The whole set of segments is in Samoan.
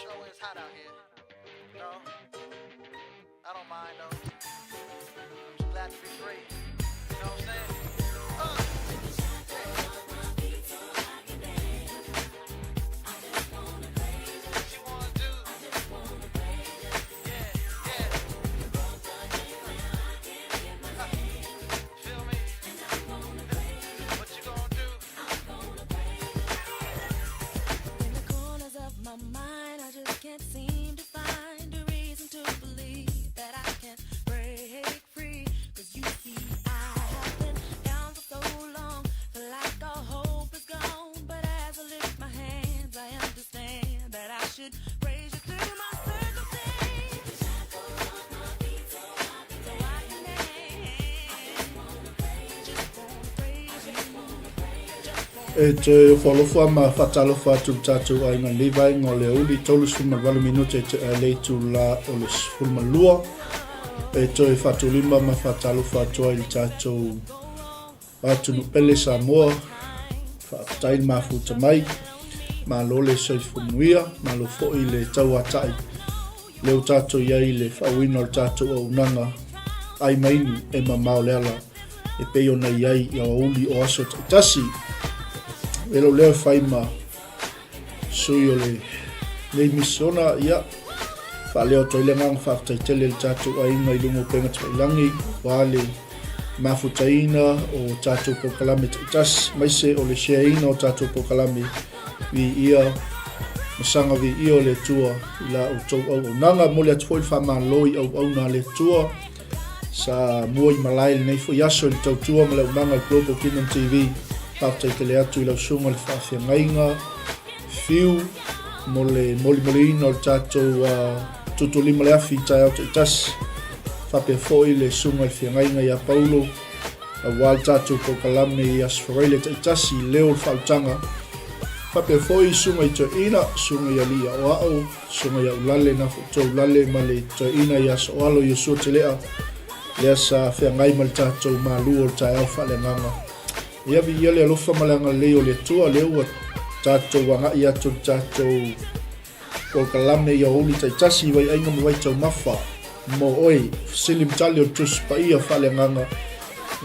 Sure is hot out here. No, I don't mind though. I'm just glad to be free. You know what I'm saying? What you wanna do? Yeah. Feel me? What you gonna do? In the corners of my mind, I just can't seem to find a reason to believe that I can break free. 'Cause you see, I have been down for so long, feel like all hope is gone. But as I lift my hands, I understand that I should praise you through my circumstance. So I can dance. Just wanna praise you. Just wanna E toe ofo alofa ma faatalofa atu i le tatou aiga i lenei vaega o le aoauli, 38 minute e tea ai le itula o le 12. E toe faatulima ma faatalofa atu ai i le tatou atunuu pele Samoa. Faafetai le mafuta mai, malo le soifua manuia, malo foi le tauatai lea ua tatou i ai i le faauuina o le tatou auaunaga ai ma inu e mamao le ala e pei ona i ai i aoauli o aso taitasi. E lou leo e fai ma sui o lenei misiona, ia, faaleo atu ai le agaga faafetai tele i le tatou aiga i luga o upega tafailagi, aua le mafutaina o tatou polokalame taitasi, aemaise o le share-ina o tatou polokalame viia ma saga viia o le Atua i la outou auaunaga. E momoli atu foi le faamalo i auauna a le Atua sa mua i malae i lenei foi aso i le tautua ma le auaunaga a le Global Kingdom TV. Faafetai tele atu i lau susuga i le faafeagaiga Fiu mo le molimoliina o le tatou tuutuulima le afi i taeao taitasi. Faapea foi le susuga i le feagaiga ia Paulo aua le tatou polokalame i Aso Faraile taitasi i leo o le faaolataga. Faapea foi susuga i toeaina, susuga i alii aoao, susuga ia Ulale Nafotoa Ulale ma le toeaina ia Soalo Iosua Telea lea sa feagai ma le tatou malu o le taeao faaleagaga. Ia viia le alofa ma le agalelei o le Atua lea ua tatou agai atu i le tatou polokalame i aoauli taitasi i vaiaiga ma vaitaumafa mo oe, fesili ma tali o le Tusi Paia faaleagaga,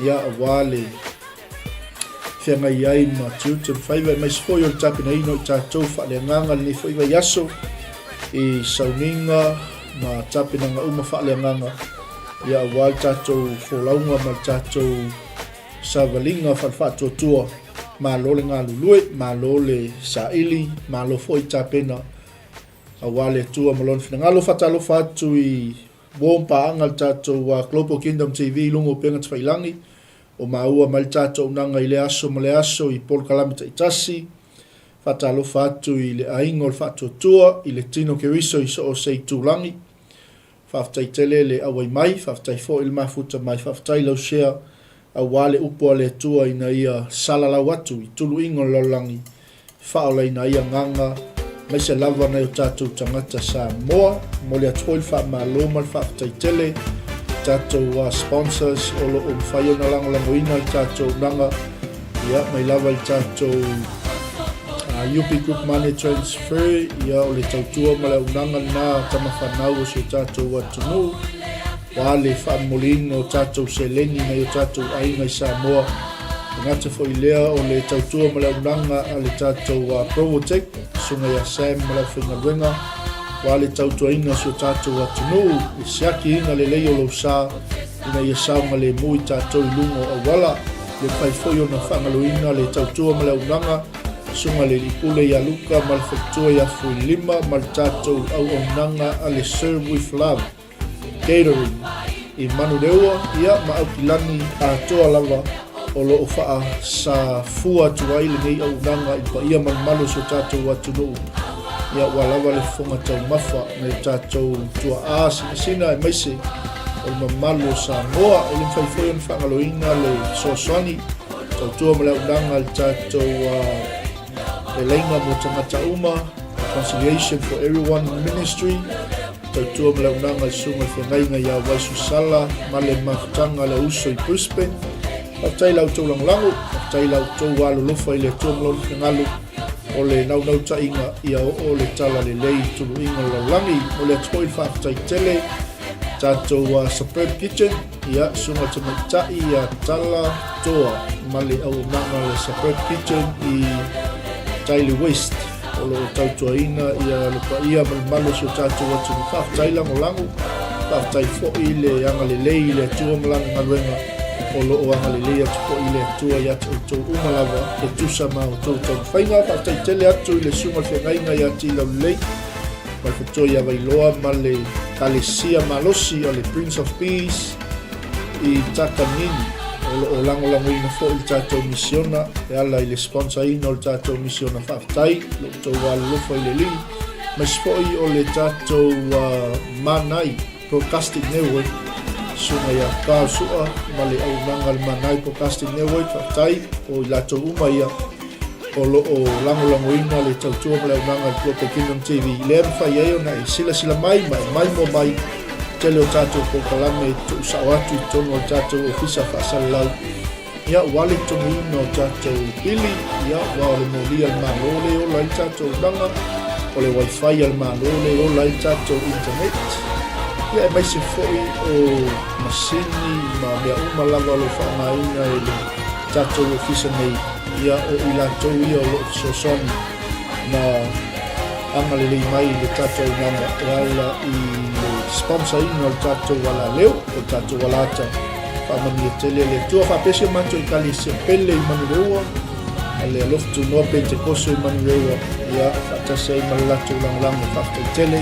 ia aua le feagai ai ma tiute ma faiva, aemaise foi o le tapenaina o i tatou faaleagaga lenei foi vaiaso i sauniga ma tapenaga uma faaleagaga, ia aua le tatou folauga ma le tatou savaliga faale-faatuatua. Malo le galulue, malo le saili, malo foi tapena aua le Atua ma Lona finagalo. Faatalofa atu i uo ma paaga le tatou Global Kingdom TV i luga o upega tafailagi o maua mai le tatou auaunaga i lea aso ma lea aso i polokalame taitasi. Faatalofa atu i le aiga o le Faatuatua, i le Tino Keriso i so o se itulagi. Faafetai tele le auai mai, faafetai foi le mafuta mai, faafetai lau share aua le upu a le Atua ina ia salalau atu i tuluiga o le lalolagi, faaolaina ai agaga aemaise lava nai o tatou tagata Samoa. Momoli atu foi le faamalo ma le faafetai tele i tatou sponsors o lo o mafai ona lagolagoina le tatou auaunaga, ia, mai lava i le tatou UP Group Money Transfer, ia, o le tautua ma le auaunaga lena a tama fanau o si o tatou atunuu, aua le faamomoliina o tatou seleni nai o tatou aiga i Samoa. E gata foi lea o le tautua ma le auaunaga a le tatou Provotech, susuga ia Sam ma le aufaigaluega, aua le tautuaina o si o tatou atunuu, le siakiina lelei o lou sa, ina ia saogalemu i tatou i luga o auala. Le mafai foi ona faagaloina le tautua ma le auaunaga, Susuga i le Alii Pule ia Luka ma le faletua ia Fuilima ma le tatou auaunaga a le Serve With Love Catering i Manureua, ia ma Aukilani atoa lava o lo o faasafua atu ai lenei auaunaga i le paia ma le mamalu o si o tatou atunuu. Ia ua lava le fofoga taumafa nai o tatou tuaa sinasina aemaise o le mamalu o Samoa. E le mafai foi ona faagaloina le fesoasoani tautua ma le auaunaga a le tatou Feleiga mo Tagata Uma, Reconciliation for Everyone Ministry, tautua ma le auaunaga a le Susuga i le Feagaiga ia Waisu Sala ma le mafutaga a le Uso i Brisbane. Faafetai i la outou lagolago, faafetai i la outou alolofa i le Atua ma Lona finagalo. O le naunautaiga ia oo le tala lelei i tuluiga o le lalolagi. Momoli atu foi le faafetai tele tatou Superb Kitchen, ia Susuga Tamaitai ia Tala Toa ma le auaunaga a le Superb Kitchen i Tyler West o lo o tautuaina ia le paia ma le mamalu o si o tatou atunuu. Faafetai lagolago, faafetai foi le agalelei i le Atua ma lana galuega o lo o agalelei atu foi le Atua ia te outou uma lava e tusa ma outou taumafaiga. Faafetai tele atu i le Susuga i le Feagaiga ia Tilaulelei ma le Faletua ia Vailoa ma le Kalesia malosi o le Prince of Peace i Takanini o lo o lagolagoina foi le tatou misiona e ala i le sponsor-ina o le tatou misiona. Faafetai lo outou alolofa i le Alii, aemaise foi o le tatou Manai Broadcasting Network, Susuga ia Carl Sua ma le auaunaga a le Manai Broadcasting Network. Faafetai o i latou uma ia o lo o lagolagoina le tautua ma le auaunaga a le Global Kingdom TV, lea e mafai ai ona e silasila mai ma e maimoa mai tele o tatou polokalame e tuusao atu i totonu o le tatou ofisa faasalalau. Ia, ua le totogiina o tatou pili, ia, aua o le moli a le Malo lea e ola ai le tatou auaunaga, o le wifi a le Malo lea e ola ai le tatou internet, ia, aemaise foi o masini ma mea uma lava o lo o faaaogaina e le tatou ofisa nei, ia, o i latou ia o lo o fesoasoani ma agalelei mai i le tatou auaunaga e ala i le sponsor-ina o le tatou alaleo, o le tatou alata. Faamanuia tele le Atua. Faapea si o matou Ekalesia pele i Manureua, a le Alofa Tunoa Pentekoso i Manureua, ia, faatasi ai ma le latou lagolago. Faafetai tele,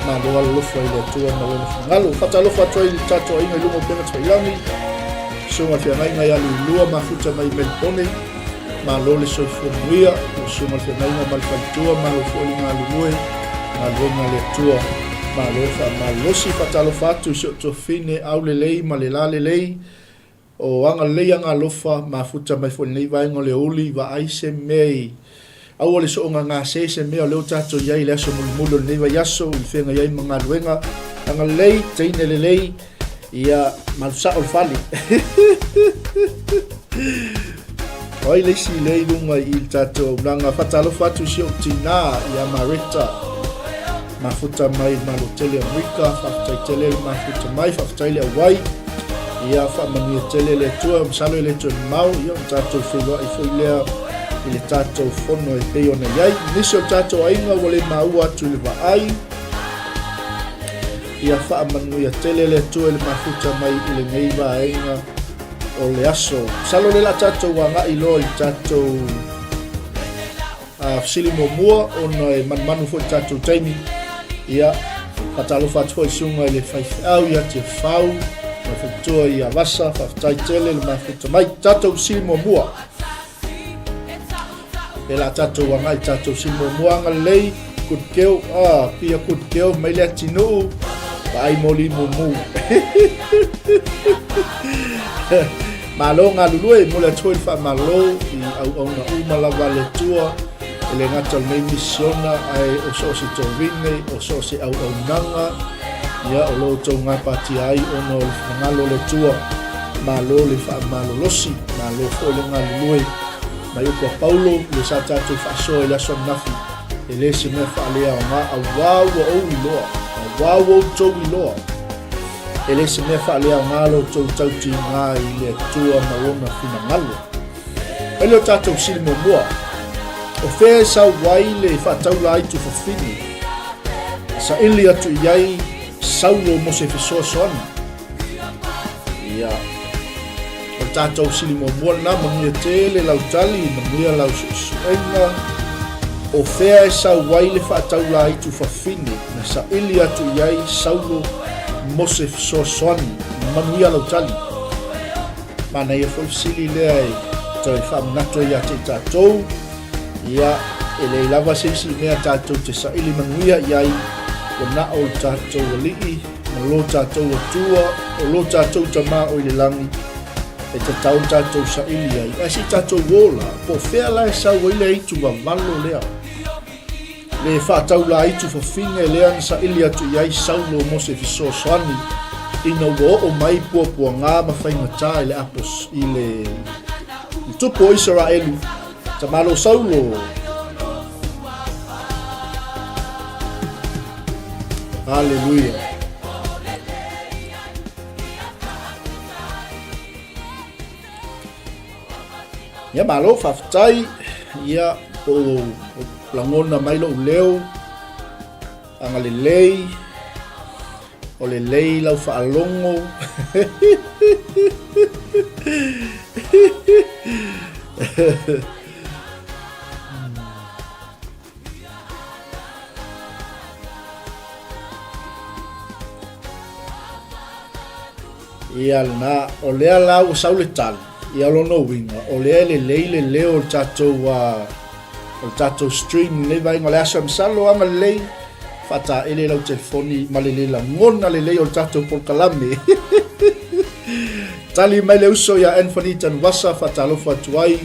malo alolofa i le Atua ma Lona finagalo. Faatalofa atu ai i le tatou aiga i luga o upega tafailagi, Susuga i le Feagaiga ia Luilua mafuta mai i Melipone, malo le soifua manuia, lau Susuga i le Feagaiga ma le Faletua, malo foi le galulue, galuega a le Atua, malo faamalolosi. Faatalofa atu i si ou tuafafine aulelei ma le lalelei, o agalelei agalofa, mafuta mai foi i lenei vaega o le aoauli, vaai se mea i aua le soona gase se mea o lea ua tatou i ai i le aso mulimuli o lenei vaiaso i le feagai ai ma galuega. Agalelei, teine lelei, ia malu sao le fale. O ai le isi lea i luga i le tatou auaunaga. Faatalofa atu i si ou tinā ia Mareta, mafuta mai i le Malo tele o Amerika. Faafetai tele le mafuta mai, faafetai le auai. Ia faamanuia tele le Atua, masalo e le toe mamao, ia ona tatou feiloai foi lea i le tatou fono e pei ona i ai. Nisi o tatou aiga ua le maua atu i le vaai, ia faamanuia tele le Atua i le mafuta mai i lenei vaega o le aso. Masalo lea la tatou agai loa i tatou fesili muamua ona e manumanu foi le tatou taimi. Ia, faatalofa atu foi i susuga i le faifeau ia Tiafau ma le faletua ia Vasa, faafetai tele le mafuta mai. Tatou fesili muamua. E la tatou agai tatou fesili muamua agalelei good girl ah pia good girl mai le atinuu vaai moli mumu. Malo galulue, momoli atu foi le faamalo i auauna uma lava a le Atua, e le gata o lenei misiona, ae o so o se tovine, o so o se auaunaga, ia, o lo outou gapatia ai ona o le finagalo o le Atua. Malo le faamalolosi, malo foi le galulue. Mai upu a Paulo, le sa tatou faasoa i le aso ananafi, e le se mea faaleaoga, auā ua ou iloa, auā ua outou iloa. E le se mea faaleaoga lo outou tautiga i le Atua ma Lona finagalo. Mai le o tatou fesili muamua, O fea e sau ai le faataula aitu fafine? Saili atu i ai Saulo mo se fesoasoani. Ia, o le tatou fesili muamua lena, manuia tele lau tali, manuia lau suesuega. O fea e sau ai le faataula aitu fafine na saili atu i ai Saulo mo se fesoasoani? Manuia lau tali. Manaia foi le fesili lea e toe faamanatu ai ia te i tatou. Ia, e leai lava se isi mea tatou te saili manuia i ai, ua na o le tatou Alii ma lo tatou Atua, o lo tatou Tama o i le lagi, e tatau ona tatou saili ai. Ae se i tatou o la, po o fea la e sau ai le aitu vavalo lea, le faataula aitu fafine lea na saili atu i ai Saulo mo se fesoasoani ina ua oo mai puapuaga ma faigata i le apos, i le tupu o Isaraelu. Tamalo Saulo. Haleluia. Ia malo faafetai ia po o lagona mai lou leo agalelei o lelei lau faalogo Ia lena, o lea la ua sau le tali, ia lona uiga, o lea e lelei le leo o le tatou, uh, o le tatou stream lenei vaega o le aso. Masalo aga lelei, faataele lau telefoni ma le le lagona lelei o le tatou polokalame. Tali mai le uso ia Anthony Tanuvasa, faatalofa atu ai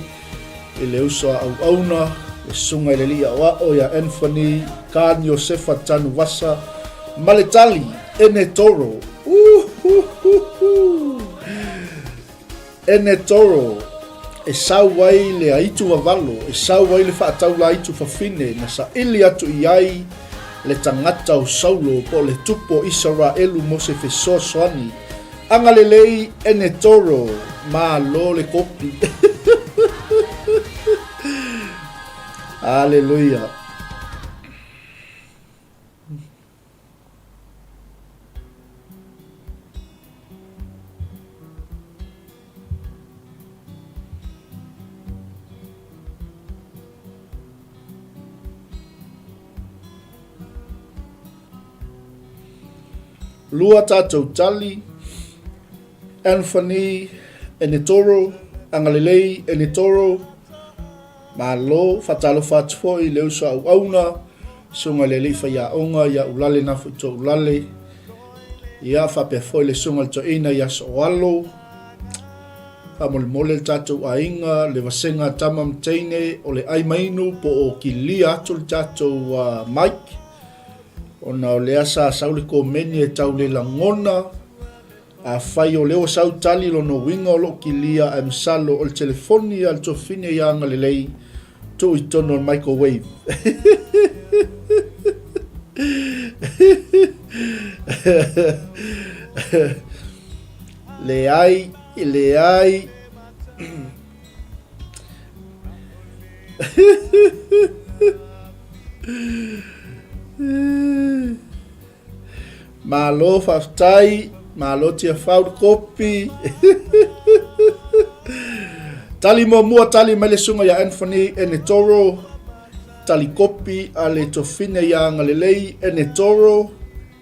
i le uso a auauna, le susuga i le alii aoao ia Anthony Kan Iosefa Tanuvasa, ma le tali, Ene Toro. Uhuhuhu! Ene Toro, e sau ai le aitu vavalo, e sau ai le faataula aitu fafine na saili atu i ai le tagata o Saulo po o le tupu o Isaraelu mo se fesoasoani. Agalelei Ene Toro, malo le kopi. Aleluia. Lua tatou tali, Anthony Enetoro, Agalelei Enetoro, Malo, faatalofa atu foi i le uso auauna, susuga i le alii faiaoga ia Ulale Nafoito Ulale, ia faapea foi le susuga i le toeaina ia Sooalo, faamolemole le tatou aiga, le vasega a tama ma teine o le ai mainu po o kilia atu le tatou uh, mic, ona o lea sa sau le komeni e tau le lagona, Afai o lea ua sau tali lona uiga o loo kilia ae masalo o le telefoni a le tuafafine ia agalelei tuu i totonu o le microwave. Leai, leai. Malo faafetai, malo Tiafau le kopi. Tali muamua tali mai le susuga ia Anthony Enetoro, tali kopi a le tofine ia Agalelei Enetoro.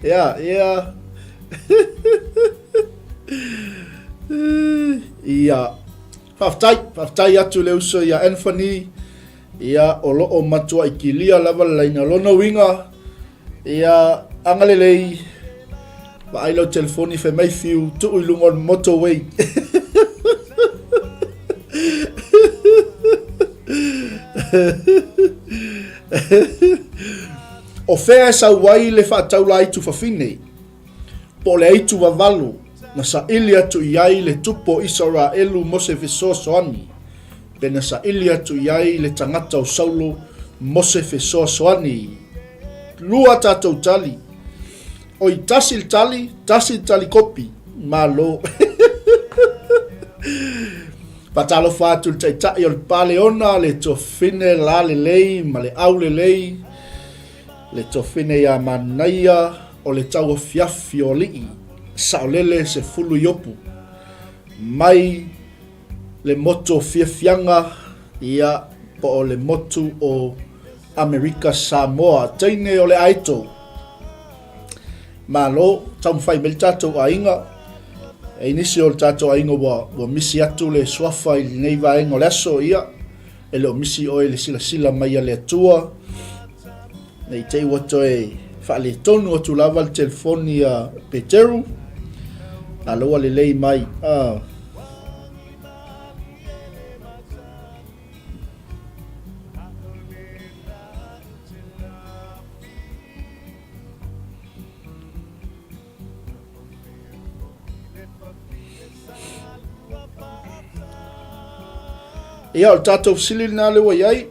Ea, ea. Ia. Faafetai, faafetai atu le uso ia Anthony. Ia, o lo o matuai kilia lava le laina. Lona uiga, ia, agalelei, vaai lau telefoni fai mai fiu, tuu i luga o le motorway. O fea e sau ai le faataula aitu fafine, po o le aitu vavalo, na saili atu i ai le tupu o Isaraelu mo se fesoasoani? Pe na saili atu i ai le tagata o Saulo mo se fesoasoani. Lua tatou tali. Oi, tasi le tali, tasi le tali kopi. Malo. Faatalofa atu i le taitai o le Paleona, le Tofine Lalelei ma le Aulelei, le Tofine ia Manaia o le Tauafiafi o Alii, Saolele Sefulu Iopu, mai le motu o Fiafiaga, ia, po o le motu o Amerika Samoa. Teine o le Aito. Malo, taumafai mai le tatou aiga. E nisi o le tatou aiga ua, ua misi atu le suafa i lenei vaega o le aso, ia, e le o misi oe i le silasila mai a le Atua. Nei te i ua toe faaletonu atu lava le telefoni a Peteru. A la ua lelei mai. Ah. Ia, o le tatou fesili lena lea ua i ai.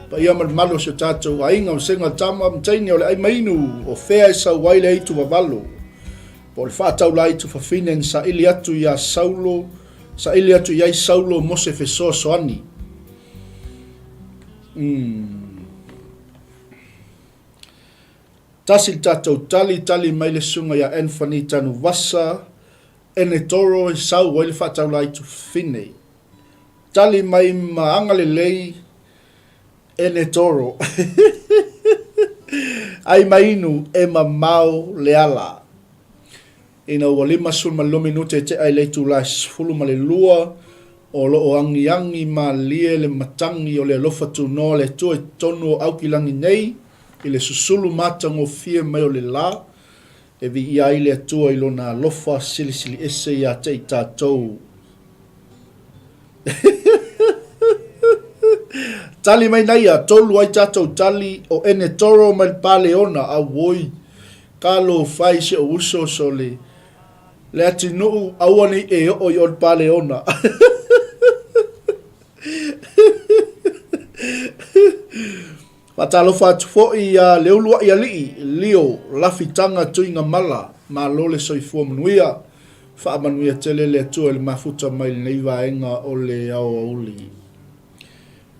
Paia ma le mamalu o si o tatou aiga, vasega tama ma teine o le ai mainu, o fea e sau ai le aitu vavalo, po o le faataulaitu fafine na saili atu iā Saulo, saili atu i ai Saulo mo se fesoasoani. Mm. Tasi le tatou tali, tali mai le susuga ia Anthony Tanuvasa, Enetoro e sau ai le faataulaitu fafine. Tali mai ma agalelei Enetoro. Ai mainu e mamao le ala. Ina ua 52 minute e tea i le itula e 12, o lo o agiagi malie le matagi o le alofa tunoa o le Atua i totonu o Aukilagi nei i le susulu matagofie mai o le la, e viia ai le Atua i Lona alofa silisili ese ia te i tatou. Tali mai naia, tolu ai tatou tali, o Enetoro mai le Paleona, auoi, kalo fai si ou uso sole, le atinuu aua nei e oo i o le Paleona. Faatalofa atu foi ia Leulua'i Alii, Leo, Lafitaga Tuigamala, malo le soifua manuia. Faamanuia tele le Atua i le mafuta mai lenei vaega o le aoauli.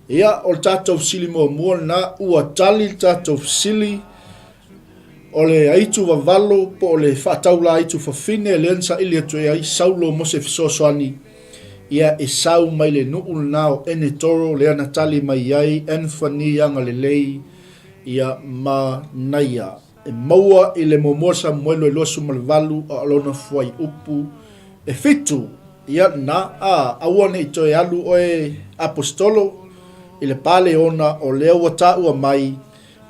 Ia, o le tatou fesili muamua lena, ua tali le tatou fesili, o le aitu vavalo po o le faataula aitu fafine lea na saili atu ai Saulo mo se fesoasoani, ia e sau mai le nuu lena o Enetoro lea na tali mai ai Anthony Agalelei ia ma Naia. E maua i le muamua Samuelu e 28 a o lona fuaiupu e fitu. Ia lena, a, aua ne i toe alu oe Aposetolo i le Paleona o lea ua taua mai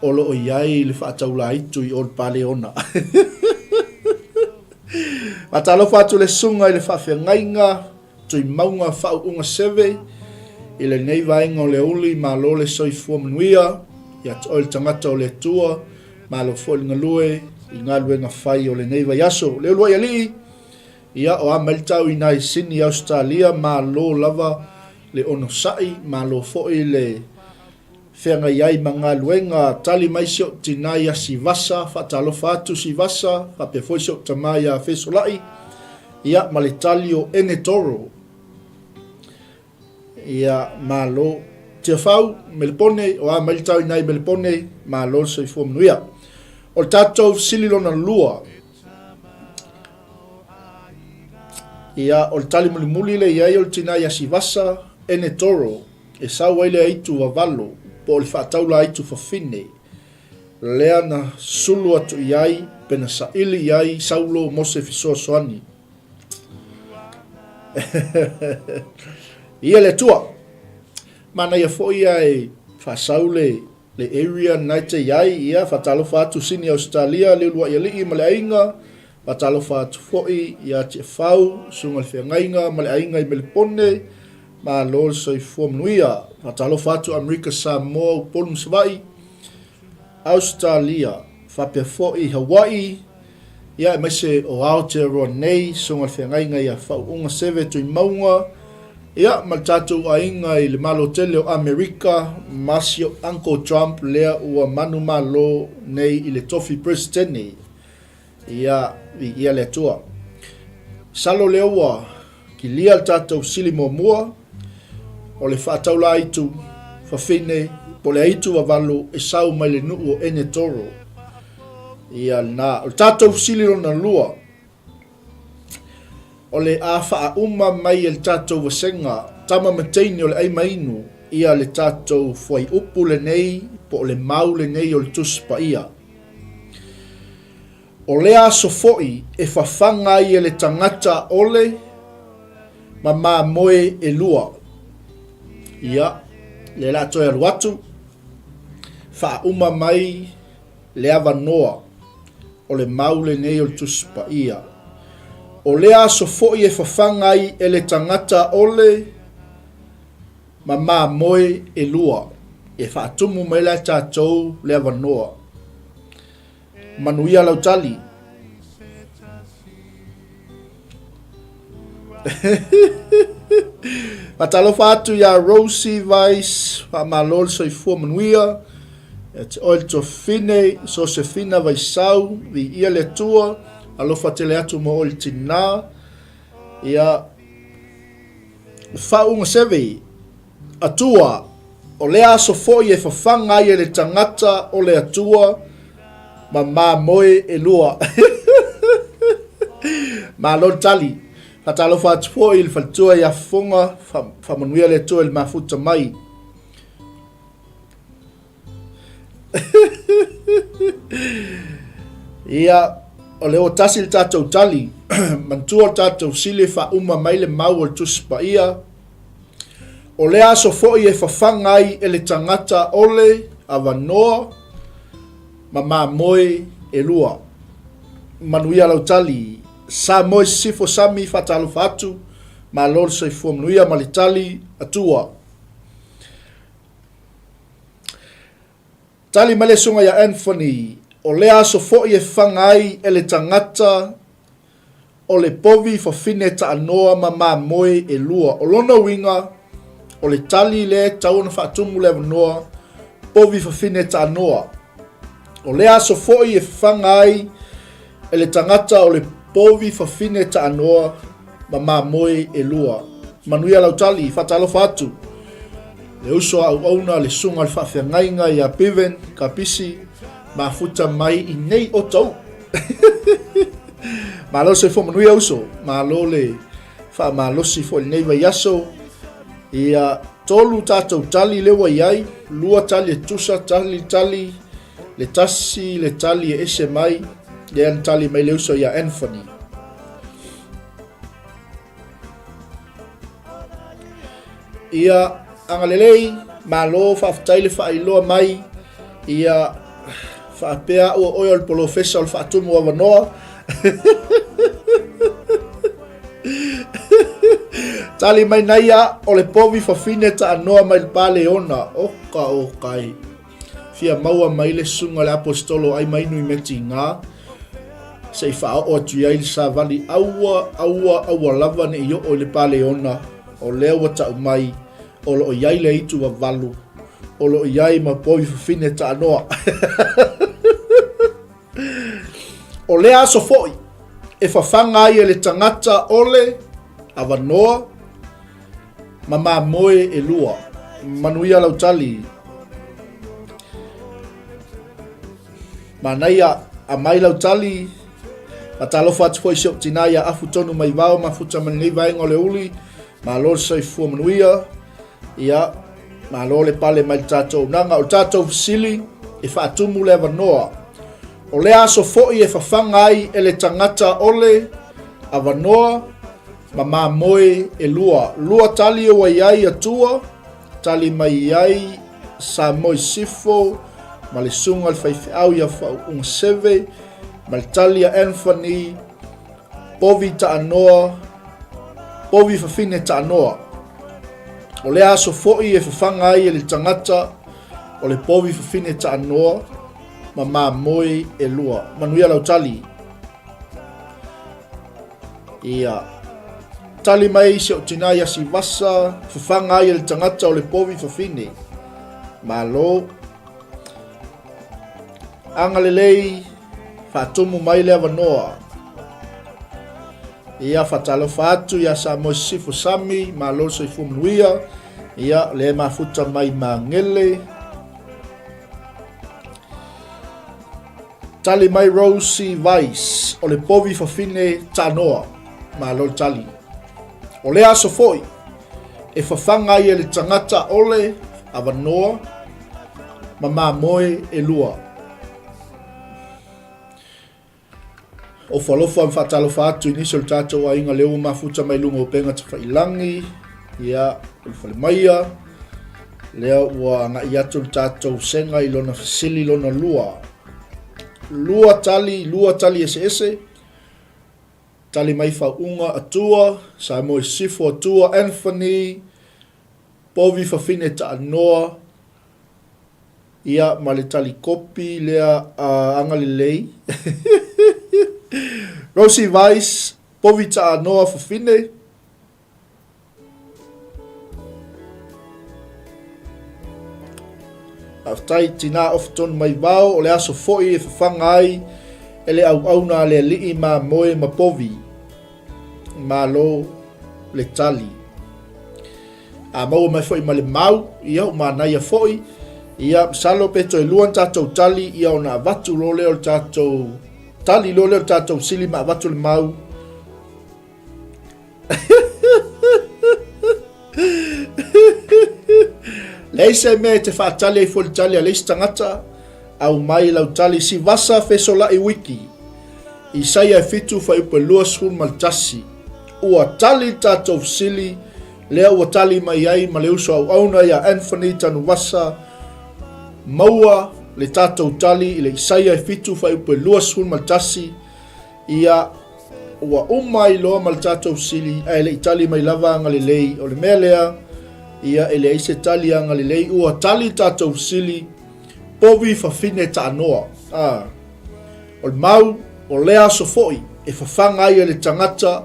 o lo o i ai le faataulaitu i o le Paleona. Faatalofa atu le susuga i le faafeagaiga Tuimauga Faauuga Seve i lenei vaega o le auli, malo le soifua manuia ia te oe le tagata o le Atua, malo foi le galue i galuega fai o lenei vaiaso. Le uluai alii, ia o a mai le tau i nai Sini Ausetalia, malo lava le onosai, malo foi le feagai ai ma galuega. Tali mai si ou tina ia Sivasa, faatalofa atu Sivasa, faapea foi si ou tama ia Fesolai, ia ma le tali o Enetoro. Ia, malo. Tiafau, Melepone, o a mai le tau i nai Melepone, malo le soifua manuia. O le tatou fesili lona lua, ia, o le tali mulimuli le i ai o le tina ia Sivasa, Enetoro, E sau ai le aitu vavalo, po o le faataula aitu fafine, lea na sulu atu i ai pe na saili i ai Saulo mo se fesoasoani. Ia le Atua! Manaia foi ia e faasau le le area na e te i ai, ia, faatalofa atu Sini Ausetalia, le uluai alii ma le aiga, faatalofa atu foi ia Tiafau, Susuga i le Feagaiga ma le aiga i Melepone, malo le soifua manuia. Faatalofa atu Amerika Samoa, Upolu ma Savaii, Ausetalia, faapea foi Hawaii, Ia, aemaise o Aotearoa nei, Susuga i le Feagaiga ia Faauuga Seve Tuimauga, ia, ma le tatou aiga i le Malo tele o Amerika, ma si o Uncle Trump lea ua manumalo nei i le tofi Peresetene. Ia, viia le Atua. Masalo lea ua kilia le tatou sili muamua, o le faataulaaitu fafine po o le aitu vavalo e sau mai le nuu o Enetoro. Ia lena. O le tatou fesili lona lua, o le a faauma mai e le tatou vasega tama ma teine o le ai mainu ia le tatou fuaiupu lenei po o le mau lenei o le Tusi Paia. O lea aso foi e fafaga ai e le tagata ole ma mamoe e lua. Ia, lea la toe alu atu, faauma mai le avanoa o le mau lenei o le Tusi Paia. O lea aso foi e fafaga ai e le tagata ole ma mamoe e lua. E faatumu mai la e tatou le avanoa. Manuia lau tali. Faatalofa atu iā Rosie Vice, faamalo le soifua manuia. Ia te oe le tuafafine, Sosefina Vaisau, viia le Atua, alofa tele atu mo oe le tinā. Ia, faauuga seve, Atua, o lea aso foi e fafaga ai e le tagata o le Atua ma mamoe e lua. Malo le tali. Faatalofa atu foi i le faletua ia Fofoga, faamanuia le Atua i le mafuta mai. Ia, o lea ua tasi le tatou tali. Manatua le tatou sili e faauma mai le mau o le Tusi Paia. O lea aso foi e fafaga ai e le tagata o le avanoa ma mamoe e lua. Manuia lau tali. Samoa Sisifo Sami faatalofa atu, malo le soifua manuia ma le tali Atua. Tali mai le susuga ia Anthony, o lea aso foi e faga ai e le tagata o le povi fafine taanoa ma mamoe e lua. O lona uiga, o le tali lea e tatau ona faatumu le avanoa, povi fafine taanoa. O lea aso foi e faga ai e le tagata o le povi fafine taanoa ma mamoe e lua. Manuia lau tali, faatalofa atu. Le uso a auauna le susuga i le faafeagaiga ia Bevan Kapisi, mafuta mai i nei otauu. Malo le soifua manuia uso, malo le faamalosi foi i lenei vaiaso. Ia, tolu tatou tali lea ua i ai, lua tali e tusa, tali tali, le tasi le tali e ese mai, lea na tali mai le uso ia Anthony. Ia, agalelei, malo, faafetai le faailoa mai. Ia, faapea au o oe o le polofesa o le faatumu avanoa. Tali mai naia, o le povi fafine taanoa mai le paleona. Oka o kai. Fia maua mai le susuga le Aposetolo ai mai nui meti ngā. Se i faaoo atu i ai le savali aua, aua, aua lava ne i oo i le paleona, o lea ua tau mai, o lo o i ai le aitu vavalu, o lo o i ai ma povi fafine taanoa. O lea aso foi, e fafaga ai e le tagata o le avanoa ma mamoe e lua. Manuia lau tali. Manaia, amai lau tali. Faatalofa atu foi i si ou tinā ia Afu tonu mai vao mafuta mai lenei vaega o le uli. Malo le soifua manuia. Ia, malo le pale mai le tatou auaunaga. O le tatou fesili, e faatumu le avanoa. O lea aso foi e fafaga ai e le tagata o le avanoa ma mamoe e lua. Lua tali ua i ai Atua, tali mai ai Samoa i Sifo ma le susuga i le faifeau ia Faauuga Seve ma le tali a Anthony Povi Taanoa, Povi Fafine Taanoa. O lea aso foi e fafaga ai e le tagata o le povi fafine taanoa ma mamoe e lua. Manuia lau tali. Ia. Tali mai si ou tinā ia Sivasa, fafaga ai e le tagata o le povi fafine. Malo. Agalelei, faatumu mai le avanoa. Ia, faatalofa atu ia Samoa Sisifo Sami, malo le soifua manuia. Ia, le mafuta mai Magele. Tali mai Rosie Vice, o le povi fafine tanoa. Malo le tali. O lea aso foi, e fafaga ai e le tagata o le avanoa ma mamoe e lua. Ofo alofa ma faatalofa atu i nisi o le tatou aiga lea ua mafuta mai luga o upega tafailangi, ia, o le falemaia, lea ua agai atu le tatou sega i lona fesili lona lua. Lua tali, lua tali eseese, tali mai Faauuga Atua, Samoa i Sisifo Atua, Anthony, Povi Fafine Taanoa, Ia, ma le tali kopi lea a Agalelei. Rosie Vice, Povi Taanoa Fafine. Faafetai tinā ofi tonu mai vao o le aso foi e fafaga ai e le auauna a le Alii mamoe ma povi. Malo le tali. A maua mai foi ma le mau, ia ua manaia foi. Ia, masalo pe toe lua ni tatou tali, ia ona avatu loa lea o le tatou tali loa lea o le tatou sili ma avatu le mau. Leai se mea e te faatali ai foi le tali a le isi tagata, aumai lau tali Sivasa Fesolai Wiki, Isaia e 7 fuaiupu e 21. Ua tali le tatou fesili, lea ua tali mai ai ma le uso auauna ia Anthony Tanuvasa, maua le tatou tali i le Isaia e 7 fuaiupu e 21, Ia, ua uma ai loa ma le tatou fesili, ae le i tali mai lava agalelei. O le mea lea, ia, e leai se tali agalelei. Ua tali le tatou fesili, povi fafine taanoa. A, o le mau, o lea aso foi, e fafaga ai e le tagata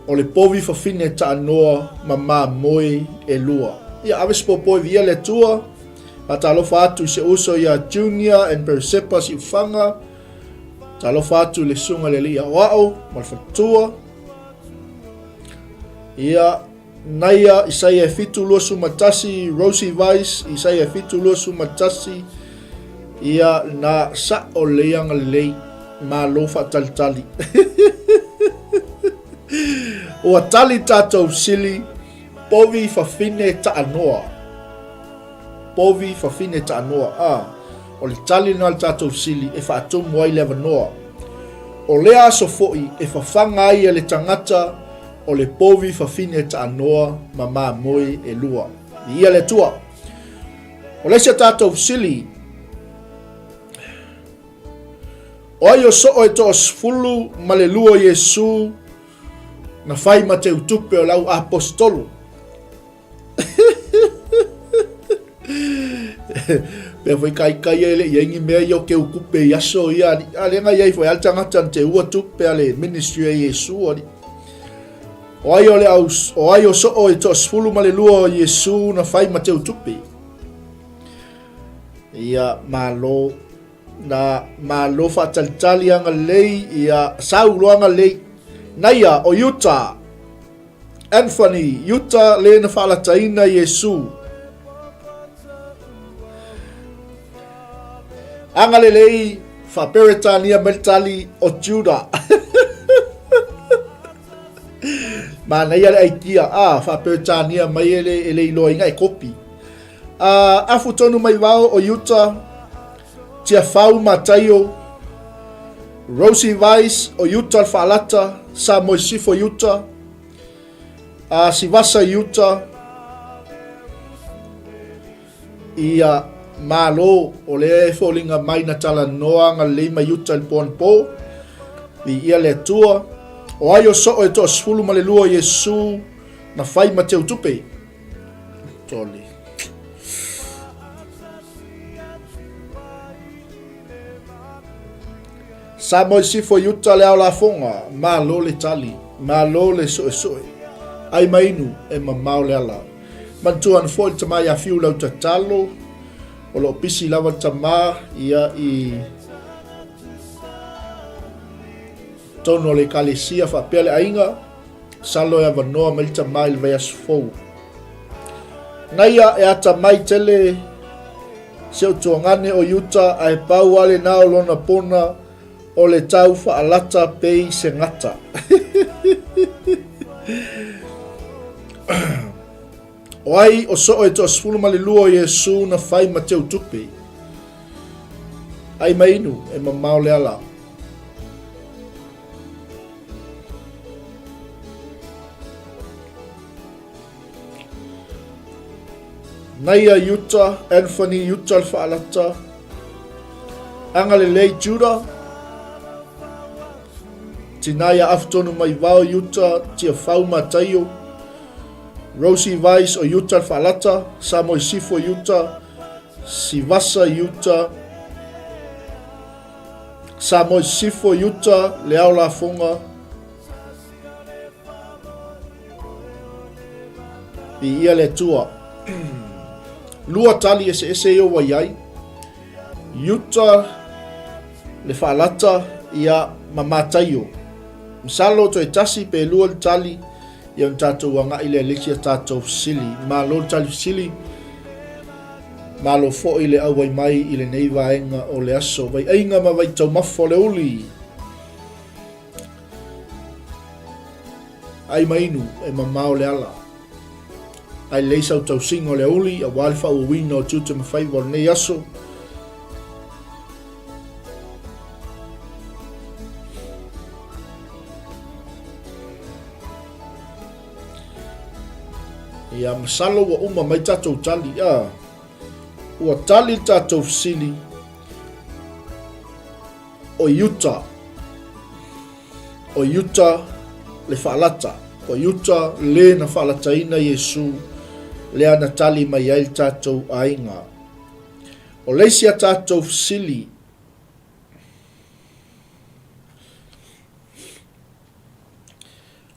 o le povi fafine taanoa ma mamoe e lua. Ia, ave se popo e viia le Atua. Faatalofa atu i se uso ia Junior and Peresepa Siufaga. Talofa atu i le susuga i le alii aoao ma le faletua. Ia, Naia Isaia e 7:21, Rosie Vice Isaia e 7:21. Ia, na sa'o lelei agalelei, malo faatalitali. Ua tali tatou sili, povi fafine taanoa. Povi fafine taanoa. A, o le tali lena o le tatou fesili e faatumu ai le avanoa. O lea aso foi e fafaga ai e le tagata o le povi fafine taanoa ma mamoe e lua. Viia le Atua. O le isi a tatou fesili, o ai o soo e 12 o Iesu na fai ma teutupe o le au aposetolo? Pea foi kai kai e le i ai ni mea ia o ke ukupe i aso ia ali. A le ngai ai foi al tagata na te ua tupe a le ministry a Iesu ali. O ai o le au, o ai o soo i 12 o Iesu na fai ma teu tupe. Ia malo na malo faatalitali agalelei ia sau loa agalelei. Naia o Utah Anthony, Iuta le na faalataina Iesu. Agalelei faaperetania mai le tali o Juda. Manaia le aitia, a faaperetania mai e le, e le iloaina e kopi. A, afu tonu mai vao o Iuta, Tiafau Mataio, Rosie Vice o Utah le faalata, Sa Moisifo Utah, a Sivasa Utah, ia Malo o lea e foliga mai na talanoa agalelei mai Utah i le po anapo, viia le Atua, o ai o soo e 12 o Iesu na fai ma teutupe. Toli. Samoa i sifo i uta le ao lafoga, malo le tali, malo le soesoe. Ai ma inu, e mamao le ala. Manatua ana foi le tama ia Fiu lau tatalo, o lo o pisi lava le tama ia i tonu o le ekalesia faapea le aiga, salo e avanoa mai le tama i le vaiaso fou. Naia e atamai tele Si ou tuagane o Iuta ae pau a lena o lona pona o le tau faalata pei se gata. O ai o soo e 12 o Iesu na fai ma teu tupe. Ai ma inu e mamao le ala. Naia Utah, Anthony Utah le faalata, Agalelei Judah, Tinaia Afutonu mai Vao Utah, Tiafau Mataio, Rosie Vice o Utah le faalata, Samoa Sifo Utah, Sivasa Utah, Samoa Sifo Utah, Le Ao Lafoga, Viia le Atua. Lua tali eseese ia ua i ai. Iuta le faalata ia ma Mataio. Masalo toe tasi pe lua le tali ia ona tatou agai lea i le isi a tatou fesili. Malo le tali fesili. Malo foi le auai mai i lenei vaega o le aso. Vaiaiga ma vaitaumafa o le uli. Ai ma inu e mamao le ala. Ai lelei sau tausiga o le auli aua le faaauauina o tiute ma faiva o lenei aso. Ia, masalo ua uma mai tatou tali. Ah, ua tali le tatou fesili o Iuta. O Iuta le faalata. O Iuta le na faalataina Iesu, lea na tali mai ai le tatou aiga. O le isi a tatou fesili,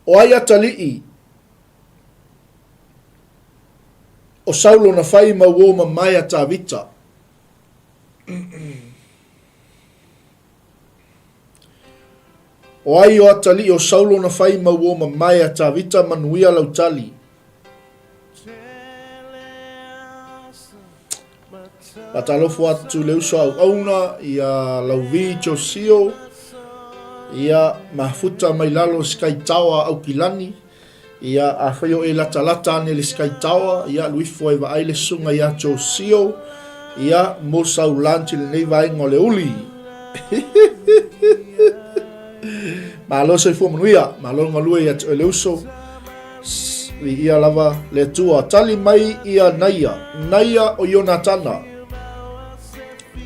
O ai atalii o Saulo na fai ma uo mamae a Tavita? O ai o atalii o Saulo na fai ma uo mamae a Tavita? Manuia lau tali. Faatalofa atu le uso auauna ia Lauvi Josio, ia mafuta mai lalo Sky Tower Aukilani. Ia afai o e latalata ane le Sky Tower, ia alu ifo e vaai le susuga ia Josio, ia mo sau lunch i lenei vaega o le uli. Malo soifua manuia, malo le galue ia te oe le uso. Viia lava le Atua. Tali mai ia Naia. Naia o Ionatana.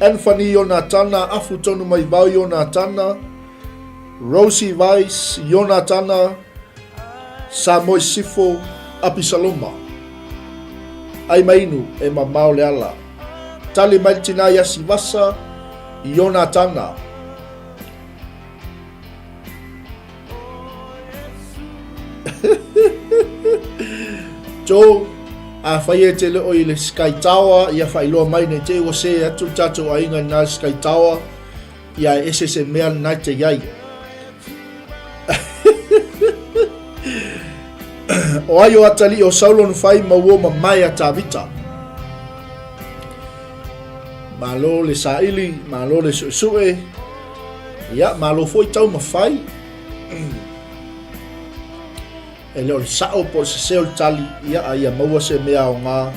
Anthony Ionatana, afu tonu mai vao Ionatana. Rosie Weiss, Ionatana, Samoe Sifo, Apisaloma. Ai mainu e mamao le ala. Tali mai le tina ia Sivasa, Ionatana. Joe, afai e te le o i le Sky Tower, ia faailoa mai nei te ua se atu le tatou aiga i na Sky Tower, ia e ese se mea lena e te iai. O ai o atalii o Saulo na whai ma uo mamae a Tavita. Malo le saili, malo le suesue, ia, malo foi taumafai. E le o le sao po o le sese o le tali, ia, a ia maua se mea aoga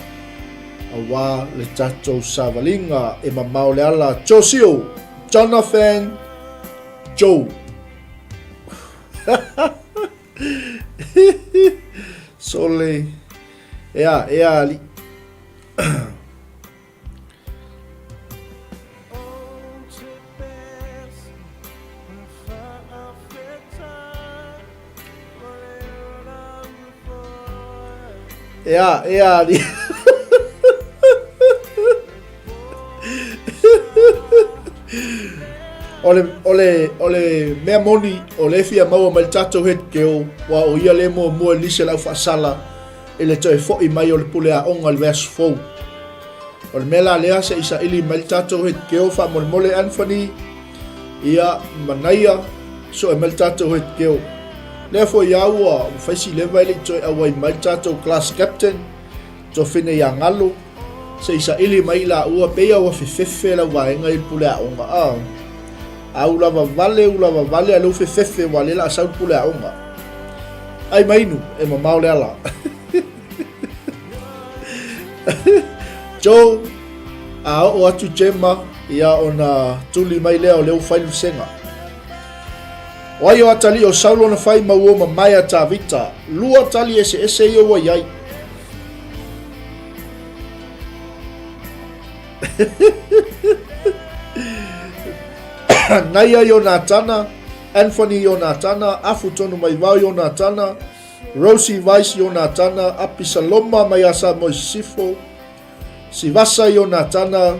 aua le tatou savaliga e mamao le ala. Josio, Jonathan Joe. Sole. Ea, ea, ali. Ea, ea, ali. O le, o le, o le mea moni, o le fia maua mai le tatou head girl, ua o ia le muamua i lisi o le au faasala, i le toe fo'i mai o le pule aoga i le vaiaso fou. O le mea la lea, se i saili mai le tatou head girl faamolemole Anthony, ia, manaia, soe mai le tatou head girl. Lea foi au ua fai si leva e le i toe auai mai le tatou class captain, Tofine ia Galo, se i saili mai i laua, pei a ua fefefe lau vaega i le pule aoga, a. A ula vale, ula vale, a lea ua fefefe, ua lea la a sau le pule aoga. Ai ma inu, e mamao le ala. Joe, a oo atu Gemma, ia ona tuli mai lea o lea ua fai le vasega. O ai o atalii o Saulo na fai ma uo mamae a Tavita? Lua tali eseese ia ua i ai. Naia Ionatana, Anthony Ionatana, Afu Tonu Maivao Ionatana, Rosie Weiss Ionatana, Apisaloma mai ia Samoa Sisifo, Sivasa Ionatana,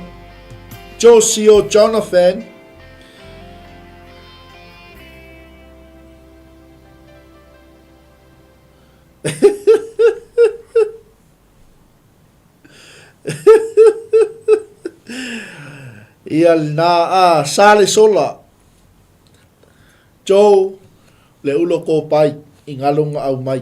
Josio Jonathan, Ia lena a sa le sola. Joe, le ulo kōpai i ngalo nga au mai.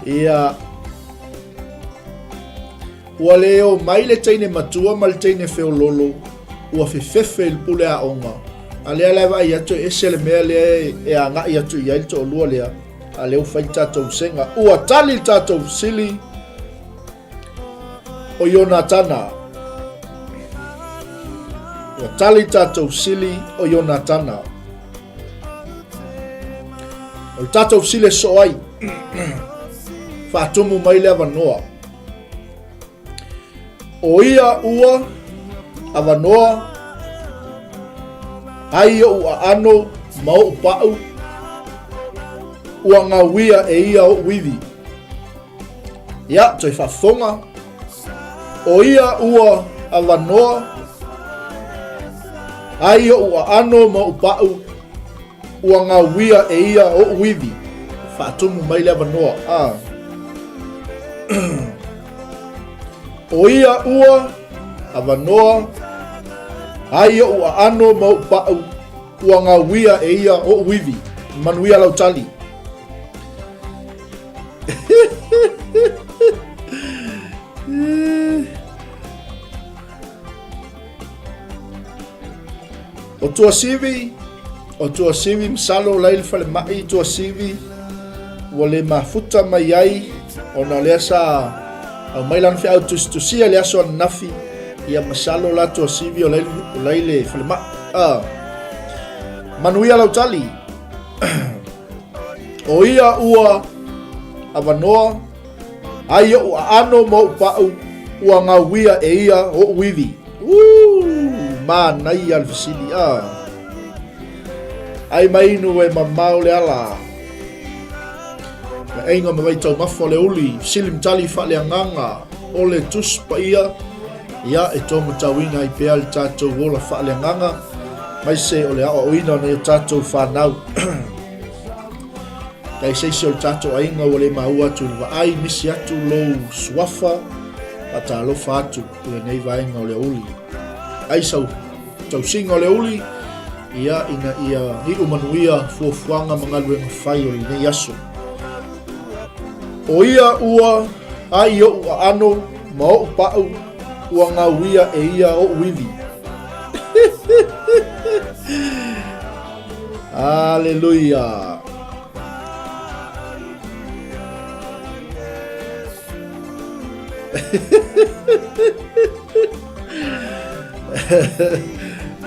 Ia, ua le o mai le teine matua ma le teine feololo, ua fefefe i le pule aoga. A lea la e vaai atu e ese le mea lea e agai atu i ai le toalua lea, a lea ua fai le tatou sega. Ua tali le tatou fesili o Ionatana. Ua tali le tatou fesili o Ionatana. O le tatou fesili e soo ai. Faatumu mai le avanoa. O ia ua avanoa ai oʻu aano ma oʻu paʻu, ua gauia e ia oʻu iwi. Ia, toe faafofoga. O ia ua avanoa ai oʻu aano ma oʻu paʻu, Ua gauia e ia oʻu iwi. Faatumu mai le avanoa. A. ʻO ia ua avanoa ai oʻu aano ma oʻu paʻu, ua gauia e ia oʻu iwi. Manuia lau tali. O Tuasivi, o Tuasivi masalo la i le falemai Tuasivi ua le mafuta mai ai ona o lea sa aumai lana feau tusitusia i le aso ananafi ia masalo la Tuasivi o la o la i le falemai. Ah. Manuia lau tali. O ia ua avanoa Ai oʻu aano ma oʻu paʻu, ua gauia e ia oʻu iwi. Uu, manaia le fesili, a. Ai mai inu e mamao le ala. Me aiga ma vaitaumafa o le uli, fesili ma tali faaleagaga, o le Tusi Paia, ia e taumatauina ai pea le tatou ola faaleagaga, maise o le aoaoina o nai o tatou fanau. Kai se isi o le tatou aiga ua le maua atu i le vaai, misi atu lou suafa, faatalofa atu i lenei vaega o le aoauli. Ai sau tausiga o le aoauli, ia ina ia iu manuia fuafuaga ma galuega fai o lenei aso. O ia ua ai oʻu aano ma oʻu paʻu ua gauia e ia oʻu iwi. Aleluia.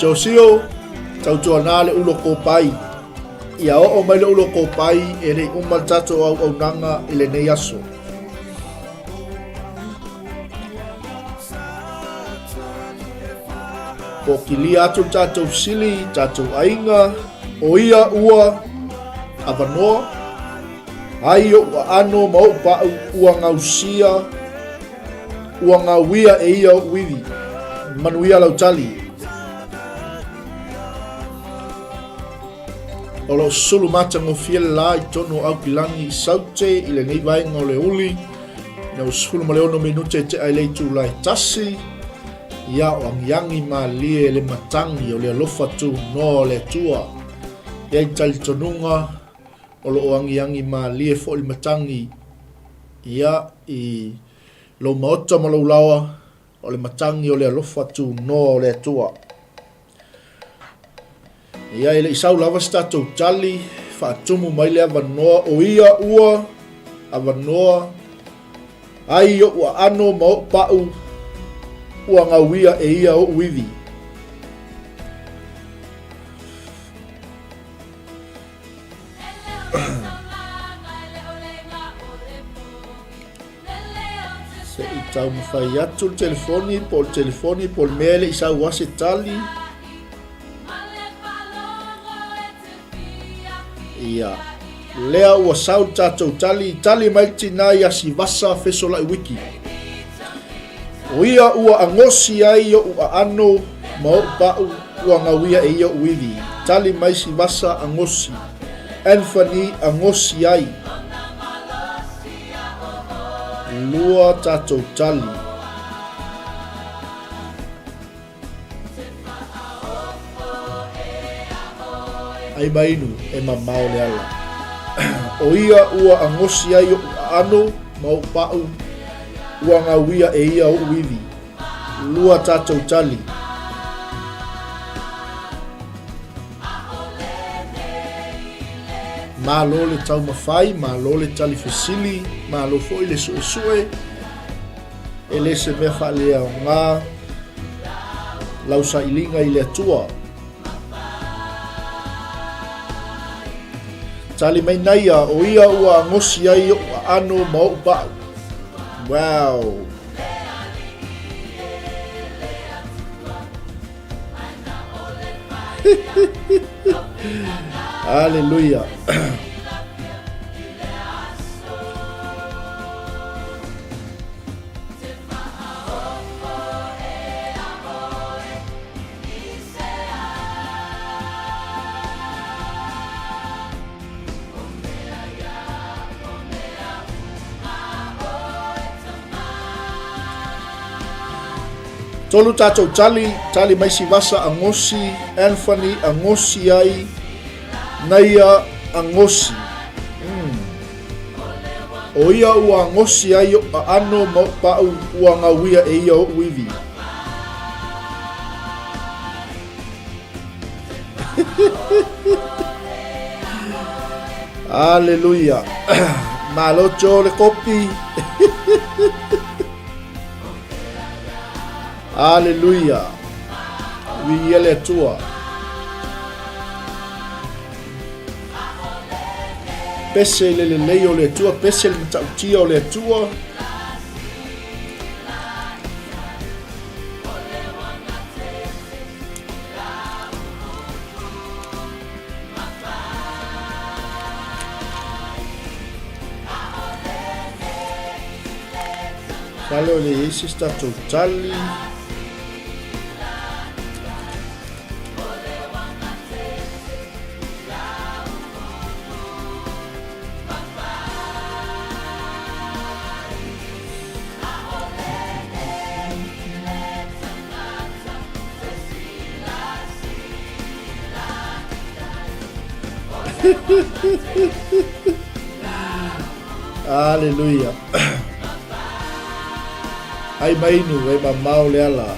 Josio, tautuana le ulo kōpai. Ia oo mai le ulo kōpai e le i uma le tatou auaunaga i lenei aso. Pōkilia atu le tatou fesili, tatou aiga, o ia ua avanoa, ai oʻu aano ma oʻu paʻu ua gausia, ua gauia e ia oʻu iwi. Manuia lau tali. O lo o sulu matagofie le la i totonu o Aukilani i Saute i lenei vaega o le uli, ina ua 16 minute e tea i le itula e tasi, ia o agiagi malie le matagi o le alofa tunoa o le Atua. E ai talitonuga o lo o agiagi malie foi le matagi ia i lou maota ma lou laoa, o le matagi o le alofa tunoa o le Atua. Ia e le i sau lava se tatou tali, faatumu mai le avanoa o ia ua avanoa ai oʻu aano ma oʻu paʻu ua gauia e ia oʻu iwi. Se i taumafai atu le telefoni po o le telefoni po o le mea e le i sau a se tali. Ia. Lea ua sau le tatou tali, tali mai le tina ia Sivasa Fesolai Wiki. O ia ua agosi ai oʻu aano ma oʻu paʻu ua gauia e ia oʻu iwi. Tali mai Sivasa agosi. Anthony agosi ai. Lua tatou tali. Ai ma inu, e mamao le ala. O ia ua agosi ai oʻu aano ma oʻu paʻu, ua gauia e ia oʻu iwi. Lua tatou tali. Malo le taumafai, malo le tali fesili, malo foi le suesue. E le se mea faaleaoga lau sailiga i le Atua. Tali mai naia, o ia ua agosi ai oʻu aano ma oʻu paʻu. Wow! Aleluia. Tolu tatou tali, tali mai Sivasa Agosi, Anthony Agosi ai, Naia Agosi. Mm. O ia ua agosi ai oʻu aano ma oʻu paʻu ua gauia e ia oʻu iwi. Aleluia. Malo tio le kopi. Aleluia. Viia le Atua. Pese le lelei o le Atua, pese le matautia o le Atua. Salo le iai se tatou tali. Aleluia. Ai mainu e mamao le ala.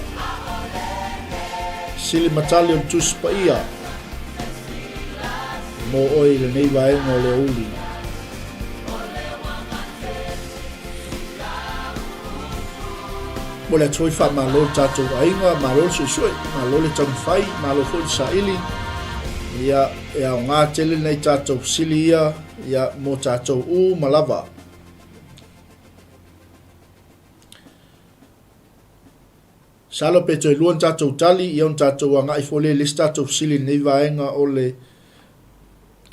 Sili matali o le Tusi Paia mo oe i lenei vaega o le aoauli. Momoli atu foi faamalo i le tatou aiga, malo le suesue, malo le taumafai, malo foi le saili. Ia, e aoga tele nei tatou fesili ia, ia, mo tatou uma lava. Masalo pe toe lua ni tatou tali, ia ona tatou agai foi lea i le isi tatou fesili i lenei vaega o le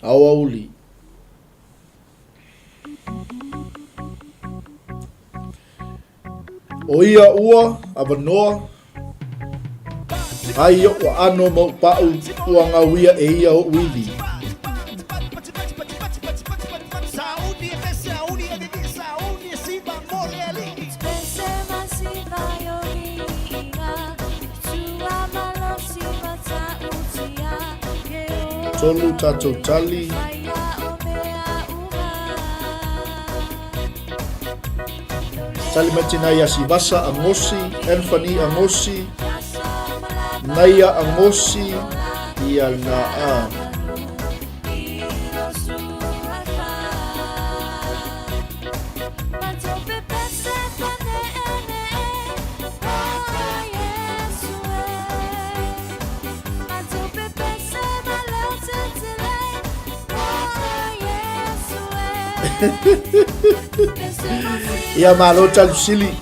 aoauli. O ia ua avanoa ai oʻu aano ma oʻu paʻu ua gauia e ia oʻu iwi. Tolu tatou tali. Tali mai tina ia Sivasa Agosi, Anthony Agosi, Naia Agosi, ia na a. Ia malo talusili.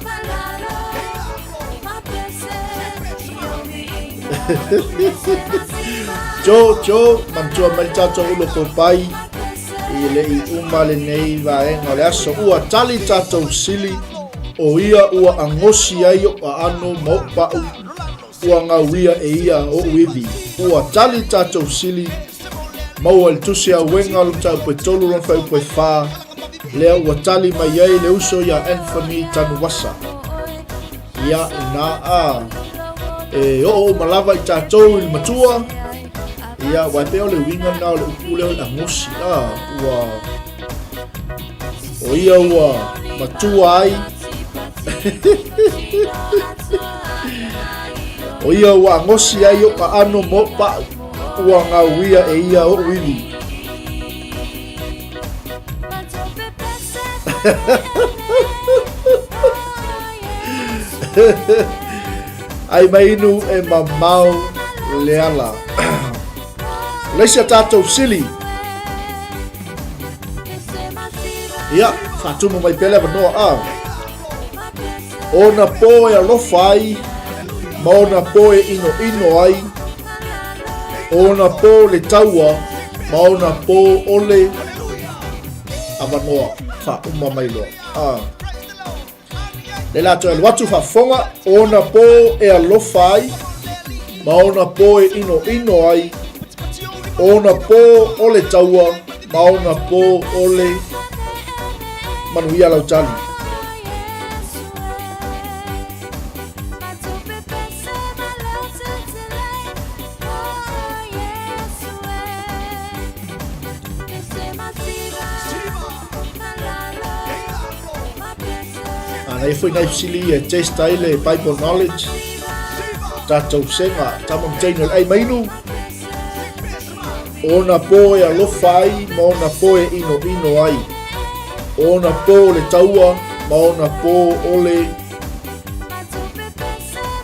Jo, jo, manatua mai le tatou ulo kopai i le i uma lenei vaega o le aso. Ua tali tatou sili, o ia ua agosi ai oʻu aano ma oʻu paʻu Ua gauia e ia oʻu iwi. Ua tali tatou sili, maua i le Tusi Auega o le Mataupu e 3 lona fuaiupu e 4. Lea ua tali mai ai le uso iā Anthony Tanuwasa. Ia, inā a e oo uma lava i tatou i le matua, ia, aua e pei o le uiga lena o le upu lea o le agosi, a, ua, o ia ua matua ai, o ia ua agosi ai oʻu aano ma oʻu paʻu, ua gauia e ia oʻu iwi. Ai mai inu e mamao le ala. Leisi a tātou sili. Ia, whātumu mai pele avanoa a. Ona pō e alofa ai, ma ona pō e ino ino ai, ona pō le taua, ma ona pō ole avanoa, whāuma mai loa. A. Le la toe alu atu faafofoga, o ona pō e alofa ai, ma ona pō e inoino ai, o ona pō o le taua, ma ona pō o le manuia lau tali. Ana e foi nai fesili e test ai le Bible knowledge. Tātou senga, tama mteina le ai mainu. Ona pō e alofa ai, ma ona pō e ino ino ai. Ona pō le taua, ma ona pō o le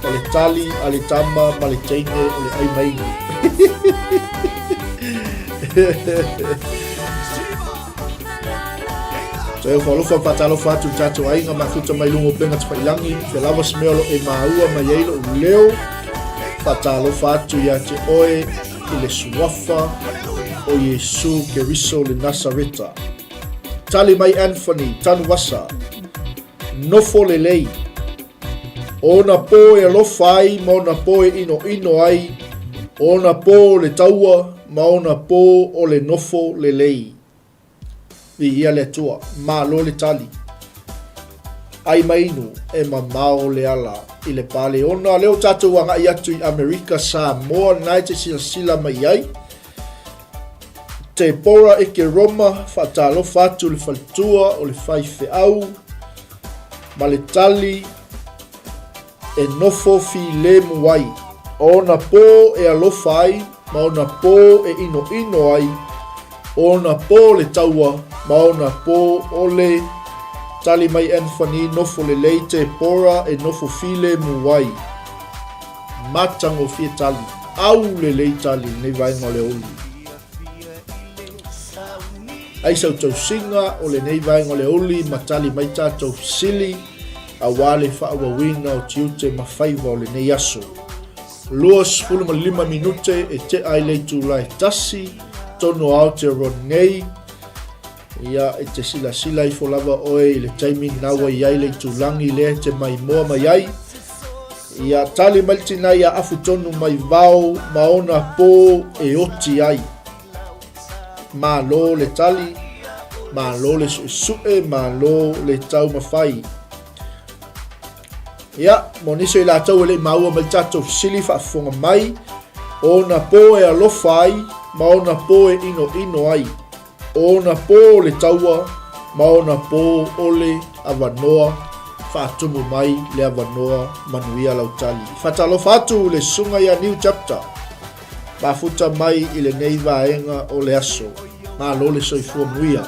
o le tali a le tama ma le teine o le ai mainu. Toe ofa alofa ma faatalofa atu i le tatou aiga mafuta mai luga o upega tafailangi, fea lava se mea o lo o e maua mai ai lou leo. Faatalofa atu ia te oe i le suafa o Iesu Keriso le Nasareta. Tali mai Anthony Tanuvasa, nofo lelei. O ona pō e alofa ai ma ona pō e inoino ai, o ona pō o le taua ma ona pō o le nofo lelei. Viia le Atua, malo le tali. Ai mai inu, e mamao le ala i le paleona. Lea ua tatou agai atu i Amerika, Samoa, lena e te silasila mai ai. Tepora Ekeroma, faatalofa atu le faletua o le faifeau ma le tali e nofo filemu ai. O ona pō e alofa ai, ma ona pō e inoino ai, o ona pō le taua, ma ona pō o le Tali mai Anthony nofo lelei Tepora e nofo filemu ai. Matagofie tali, au lelei tali lenei vaega o le aoauli. Ai sau tausiga o lenei vaega o le aoauli ma tali mai tatou fesili aua le faaauauina o tiute ma faiva o lenei aso. 25 minute e tea ai le itula e tasi, tonu Aotearoa nei. Ia, e te silasila ifo lava oe i le taimi na ua i ai le itulagi lea e te maimoa mai ai. Ia, tali mai le tina ia afu tonu mai vao ma ona pō e oti ai. Malo le tali, malo le suesue, malo le taumafai. Ia, mo nisi o i latou e le i maua mai le tatou fesili faafofoga mai, o ona pō e alofa ai ma ona pō e inoino ai. O ona pō o le taua ma ona pō o le avanoa, faatumu mai le avanoa manuia lau tali. Faatalofa atu le Susuga ia New Chapter, mafuta mai i lenei vaega o le aso. Malo le soifua muia.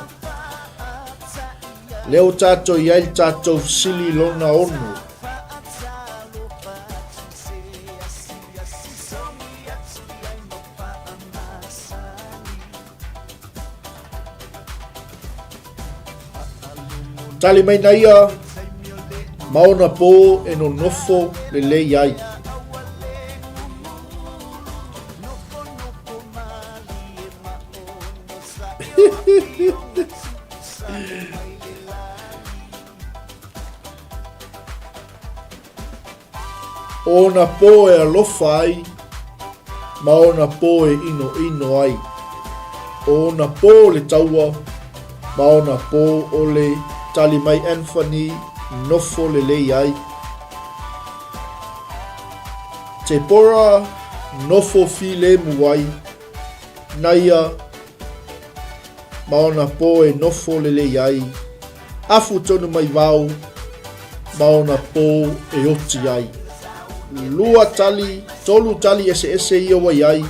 Lea ua tatou i ai le tatou fesili lona ono. Tali mai na ia ma ona pō e nonofo lelei ai. O ona pō e alofa ai, ma ona pō e inoino ai. O ona pō le taua, ma ona po o le tali mai Anthony nofo lelei ai. Tepora nofo filemu ai, Naia ma ona po e nofo lelei ai, afu tonu mai vao ma ona po e oti ai. Lua tali, tolu tali eseese ia ua i ai,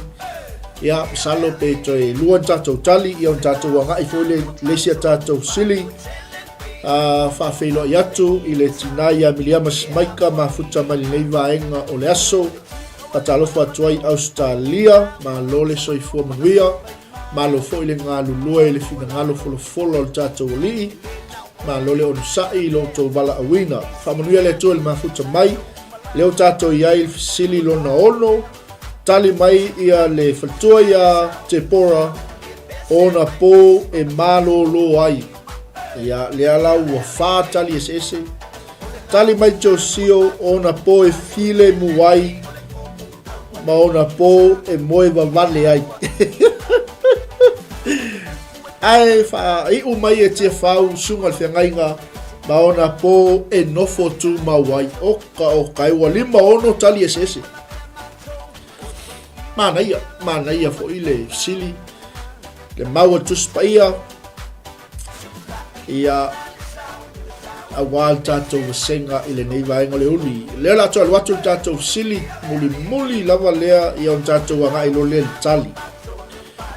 ia, masalo pe toe lua ni tatou tali, ia ona tatou agai foi le, le isi a tatou sili, a faafeiloai atu i le tina ia Miliama Simaika mafuta mai lenei vaega o le aso. Faatalofa atu ai Ausetalia, malo le soifua manuia, malo foi le galulue i le finagalo folafola o le tatou Alii, malo le onosai i lo outou valaauina. Faamanuia le Atua i le mafuta mai, lea ua tatou i ai i le fesili lona ono, tali mai ia le faletua ia Tepora, ona po e malōlō ai. Ia, lea la ua whā tali eseese. Tali mai Josio ona po e filemu ai ma ona po e moe vavale ai. Ae faaiu mai e Tiafau suga le feagaiga ma ona po e nofo tumau ai. Oka oka e ua 56 tali eseese. Manaia, manaia foi le fesili, le mau a le Tusi Paia, ia aua le tatou vasega i lenei vaega o le uli. Lea o le a toe alu atu le tatou fesili mulimuli lava lea ia ona tatou agai loa lea i le tali.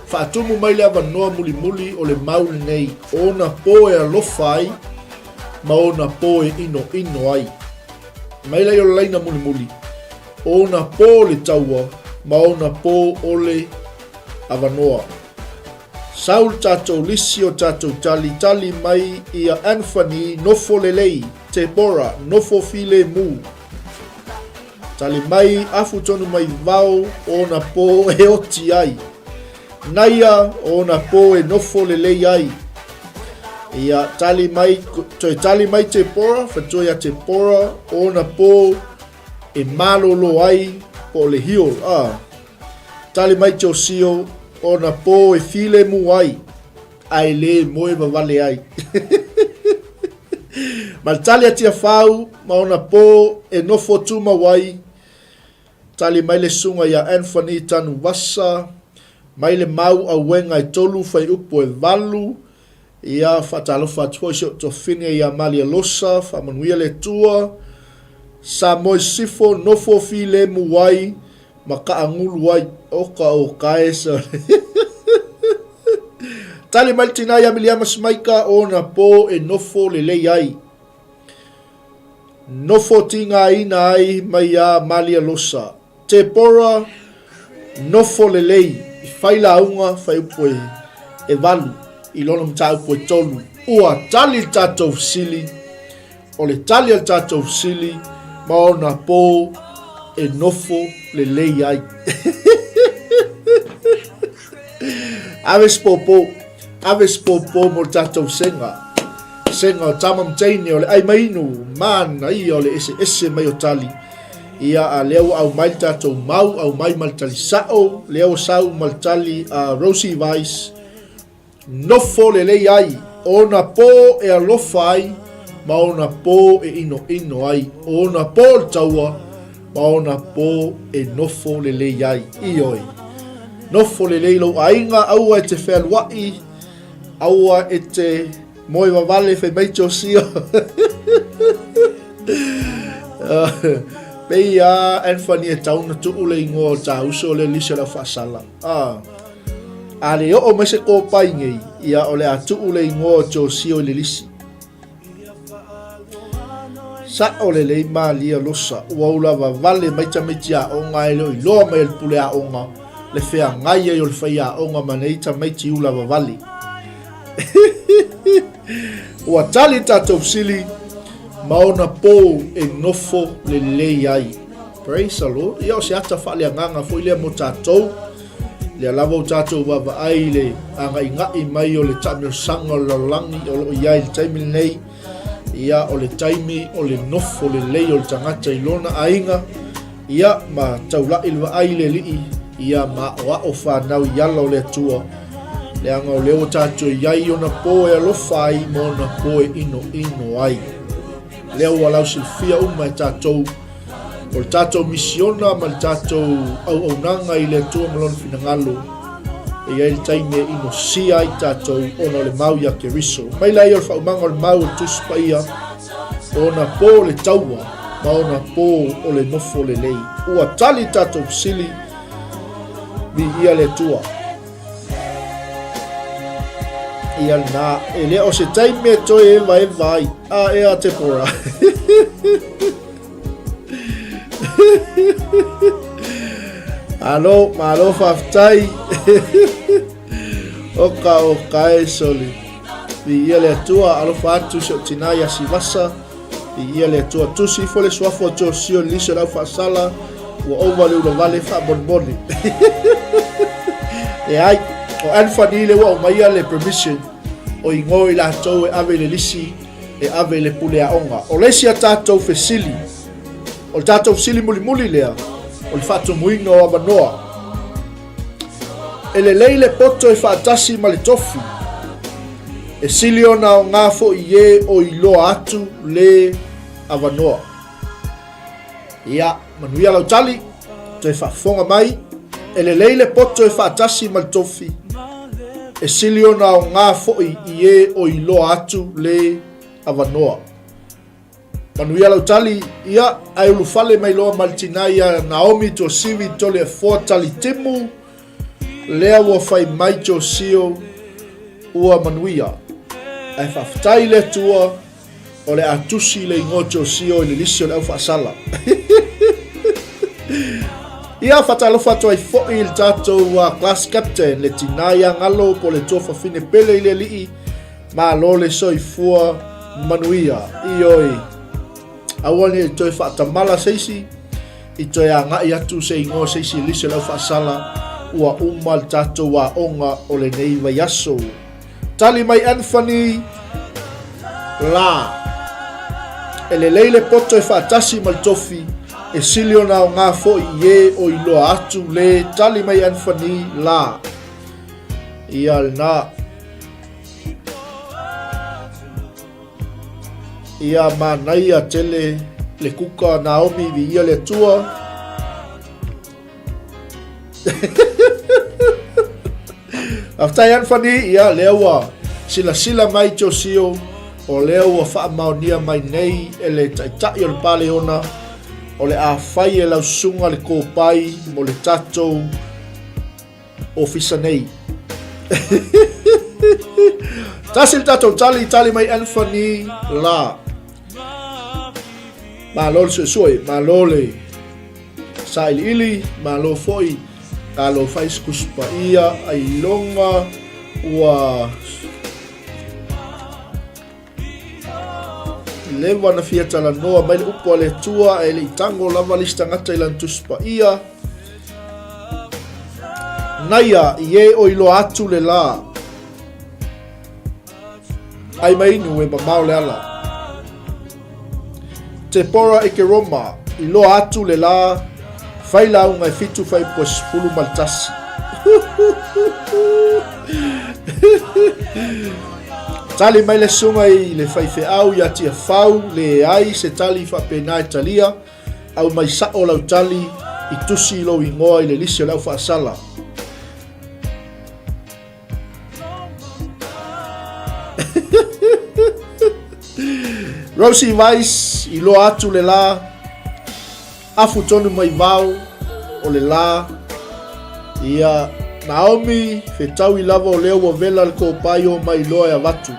Faatumu mai le avanoa mulimuli o le mau lenei, o ona po e alofa ai ma ona po e inoino ai. Mai lai o le laina mulimuli, o ona po le taua ma ona po o le avanoa. Sau le tatou lisi o tatou tali, tali mai ia Anthony nofo lelei, Tebora nofo filemu. Tali mai afu tonu mai vao ona po e oti ai. Naia ona po e nofo lelei ai. Ia tali mai, toe tali mai Tebora, whatua ia Tebora ona po e malolo ai po o le heal. Ah. Tali mai Josio, ona po e filemu ai, ae le moe vavale ai. Ma le tali a Tiafau, ma ona po e nofo tumau ai, tali mai le susuga ia Anthony Tanuvasa, mai le mau auega e tolu faiupu e valu, Ia, faatalofa atu foi si ou tuafafine ia Malia Losa, faamanuia le Atua. Samoa Sisifo, nofo filemu ai ma kaagulu ai. Oka o kae sa. Tali mai le tina ia Miliama Simaika, ona po e nofo lelei ai. Nofo tigaina ai mai ia Malia Losa. Tepora, nofo lelei, i fai lauga, fai upu e, e valu, i lona mataupu e tolu. Ua tali le tatou fesili, o le tali a le tatou fesili, ma ona po e nofo lelei ai. Ave se pōpō, ave se pōpō mo le tatou sega. Sega o tama ma teine o le ai mainu, mana ia o le eseese mai o tali. Ia, a lea ua aumai le tatou mau, aumai ma le tali sa'o, lea ua sau ma le tali a Rosie Weiss, nofo lelei ai, ona po e alofa ai, ma ona po e inoino ai, ona po le taua, ma ona po e nofo lelei ai. Ioe. Nofo lelei lou aiga, aua e te fealua'i, aua e te Moe vavale fai mai Josia. Pei a Anthony e tau na tuu le ingoa o ta uso le lisi o le au faasala. Ah. A le oo mai se kōpai nei, ia o le a tuu le ingoa o Josio i le lisi. Sa'o lelei Malia Losa, ua ula vavale mai tamaiti aoga e le o iloa mai e le pule aoga le feagai ai o le faiaoga ma nei tamaiti ula vavale. Ua tali tatou fesili ma ona pou e nofo lelei ai. Praise the Lord. Ia o se ata faaleagaga foi lea mo tatou. Lea lava o tatou vaavaai i le agaigai mai o le taamiosaga o le lalolagi o lo o i ai i le taimi lenei. Ia o le taimi o le nofo lelei o le tagata i lona aiga. Ia ma taula'i le vaai i le Alii, ia ma aʻoaʻo fanau i ala o le Atua. Leaga o lea ua tatou i ai i ona po e alofa ai ma ona po e inoino ai. Lea ua lausilafia uma e tatou o le tatou misiona ma le tatou auaunaga i le Atua ma Lona finagalo, e i ai le taimi e inosia ai tatou ona o le mau ia Keriso. Mai laia o le faaumaga o le mau o le Tusi Paia, o ona po o le taua ma ona po o le nofo lelei. Ua tali tatou fesili, viia le Atua. Ia lena, e le o se taimi e toe evaeva ai. A ea Tepora. Malo, malo faafetai. Oka oka e soli. Viia le Atua, alofa atu si ou tinā ia Sivasa. Viia le Atua, tusi ifo le suafa o Josio i lisi o le au faasala, ua ova le ulavale faamolemole. Leai, o Anthony le ua aumaia le permission o igoa i latou e ave i le lisi e ave i le pule aoga. O le isi a tatou fesili, o le tatou fesili mulimuli lea, o le faatumuina o avanoa. E lelei le poto e faatasi ma le tofi, e sili ona aoga foi i e o iloa atu le avanoa. Ia, manuia lau tali, toe faafofoga mai, e lelei le poto e faatasi ma le tofi, e sili ona aoga foi i e o iloa atu le avanoa. Manuia lau tali, ia, ae ulufale mai loa ma le tinā ia Naomi Tuasivi Toleafoa Talitimu, lea ua fai mai Josio ua manuia. Ae faafetai i le Atua, o le a tusi le igoa Josio i le lisi o le au faasala. Ia, faatalofa atu ai foi i le tatou class captain, le tinā ia Galo po o le tuafafine pele i le alii, Malo le soifua manuia. Ioe. Aua ne i toe faatamala se isi, i toe agai atu se igoa se isi i lisi o le aufaasala, ua uma le tatou aoga o lenei vaiaso. Tali mai Anthony la. E lelei le poto e faatasi ma le tofi, e sili ona aoga foi i e o iloa atu le tali mai Anthony la. Ia lena. Ia manaia tele le kuka Naomi viia le Atua. Faafetai Anthony, ia lea ua silasila mai Josio, o lea ua faamaonia mai nei e le taitai o le Paleona, o le a fai e lau susuga le kopai mo le tatou ofisa nei. Tasi le tatou tali, tali mai Anthony la. Malo le suesue, malo le sailiili, malo foi talo fai sikusi paia, ailoga ua Leva na fia talanoa mai le upu a le Atua ae le i tango lava le isi tagata i lana Tusi Paia. Naia i e o iloa atu le la. Ai mai inu e mamao le ala. Tepora i ke Roma, iloa atu le la, fai lauga e fitu fai po 11. Tali mai le susuga i le faifeau ia Tiafau, leai se tali faapena e talia, aumai sao lau tali i tusi lou igoa i le lisi o le au faasala. Rosie Weiss, iloa atu le la, Afu tonu mai vao o le la. Ia, Naomi, fetaui lava o lea ua vela le kopai o mai loa e avatu.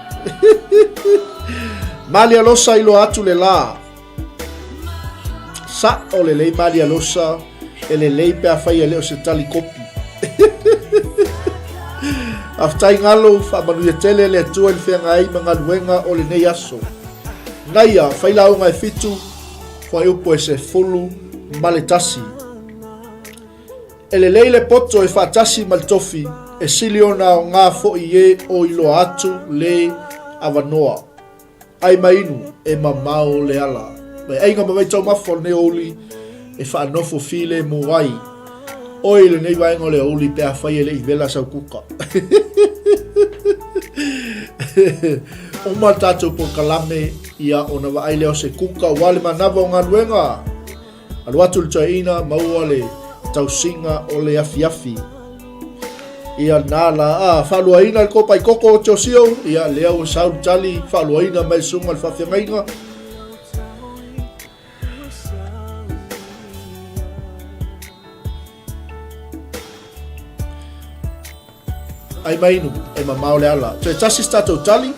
Malia Losa iloa atu le la. Sa'o lelei Malia Losa, e lelei pe afai e le o se tali kopi. Faafetai Galo, faamanuia tele le Atua i le feagai ma galuega o lenei aso. Naia, fai lauga e fitu, Fuaiupu e 11. E lelei le poto e faatasi ma le tofi, e sili ona aoga foi e o iloa atu le avanoa. Ai ma inu, e mamao le ala. Mai aiga ma vaitaumafa o lenei aoauli e faanofo filemu ai. Oe i lenei vaega o le aoauli pe afai e le i vela sau kuka. Uma le tatou polokalame, ia ona vaai lea o se kuka aua le manava o galuega. Alu atu le toeaina maua le tausiga o le afiafi. Ia na la, a, faaluaina le kopai koko o Tiosio, ia lea ua sau le tali, faaluaina mai le susuga i le faafeagaiga. Ai mainu, e mamao le ala. Toe tasi se tatou tali.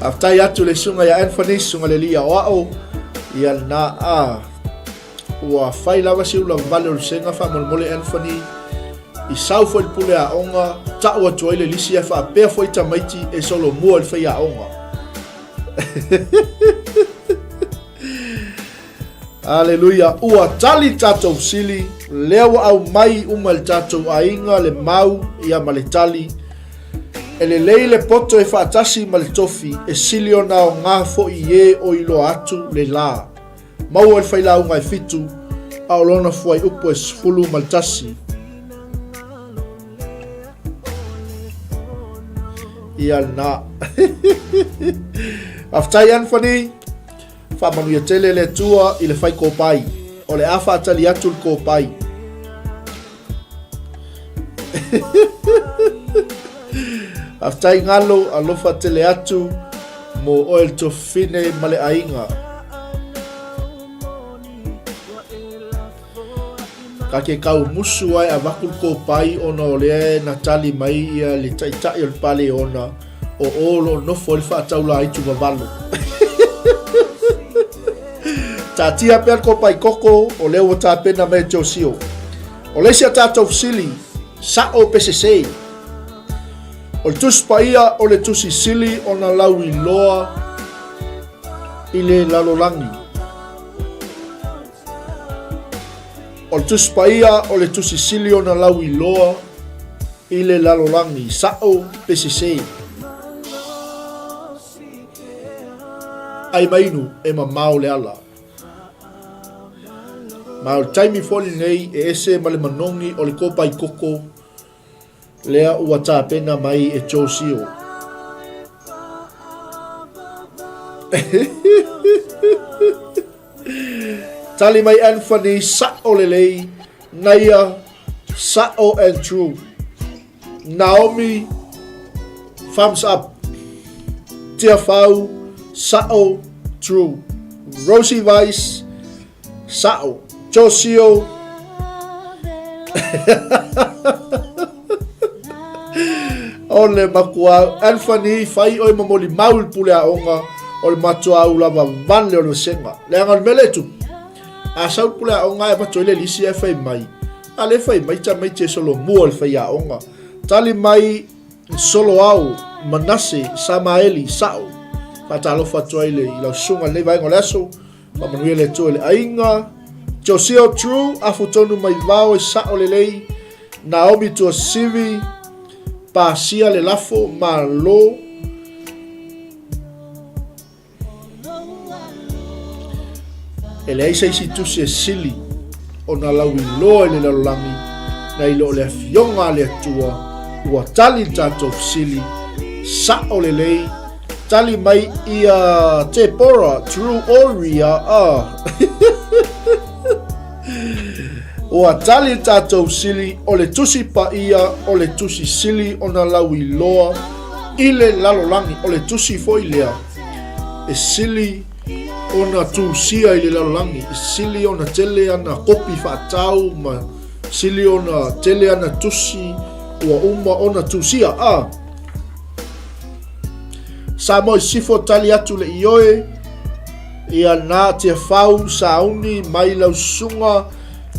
Faafetai atu le susuga ia Anthony, susuga le alii aoao, ia na a ua fai lava si ula vale o le sega faamolemole Anthony i sau foi le pule aoga, tau atu ai le lisi ae faapea foi tamaiti e solomua i le faiaoga. Aleluia, ua tali le tatou fesili, lea ua aumai uma i le tatou aiga le mau ia ma le tali. E lelei le poto e faatasi ma le tofi, e sili ona aoga foi i e o iloa atu le la. Maua i le failauga e fitu, a o lona fuaiupu e 11. Ia lena. Faafetai Anthony. Faamanuia tele le Atua i le fai kopai. O le a faatali atu le kopai. Faafetai Galo, alofa tele atu mo oe le tofine ma le aiga. Ka ke kau musu ai avaku le kopai ona o lea na tali mai ia le taitai o le paleona o o lo o nofo ai le faataula aitu vavalo. Taatia pea le kopai koko o lea ua tapena mai e Josio. O le isi a tatou fesili, sa'o pe sese? O le Tusi Paia o le Tusi Sili ona lauiloa i le lalolagi. O le Tusi Paia o le Tusi Sili ona lauiloa i le lalolagi, sa'o pe sese? Ai mainu e mamao le ala. Ma o le taimi foi lenei e ese ma le manogi o le kopai koko lea ua tapena mai e Josio. Tali mai Anthony, sa'o lelei, Naia, sa'o and true. Naomi, thumbs up. Tiafau, sa'o, true. Rosie Weiss, sa'o. Josio, o le makuau. Anthony, fai oe ma molimau i le pule aoga o le matuau lava vale o le vasega. Leaga o le mea lea e tupu, a sau le pule aoga ae avatu ai le lisi ae fai mai, A lea fai mai tamaiti e solomua i le faiaoga. Tali mai Soloao, Manase, Samaeli, Sa'o. Faatalofa atu ai le, i lau susuga i lenei vaega o le aso. Faamanuia le Atua i le aiga. Josio True, afu tonu mai vao e sa'o lelei. Naomi Tuasivi, pasia le lafo, malo. E leai se isi tusi e sili ona lauiloa i le lalolagi nai lo le Afioga a le Atua ua tali le tatou fesili sa'o lelei tali mai ia Tepora True Oria ah. Ua tali le tatou fesili o le Tusi Paia o le Tusi Sili ona lauiloa i le lalolagi o le tusi foi lea e sili ona tusia i le lalolagi, e sili ona tele ana kopi faatau ma sili ona tele ana tusi ua uma ona tusia. A Samoa i Sisifo tali atu le ioe ia na Tiafau sauni mai lau susuga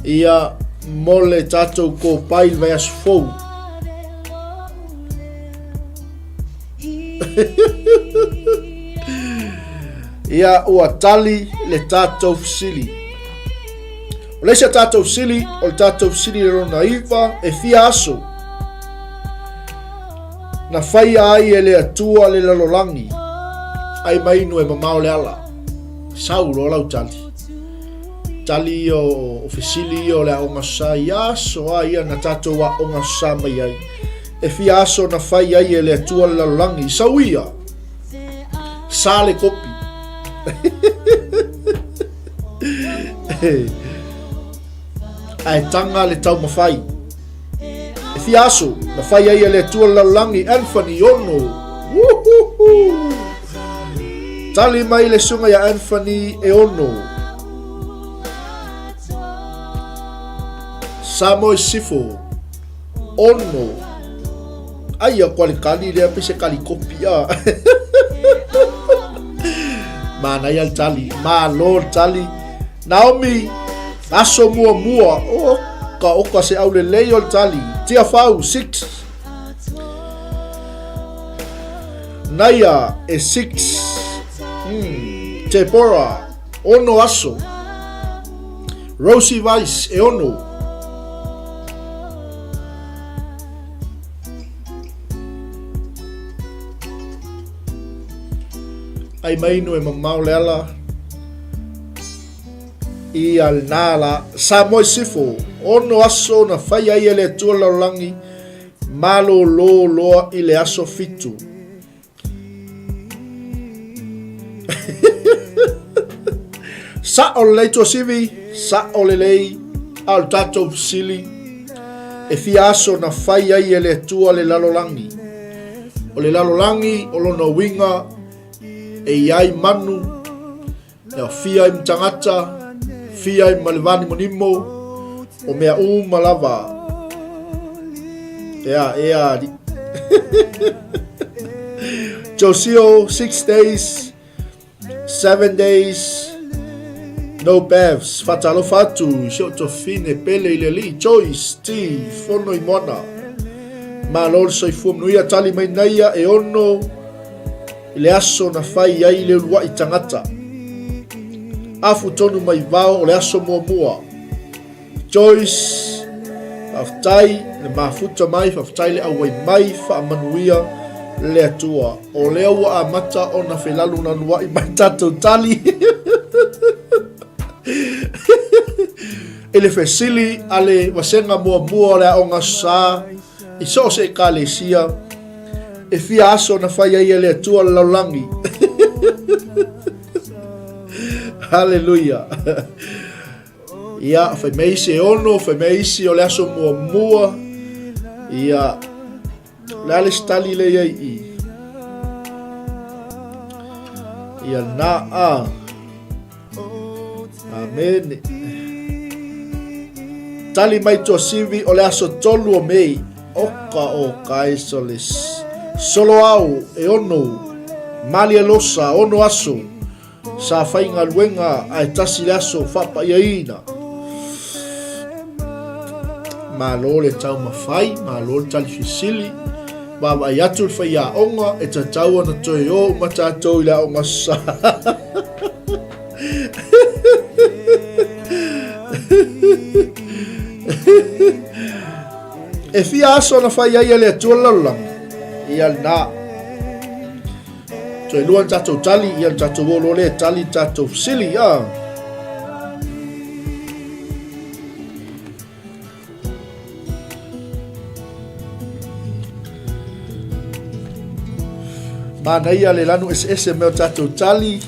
ia mo le tatou kopai i le vaiaso fou. Ia ua tali le tatou fesili. O le isi a tatou fesili, o le tatou fesili le lona iva, e fia aso na faia ai e le Atua le lalolagi, ai mainu e mamao le ala. Sau loa lau tali. Tali ia o fesili ia o le aoga sa i aso a ia na tatou aoga sa mai ai. E fia aso na fai ai e le Atua le lalolagi. Sau ia! Sa le kopi. Ae tanga le taumafai. E fia aso na fai ai e le Atua le lalolagi. Anthony ono. Uhuhu! Tali mai le susuga ia Anthony e ono. Samoa i Sifo. Ono. Ai ia kua le kali lea pe se kali kopi a. Manaia le tali. Malo le tali. Naomi, aso muamua. Oka, oka se aulelei o le tali. Tiafau, 6. Naia e 6. Tepora, ono aso. Rosie Weiss, e ono. Ai mainu e mamao le ala i al nā la. Samoa i sifo, ono aso na whai ai e le Atua lalolagi, Malōlō loa i le aso fitu. Sa'o lelei Tuasivi, sa'o lelei, a o le tatou fesili, e fia aso na fai ai e le Atua le lalolagi? O le lalolagi o lona uiga e i ai manu, E aofia ai ma tagata, aofia ai ma le vanimonimo, o mea uma lava. Ea, ea, alii. Josio, 6 days, 7 days, no baths. Faatalofa atu i si ou tuafafine pele i le alii, Joyce T. Fono i Moana. Malo le soifua manuia, tali mai naia e ono I le aso na fai ai le uluai tagata. Afu tonu mai vao o le aso muamua. Joyce, faafetai le mafuta mai, faafetai le auai mai, faamanuia le Atua. O lea ua amata ona felalulaluai mai tatou tali. I le fesili a le vasega muamua o le aoga sa I so o se ekalesia, e fia aso na fai ai e le Atua le lalolagi. Haleluia. Ia, fai mai isi e ono, fai mai isi o le aso muamua. Ia, le a le stali le iai i. Ia, na a. Amene. Tali mai Tuasivi o le aso 3 o Mei. Oka o Kaisoles. Solo au e ono. Malie losa ono aso. Sa faigaluega ae tasi le aso faapaiaina. Malo le taumafai, malo le tali fesili. Vaavaai atu le faiaoga e tatau ona toe o uma tatou i le aoga sa. E fia aso na fai ai e le Atua le lalolagi? Ia lena. Toe lua le tatou tali, ia le tatou o loa lea e tali le tatou fesili. Ia. Manaia le lanu eseese me o tatou tali.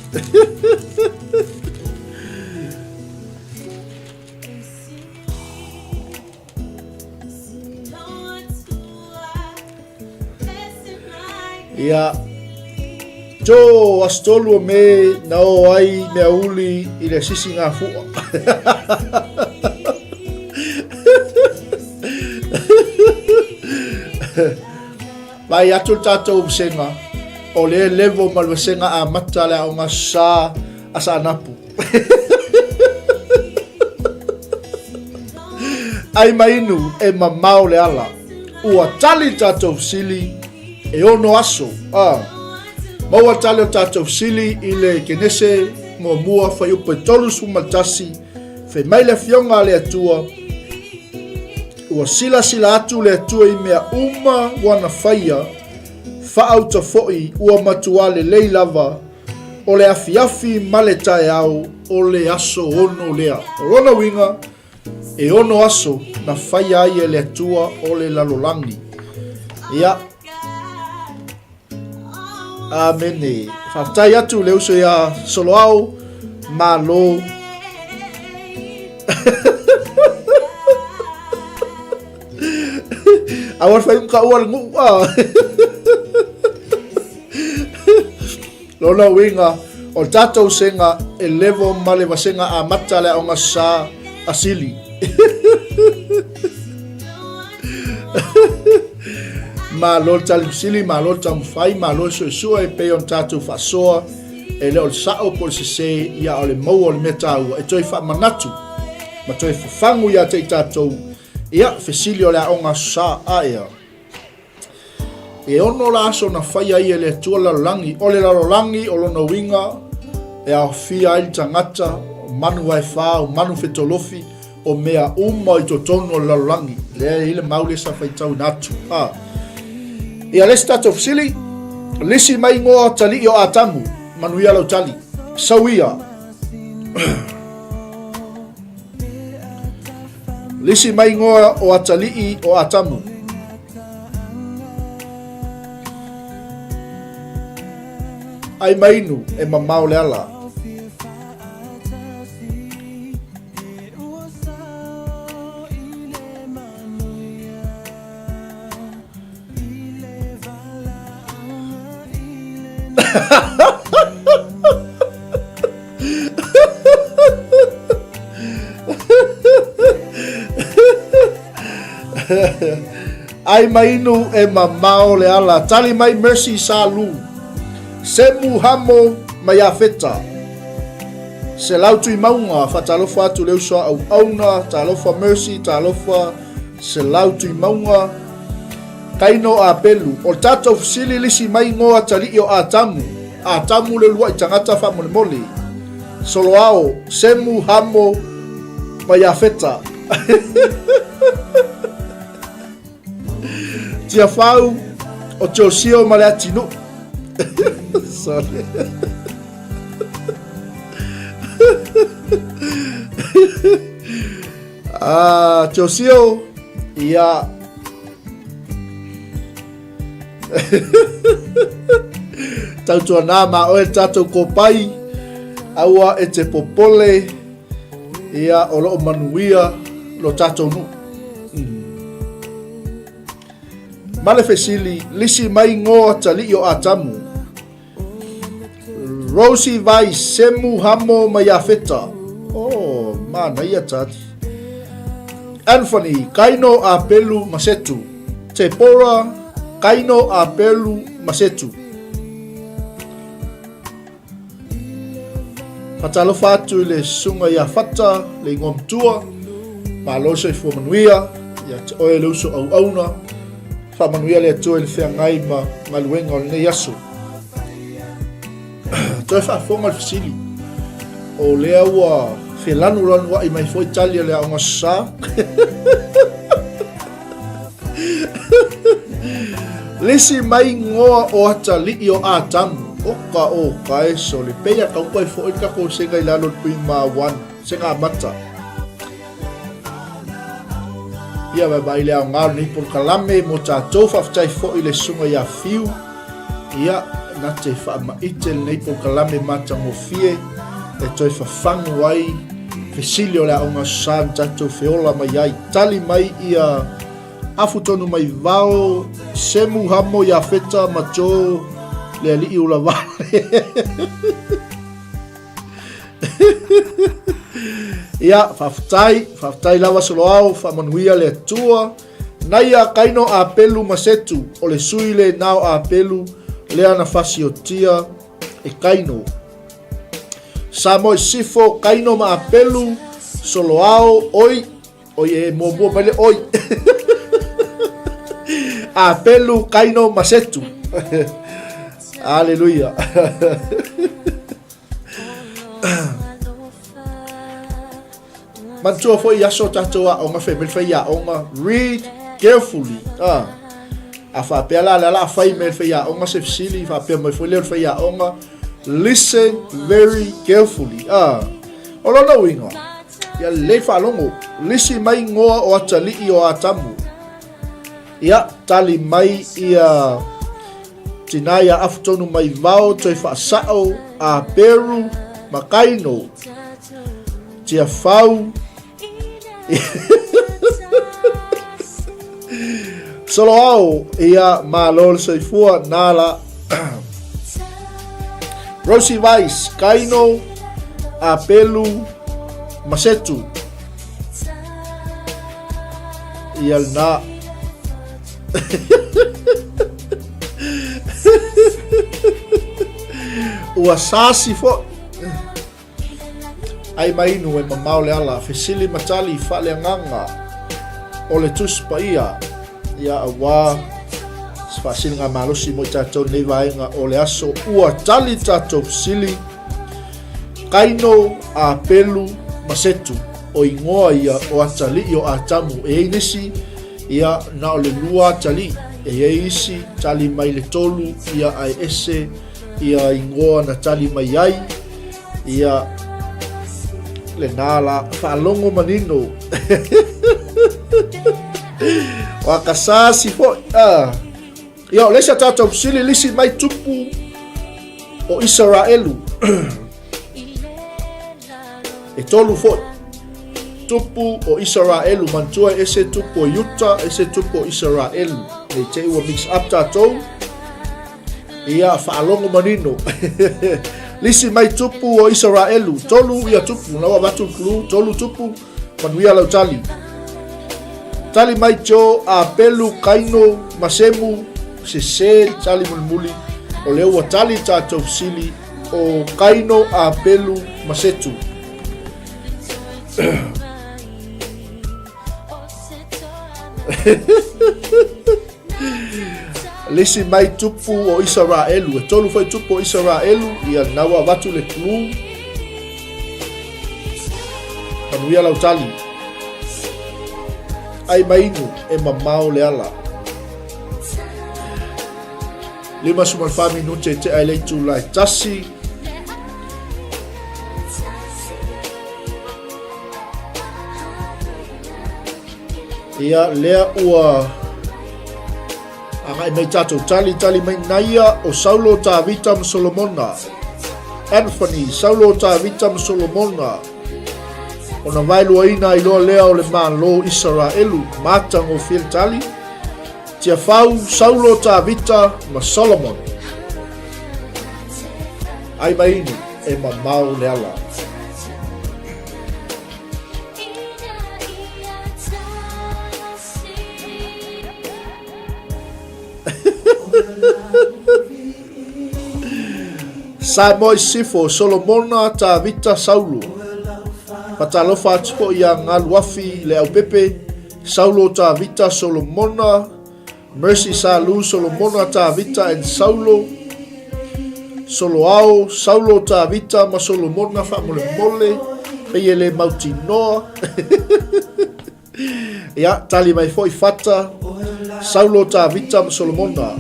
Ia, Jo, aso tolu o Me na o ai mea uli i le sisi ngā fua. Vai atu le tatou vasenga, o le level ma le vasenga amata le aoga sa a Saanapu. Ai mainu e mamao le ala. Ua tali le tatou fesili e ono aso. Ah. Maua tali o tatou fesili i le Kenese muamua fuaiupu e 31, fai mai le Afioga a le Atua, Ua silasila atu le Atua i mea uma ua na faia, faauta foi ua matuā lelei lava. O le afiafi ma le taeao o le aso ono lea. O lona uiga, e ono aso na faia ai e le Atua o le lalolagi. Ia. Amene. Faafetai atu le uso ia Soloao. Malo. Aua le fai makaua le nuu. Ah. Lona uiga, o le tatou sega e level ma le vasega amata le aoga sa asili. Malo le tali fesili, malo le taumafai, malo le suesue e pei ona tatou faasoa e le o le sao po o le sese, ia a o le maua o le mea taua e toe faamanatu ma toe fafagu ia te i tatou, ia fesili o le aoga sa aea. E ono la aso na faia ai e le Atua lalolagi. O le lalolagi o lona uiga e aofia ai le tagata, o manu vaefā, o manu fetolofi, o mea uma i totonu o le lalolagi. Lea e i ai le mau lea sa faitauina atu. A. Ia le isi tatou fesili, lisi mai igoa talii o Atamu. Manuia lau tali. Sauia. Lisi mai igoa o atalii o Atamu. Ai mainu e mamao le ala. Ai mainu e mamao le ala. Tali mai Mercy Salu. Semu Hamo mai Afeta. Selau tui maunga, whatalofa atu le uso au auna, talofa Mercy, talofa Selau tui maunga. Kaino a Pelu, o le tatou fesili lisi mai ngoa talii o Atamu, Atamu le uluai tagata faamolemole, Soloao, Semu, Hamo ma Iafeta. Tiafau, o Josio ma le Atinuu. Sorry. Ah, Josio, ia. Tautuanā mā oe le tatou kōpai, aua e te popole, ia, o loo manuia lo tatou nuu. Mm. Ma le fesili, lisi mai ngoa talii o Atamu. Rosie Vai, Semu Hamo ma Iafeta. Oh, manaia tali. Anthony, Kaino Apelu ma Setu. Tepora, Kaino Apelu ma Setu. Whatalofa atu i le susuga ia Fata, le ingoa matua. Malo soifua manuia, ia te oe le uso auauna. Faamanuia le Atua i le feagai ma galuega o lenei aso. Toe faafofoga le fesili, o lea ua felanulanuai mai foi tali a le aoga sa. Lisi mai ngoa o atalii o Atamu, oka o ka e sole, peia kaupa e foi ka ko senga i lalo pui ma one, senga mata. Ia vaivai le aoga o lenei polokalame mo tatou. Faafetai foi i le susuga ia Fiu, ia, na te faamaite lenei polokalame matagofie e toe fafagu ai fesili o le aoga sa na tatou feola mai ai. Tali mai ia afu tonu mai vao Semu Hamo Iafeta ma Joe le alii ulavale. Ia, faafetai, faafetai lava Soloao, faamanuia le Atua. Naia Kaino Apelu ma Setu, o le sui le nao Apelu, lea na fasiotia e Kaino. Samoa i Sifo, Kaino ma Apelu, Soloao, oi, Oi e muamua mai le oi. Apelu, Kaino ma Setu. Aleluia. Manatua foi i aso o tatou aoga fai mai le faiaoga read carefully. Ah. A faapea la lea la a fai mai le faiaoga se fesili faapea mai foi lea o le faiaoga. Listen very carefully. Ah, o lona uiga, ia lelei faalogo, lisi mai igoa o atalii o Atamu. Ia, tali mai ia tinā ia afu tonu mai vao toe faasao a Peru ma Kaino. Tiafau. Soloao, ia, malo le soifua, nā la. Rosie Vice, Kaino, Apelu, Masetu. Ia lena. Ua sasi foʻi. Ai mai inu e mamao le ala, fesili ma tali faaleagaga o le Tusi Paia, ia auā se faasiliga malosi mo i tatou nei vaega o le aso. Ua tali tatou fesili, Kaino, Apelu ma Setu, o igoa ia o atalii o Atamu. E i ai nisi, ia na o le lua atalii, e i ai isi tali mai le tolu, ia ae ese ia igoa na tali mai ai ia lena la faalogo manino o akasasi foʻi a ia o le isi a tatou fesili lisi mai tupu o Isaraelu e tolu foʻi tupu o Isaraelu manatua e ese tupu o Iuta ese tupu o Isaraelu nei te i ua mix up tatou Ia faalogo manino. Lisi mai tupu o Isaraelu, tolu ia tupu, na ua avatu le clue, tolu tupu, manuia lau tali. Tali mai Jo, Apelu, Kaino, ma Semu, sese le tali mulimuli, o lea ua tali tatou fesili o Kaino, Apelu, ma Setu. Lisi mai tupu o Isaraelu, e tolu foi tupu o Isaraelu, ia na ua avatu le clue. Manuia lau tali. Ai mai inu, e mamao le ala. 54 minute e tea i le itula e tasi. Ia, lea ua agai mai tatou tali, tali mai naia o Saulo, Tavita ma Solomona. Anthony, Saulo, Tavita ma Solomona. Ona vaeluaina ai loa lea o le Malo Isaraelu, matagofie le tali. Tiafau, Saulo, Tavita ma Solomon. Ai mai inu, e mamao le ala. Samoa i Sifo, Solomona, Tavita, Saulo. Fatalofa atu foi ia Galuafi Leaupepe, Saulo, Tavita, Solomona, Mercy Salu, Solomona, Tavita and Saulo, Soloao, Saulo, Tavita ma Solomona faamolemole, pei e le mautinoa. Ia, tali mai foi Fata, Saulo, Tavita ma Solomona.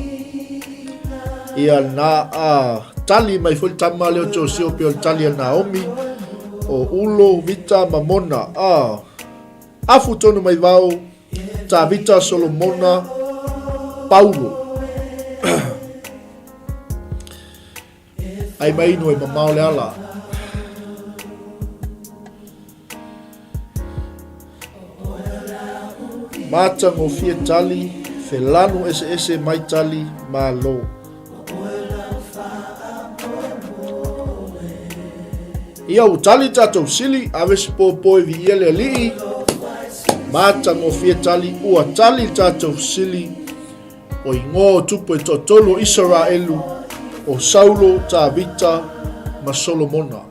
Ia, na a tali mai foi le tama lea o Josio pei o le tali a Naomi, o Ulo, Vita ma Mona. A, afu tonu mai vao, Tavita, Solomona, Paulo. Ai mai inu e mamao le ala. Matagofie tali, felanu eseese mai tali, malo. Ia ua tali tatou sili, ave se pōpō e viia le Alii. Matagofie tali, ua tali tatou sili, o igoa o tupu e toatolu o Isaraelu, o Saulo, Tavita ma Solomona.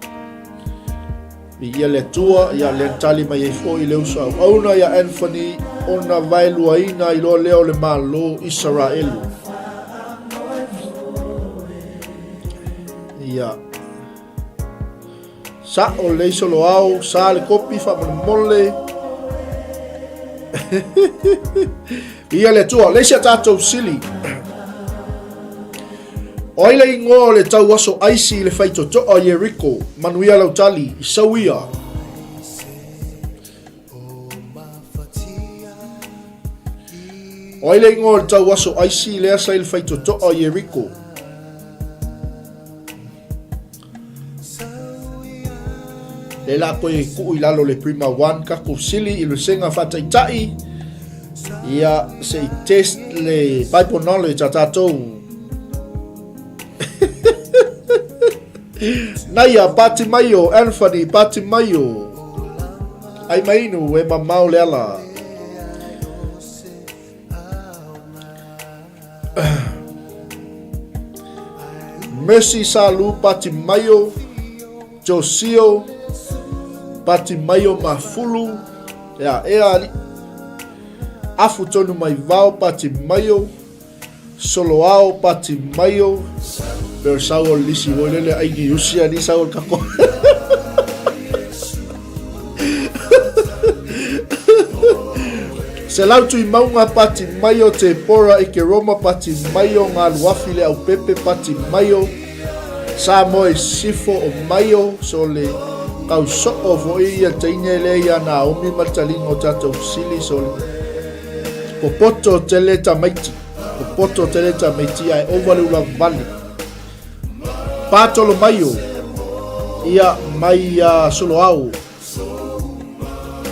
Viia le Atua, ia lea na tali mai ai foi le uso auauna ia Anthony ona vaeluaina ai loa lea o le Malo Isaraelu. Ia. Sa'o lelei soloao, sa le kopi faamolemole. Viia le Atua. Le isi a tatou sili. O ai le igoa o le tauaso aisi i le faitotoa o Ieriko? Manuia lau tali, i sau ia. O ai le igoa o le tauaso aisi lea sa i le faitotoa o Ieriko? Lea la koe kuu i lalo le Prima One tatou sili i le senga faataitai ia se i test le Bible knowledge a tatou. Naia, pati mai o, Anthony, pati mai o. Ai mainu, e mamao le ala. Mercy Salu Patimaio Josio Patimaio Mafulu Ea ea ali Afu tonu mai vao Patimaio Soloao Patimaio Pe o sau o lisi voi lele ai ni usi ali sau o kako. Selau tui maunga pati maio te pora i ke Roma pati maio ngā luafi le au pepe pati maio Samoa i sifo o maio so le kau soo fo i ia teine le ia Naomi ma talinga o tatou sili so le popoto tele tamaiti popoto tele tamaiti ai ova le ula vale Patolo maio ia mai ia Soloao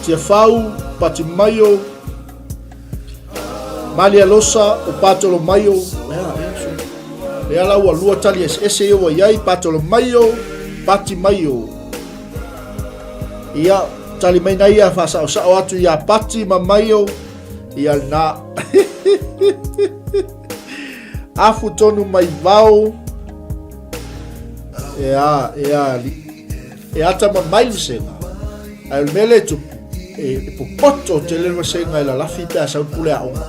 Tiafau, Patimaio, Malialosa, o Patolomaio, ea, ea, so. Ea la ua lua tali eseese ia ua iai, Patolomaio, Patimaio. Ia, tali mai na ia whasaosao atu ia Pati ma Maio, ia na. Afu tonu mai vao, ea, ea, li. E ata ma mai le vasega, ae o le mea lea e tupu, e popoto tele le vasega e lalafi pe a sau le pule aoga.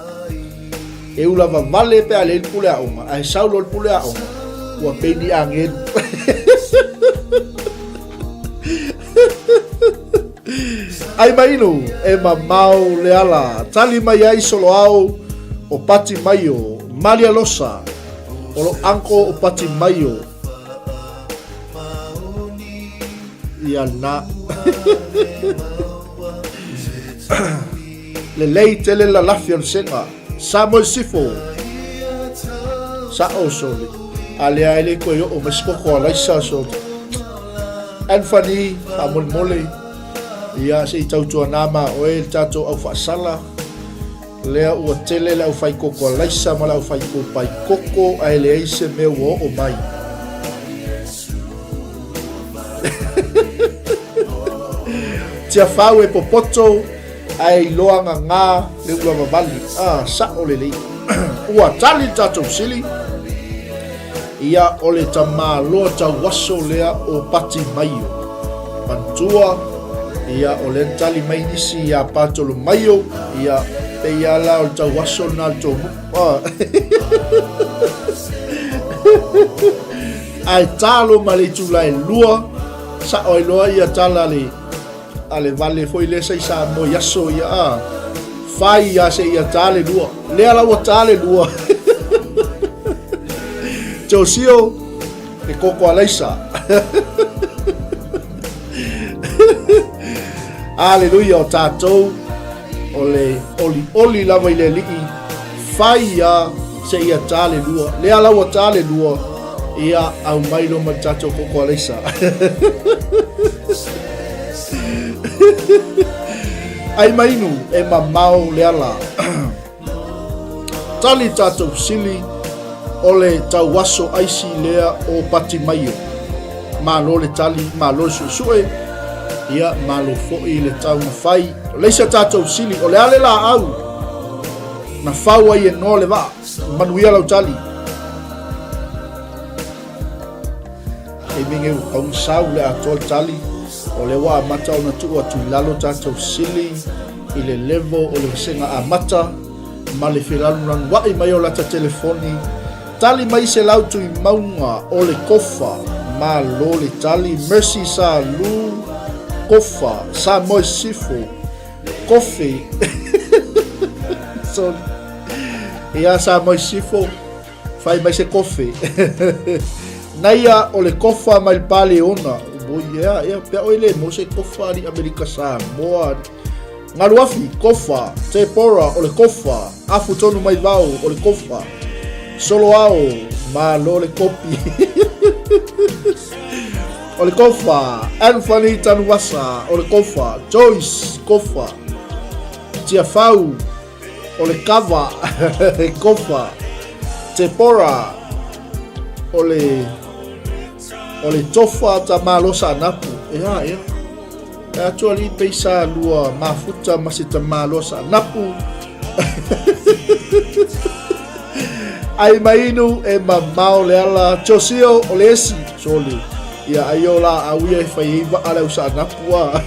E ula vavale pe a leai le pule aoga, ae sau loa le pule aoga, ua pei ni agelu. Ai mainu, e mamao le ala, tali mai ai soloao o Pati Maio, Malialosa, o lo anko o Pati Maio, Ia na. Lelei tele lalafi o le sega. Samoa Sifo. Sa'o sole. A lea e le koe oo mai se koko a laisa sole. Anthony, faamolemole. Ia se i tautuana ma oe le tatou au faasala. Lea ua tele le aufai koko alaisa ma le aufai kopai koko ae leai se mea ua oo mai. Tiafau e popoto ae iloa gagā le ula vavali. Ah, sa'o lelei. Ua tali le tatou sili. Ia, o le tamāloa tauaso lea o Patimaio. Manatua, ia, o lea na tali mai nisi iā Patolomaio, ia, pei lava la o le tauaso lena o le tou nuu. Ah. Ae talo ma le itula e lua, sa'o ai loa ia tala a le A le vale foi lea sa i Samoa i aso ia a fai ia se ia ta le lua. Lea la ua ta le lua. Josio, e koko a Laisa. Aleluia o tātou o le oli oli lava i le alii fai ia se ia ta le lua. Lea la ua ta le lua ia au mai lo ma le tātou koko a Laisa. Ai mainu e mamao le ala. Tali tatou sili o le tauaso aisi lea o Patimaio. Malo le tali, malo le suesue, ia malo foi le taumafai. O le isi a tatou sili, o le a le laau na fau ai e Noa le vaa. Manuia lau tali. Taimi nei ua tau sau le atoa le tali, o lea ua amata ona tuu atu i lalo tatou sili i le level o le vasega amata ma le felanulanua'i mai o lata telefoni. Tali mai se lau tui mauga o le kofa, malo le tali, Mercy Sa Lu, Kofa, Samoa Sifo, Kofi, sorry, ia Samoa Sifo. Fai mai se kofe. Naia o le kofa mai le paleona. Oi ea, ea, pea oi le mo se kofa ali Amerika Samoa. Galuafi, kofa, Tepora o le kofa, afu tonu mai vao o le kofa. Solo ao, malo le kopi. o le kofa, Anthony Tanuasa o le kofa, Joyce kofa. Tiafau, O le kava, he kofa. Tepora, o le, o le tofa ta malosa anapu. Ea, ea. E atu ali peisa lua mafuta ma se ta malosa anapu. Ai mainu e mamao le ala Josio o le esi sole. Ia ai o la au ia e fai ei waa le usa anapu a.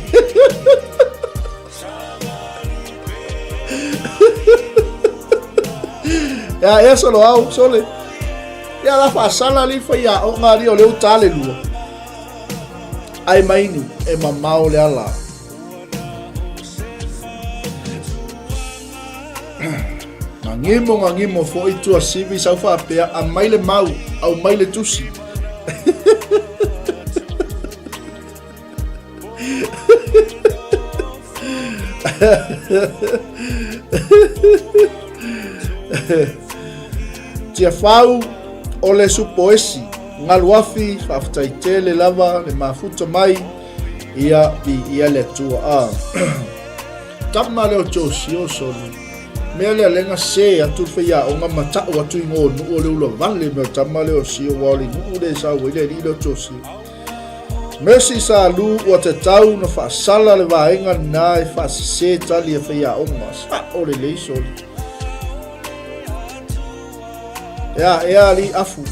Ia, ia solo au, sole. Ia la faasala li fai a o ngā o le uta le lua. Ai mainu, e mamao le ala. Ngā ngimo, ngā ngimo fo i tua sivi sau whaapea, a mai le mau, au mai le tusi. Tiafau o le supoesi galuafi faafetai tele lava le mafuta mai ia i ia le Atua a tama leo Josio soli mea lea lenga se atu le faiaoga ma ta'u atu i gōnu'u o le ulavale mea o tama leo sio ua o le nu'u le sau ai le alii leo Josio Mercy Salu ua tatau na faasala le vaega lena e faasese tali a faiaoga. Sa'o lelei soli. Ea, ea ali afu.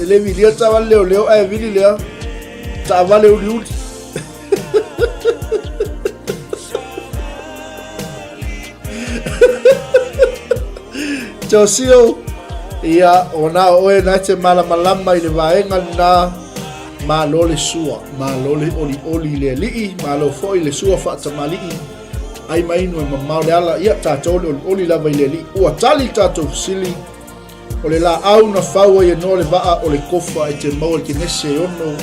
E le vilia taavale leoleo ae vili lea taavale uliuli. Josio, ia, o nā oe nā te malamalama i le vaega lena, malo le sua, malo le olioli i le alii, malo foi le sua faatamali'i, ai mainu e mamao le ala, ia tatou le olioli lava i le alii. Ua tali le tatou fesili, O le laau na fau ai e Noa le vaa o le kofa e te maua i le Kenese e ono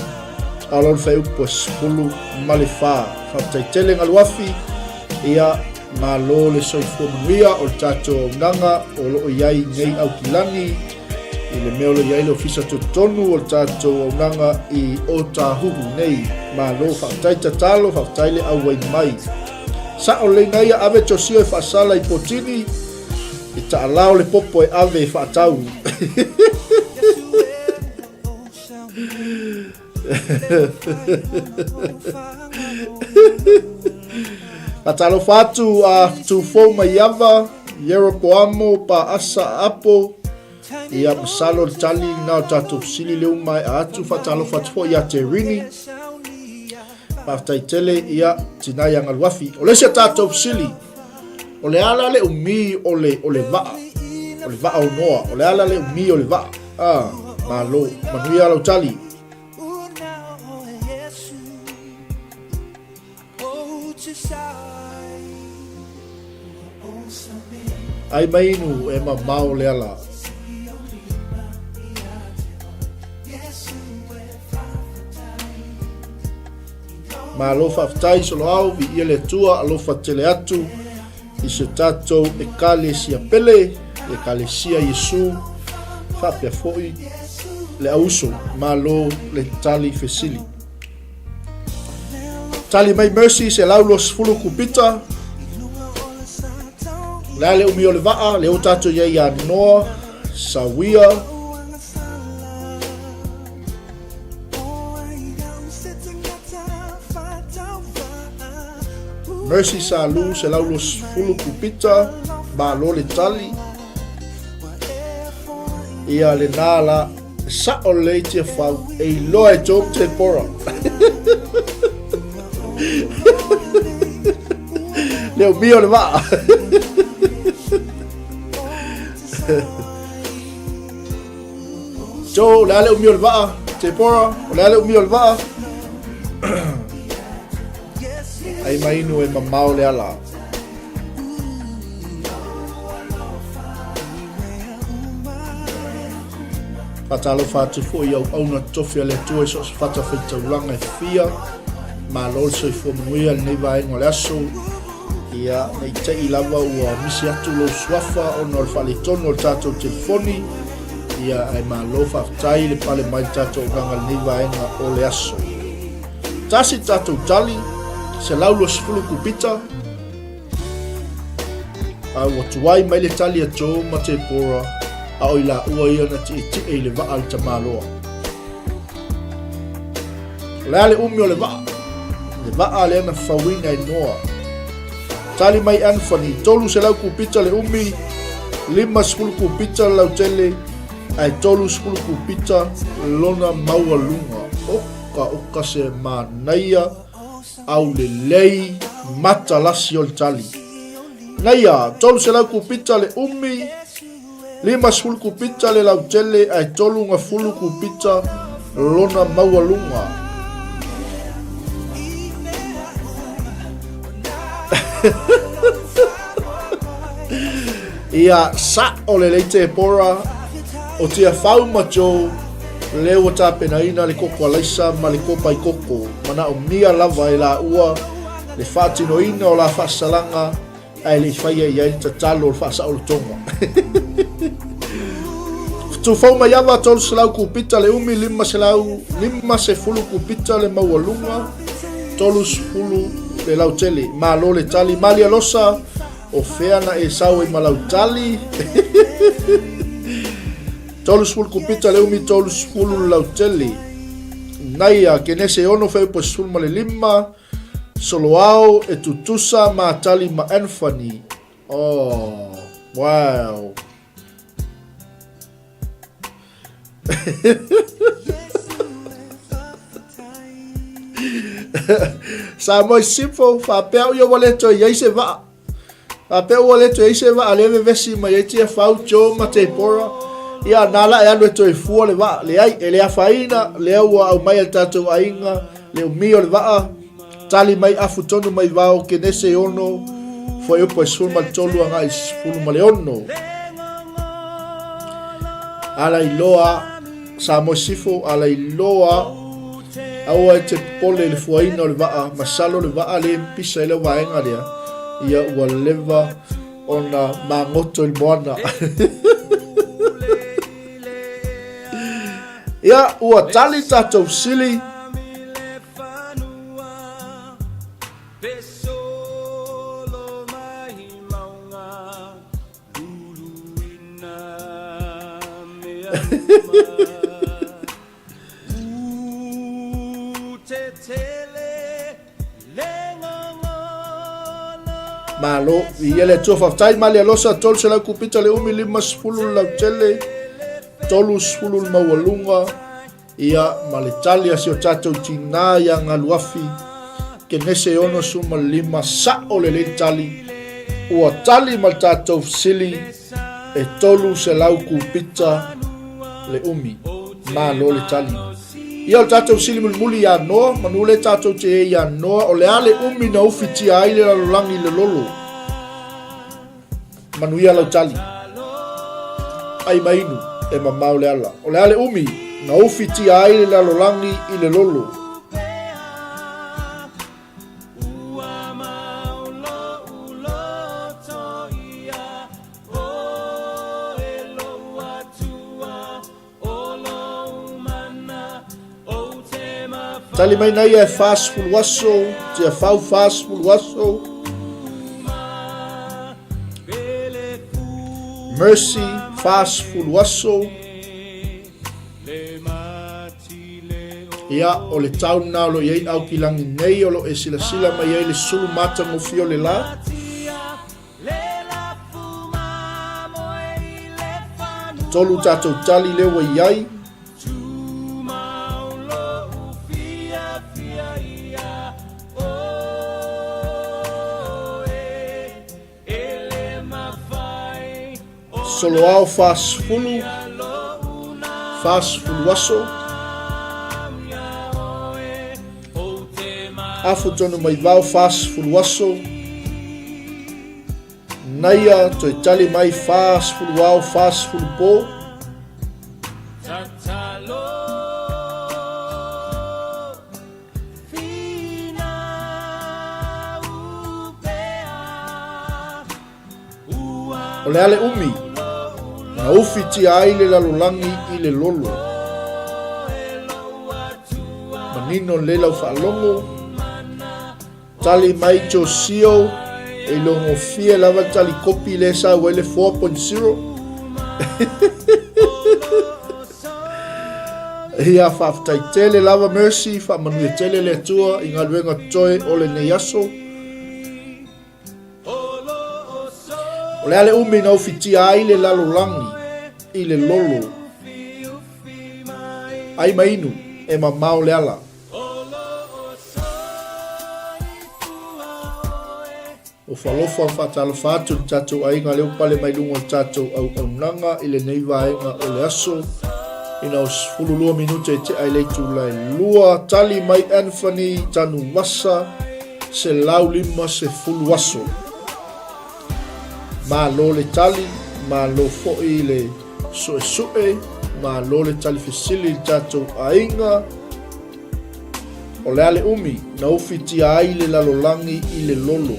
a lona faeupu e 14. Faafetai tele Galuafi, ia malo le soifua manuia o le tatou auaunaga o lo o i ai nei Aukilani i le mea o lo o i ai le ofisa totonu o le tatou auaunaga i Otahuhu nei. Malo, faafetai tatalo, faafetai le auai mai. Sa'o lelei naia ave Josio e faasala i Potini. E taalao le popo e ave e faatau. Faatalofa atu a Tufou Maiava, Ieropoamo, Paasa Apo, ia masalo le tali na o tatou fesili le uma e atu. Faatalofa atu foi ia Terini. Faafetai tele ia tina ia Galuafi. O le isi a tatou fesili, o le ala le umi o le, o le vaa, o le vaa o Noa, o le ala le umi o le vaa. Ah, malo, manuia lau tali. Ai mainu e mamao le ala. Malo faafetai Soloao, viia le Atua, alofa tele atu i se tatou Ekalesia pele, Ekalesia Iesu, faapea foi le auso, malo le tali fesili. Tali mai Mercy, 120 kupita. Le a le umi o le vaa, le o tatou iai ia Noa, Sawia, Mercy Salu, 120 kupita, malo le tali. Ia le nā la, sa'o lelei Tiafau, e iloa e Job Tepora. Le umi o le vaa. Joe, o le a le umi o le vaa? Tepora, o le a le umi o le vaa? Ai mainu e mamao le ala. Faatalofa atu foi i auauna totofi a le Atua i so o se fatafaitaulaga e fia. Malo le soifua manuia i lenei vaega o le aso. Ia, ne i te i lava ua misi atu lou suafa ona o le faaletonu o le tatou telefoni. Ia, ae malo faafetai le pale mai le tatou auaunaga i lenei vaega o le aso. Tasi le tatou tali, 120 kupita. A ua tuai mai le tali a Joe ma Tepora, a o i laua ia na tietie i le vaa a le tamaloa. O le a le umi o le vaa? Le vaa lea na fauina e Noa. Tali mai Anthony, 300 kupita le umi, 50 kupita le lautele, ae 30 kupita lona maualuga. Oka oka se manaia aulelei matalasi o le tali. Naia, 300 kupita le umi, 50 kupita le lautele ae 30 kupita lona maualuga. Ia, sa'o lelei Tepora, o Tiafau ma Joe, lea ua tapenaina le koko alaisa ma le kopai koko, manaomia lava e laua le faatinoina o la faasalaga ae le i faia i ai le tatalo o le faasaolotoga. Tufau mai ava 300 kupita le umi, 550 kupita le maualuga, 30 le lautele. Malo le tali. Malia Losa, o fea na e sau ai ma lau tali? 30 kupita le umi, 30 le lautele. Naia, Kenese 6 Feupo 15, Soloao e tutusa ma tali ma Anthony. Oh, wow. Samoa Sifo, faapea au ia ua le toe i ai se vaa. Faapea ua le toe i ai se vaa lea e vevesi mai ai Tiafau, Joe ma Tepora. Ia, na la e alu e toe fua le vaa. Leai, e le afaina, lea ua aumai e le tatou aiga le umi o le vaa, tali mai afu tonu mai vao Kenese 6, fuaiupu e 13 agai 16. Ala iloa, Samoa Sifo, ala iloa, aua e te popole i le fuaina o le vaa, masalo le vaa lea e pisa i le vaega lea, ia ua leva ona magoto i le moana. Ia, ua tali tatou sili. Malo, i ele Atua faafetai mali alosa 300 kupita le umi 50 le lautele 30 le maualuga ia ma le tali a si o tatou tinā ia Galuafi Kenese 65 sa'o lelei le tali ua tali ma le tatou fesili e 300 kupita le umi. Malo le tali. Ia o le tatou fesili mulimuli ia Noa, manu lea tatou te e ia Noa, o le a le umi na ufitia ai le lalolagi i le lolo? Manuia lau tali. Ai ma inu, e mamao le ala. O le a le umi na ufitia ai le lalolagi i le lolo? Tali mai nei e 40 aso, Tiafau 40 aso. Mercy 40 aso. Ia, o le tau lena o lo o i ai Aokilangi nei o lo o e silasila mai ai le sulu matagofie o le la. Tolu tatou tali lea ua i ai. Soloao 40, 40 aso. Afu tonu mai vao 40 aso. Naia toe tali mai 40 ao 40 po. O le a le umi na ufitia ai le lalolagi i le lolo? Manino lelei lau faalogo. Tali mai Josio, e ilogofie lava le tali kopi lea e sau ai le 4.0. Ia faafetai tele lava Mercy, faamanuia tele le Atua i galuega totoe o lenei aso. O le a le umi na ufitia ai le lalolagi i le lolo? Ai ma inu, e mamao le ala. Alofa alofa ma faatalofa atu i le tatou aiga lea ua pale mai luga o le tatou auaunaga i lenei vaega o le aso ina o 12 minute e tea i le itula e 2. Tali mai Anthony Tanuvasa 150 aso. Malo le tali, malo foi le suesue, malo le tali fesili i le tatou aiga. O le a le umi na ufitia ai le lalolagi i le lolo?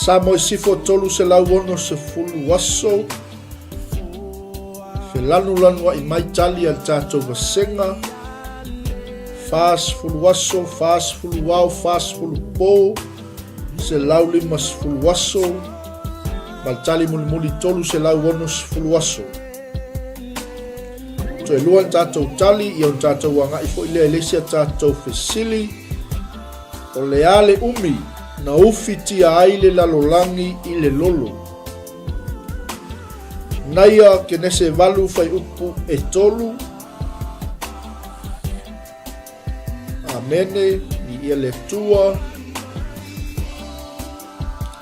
Samoa i Sifo 360 aso. Felanulanua'i mai tali a le tatou vasega. 40 aso, 40 ao, 40 po, 150 aso, ma le tali mulimuli 360 aso. Toe lua ni tatou tali, ia ona tatou agai foi lea i le isi a tatou fesili. O le a le umi na ufitia ai le lalolagi i le lolo? Naia Kenese 8 fuaiupu e 3. Amene, viia le Atua.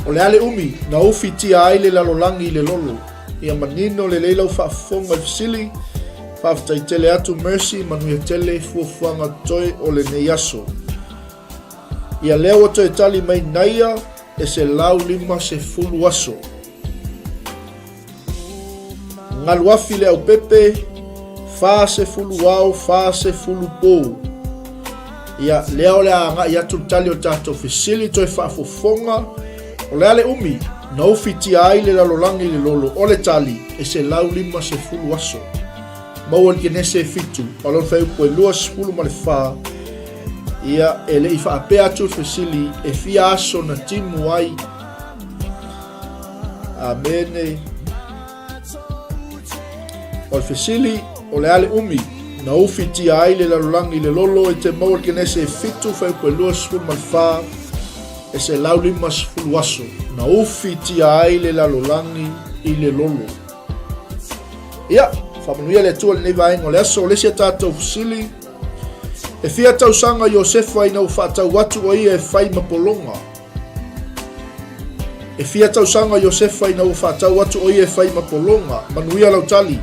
O le a le umi na ufitia ai le lalolagi i le lolo? Ia manino lelei lau faafofoga i le fesili. Faafetai tele atu Mercy, manuia tele fuafuaga totoe o lenei aso. Ia lea ua toe tali mai Naia e 150 aso. Galuafi Leaupepe, 40 ao, 40 po. Ia, lea o le a agai atu le tali o le tatou fesili toe faafofoga. O le a le umi na ufitia ai le lalolagi i le lolo? O le tali, e 150 aso. Maua i le Kenese 7, o lona fuaiupu e 24. Ia, e le i faapea atu le fesili e fia aso na timu ai. Amene. O le fesili, o le a le umi na ufitia ai le lalolagi i le lolo e te maua i le Kenese 7, fuaiupu e 24, e 150 aso na ufitia ai le lalolagi i le lolo. Ia, faamanuia le Atua i lenei vaega o le aso. O le isi a tatou fesili, e fia tausaga Iosefa ina ua faatau atu o ia e fai ma pologa? E fia tausaga Iosefa ina ua faatau atu o ia e fai ma pologa? Manuia lau tali.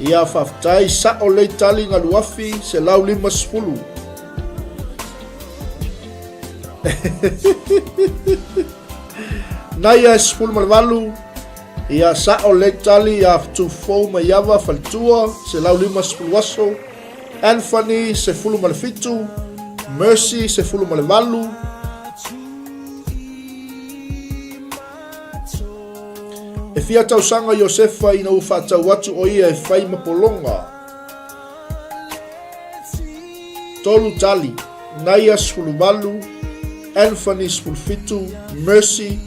Ia, faafetai, sa'o lei tali Galuafi, 150. Naia e 18, ia sa'o lei tali ia Tufou Maiava Faletua, 150 aso. Anthony, 17, Mercy, 18. E fia tausaga Iosefa ina ua faatau atu o ia e fai ma pologa? Tolu tali, Naia 18, Anthony 17, Mercy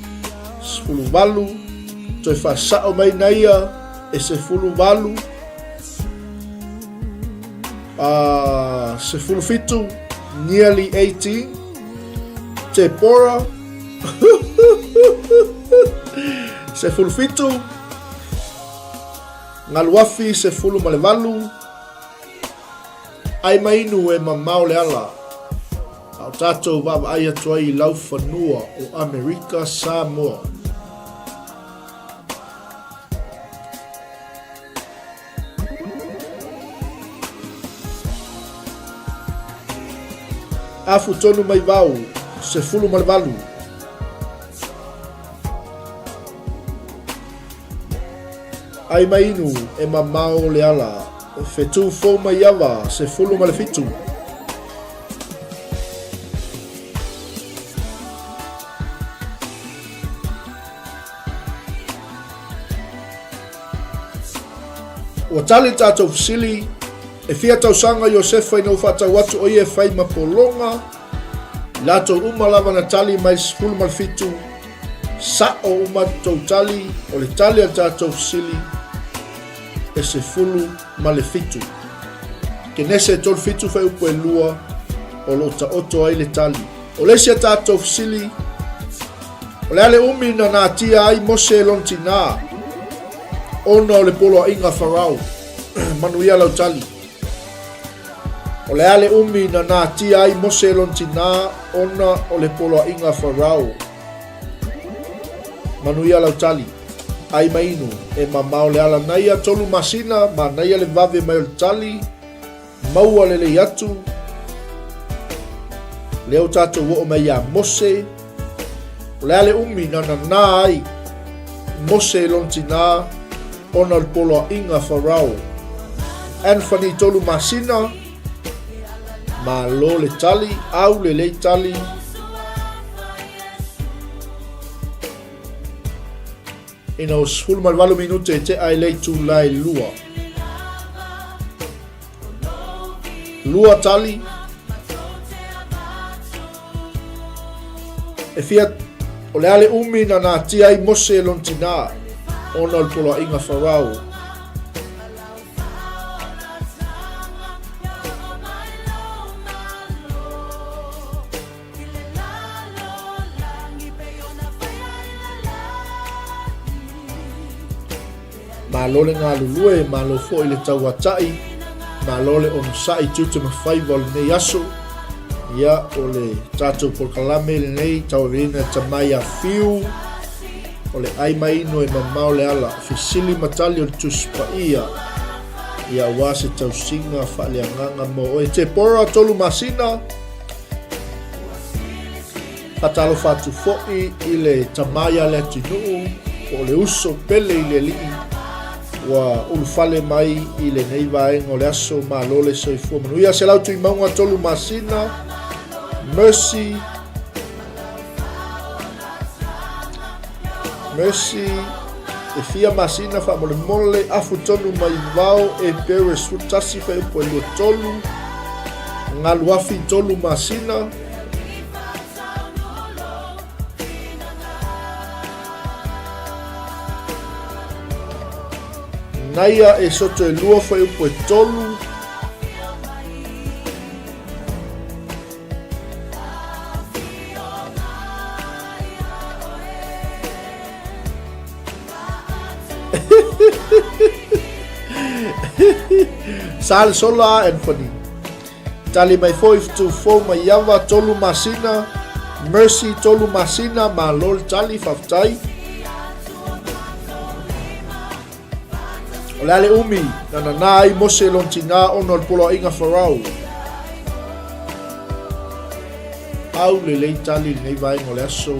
18, toe faasao mai Naia e 18, 17, nearly 18, Tepora, 17, Galuafi 18, Ai ma inu e mamao le ala, a o tatou vaavaai atu ai i laufanua o Amerika Samoa. Afu tonu mai vau, 18. Ai ma inu e mamao le ala, Fetu fou mai ava, 17. Ua tali le tatou fesili, E fia tausaga Iosefa ina ua faatau atu o ia e fai ma pologa? I latou uma lava na tali mai le 17, sa'o uma tou tali, o le tali a le tatou fesili e 17. Kenese 37 fuaiupu e 2 o lo o taoto ai le tali. O le isi a tatou fesili, o le a le umi na natia ai Mose e lona tinā ona o le poloaiga a Farao? Manuia lau tali. O le a le umi na natia ai Mose e lona tinā ona o le poloaiga a Farao? Manuia lau tali. Ai ma inu, e mamao le ala naia tolu masina, manaia le vave mai o le tali, maua lelei atu. Lea ua tatou oo mai iā Mose, o le a le umi na nanā ai Mose i lona tinā ona o le poloaiga a Farao. Anthony tolu masina, malo le tali, au lelei tali. Ina ua 18 minute e tea ai le itula e 2. Lua tali. E fia, o le a le umi na natia ai Mose e lona tinā, ona o le poloaiga Farao. Malo le galulue, malo foi le tauata'i, malo le onosai tiute ma faiva o lenei aso. Ia, o le tatou polokalame lenei, tauaveina e tama ia Fiu, o le ai ma inu e mamao le ala, fesili ma tali o le Tusi Paia, ia aua se tausiga faaleagaga mo oe. Tepora, 3 masina. Faatalofa atu foi i le tama ia Leatinuu, po o le uso pele i le alii ua ulufale mai i lenei vaega o le aso. Malo le soifua manuia. Selau Tuimauga, 3 masina. Mercy, Mercy, e fia masina faamolemole, afu tonu mai vao e pere 11 fuaiupu e 23, galu afi 3 masina. Naia e soto e 2 fuaiupu e 3. Sa le sola Anthony. Tali mai foi tu fou mai ava tolu masina. Mercy tolu masina malo le tali faafetai. O le a le umi na nanā ai Mose i lona tinā ona o le poloaiga Farao. Au lelei tali i lenei vaega o le aso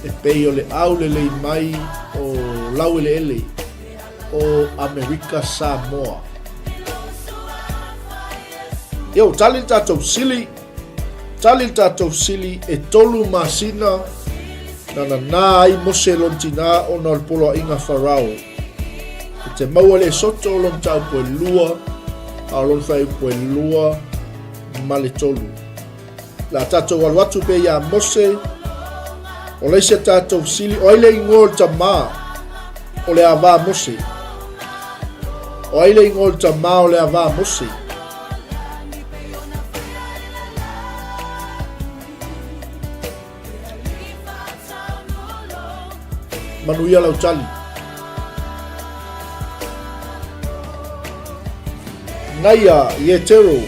e pei o le au lelei mai o laueleele o Amerika Samoa. Ia ua tali le tatou fesili. Tali le tatou fesili e tolu masina na nanā ai Mose lona tinā ona o le poloaiga Farao. E te maua le soto o lona mataupu e lua, a o lona fuaiupu e lua ma le tolu. La tatou alu atu pea iā Mose, o le isi a tatou fesili, o ai le igoa o le tamā o le ava a Mose? O ai le igoa o le tamā o le ava a Mose? Manuia lau tali. Naia Ietero.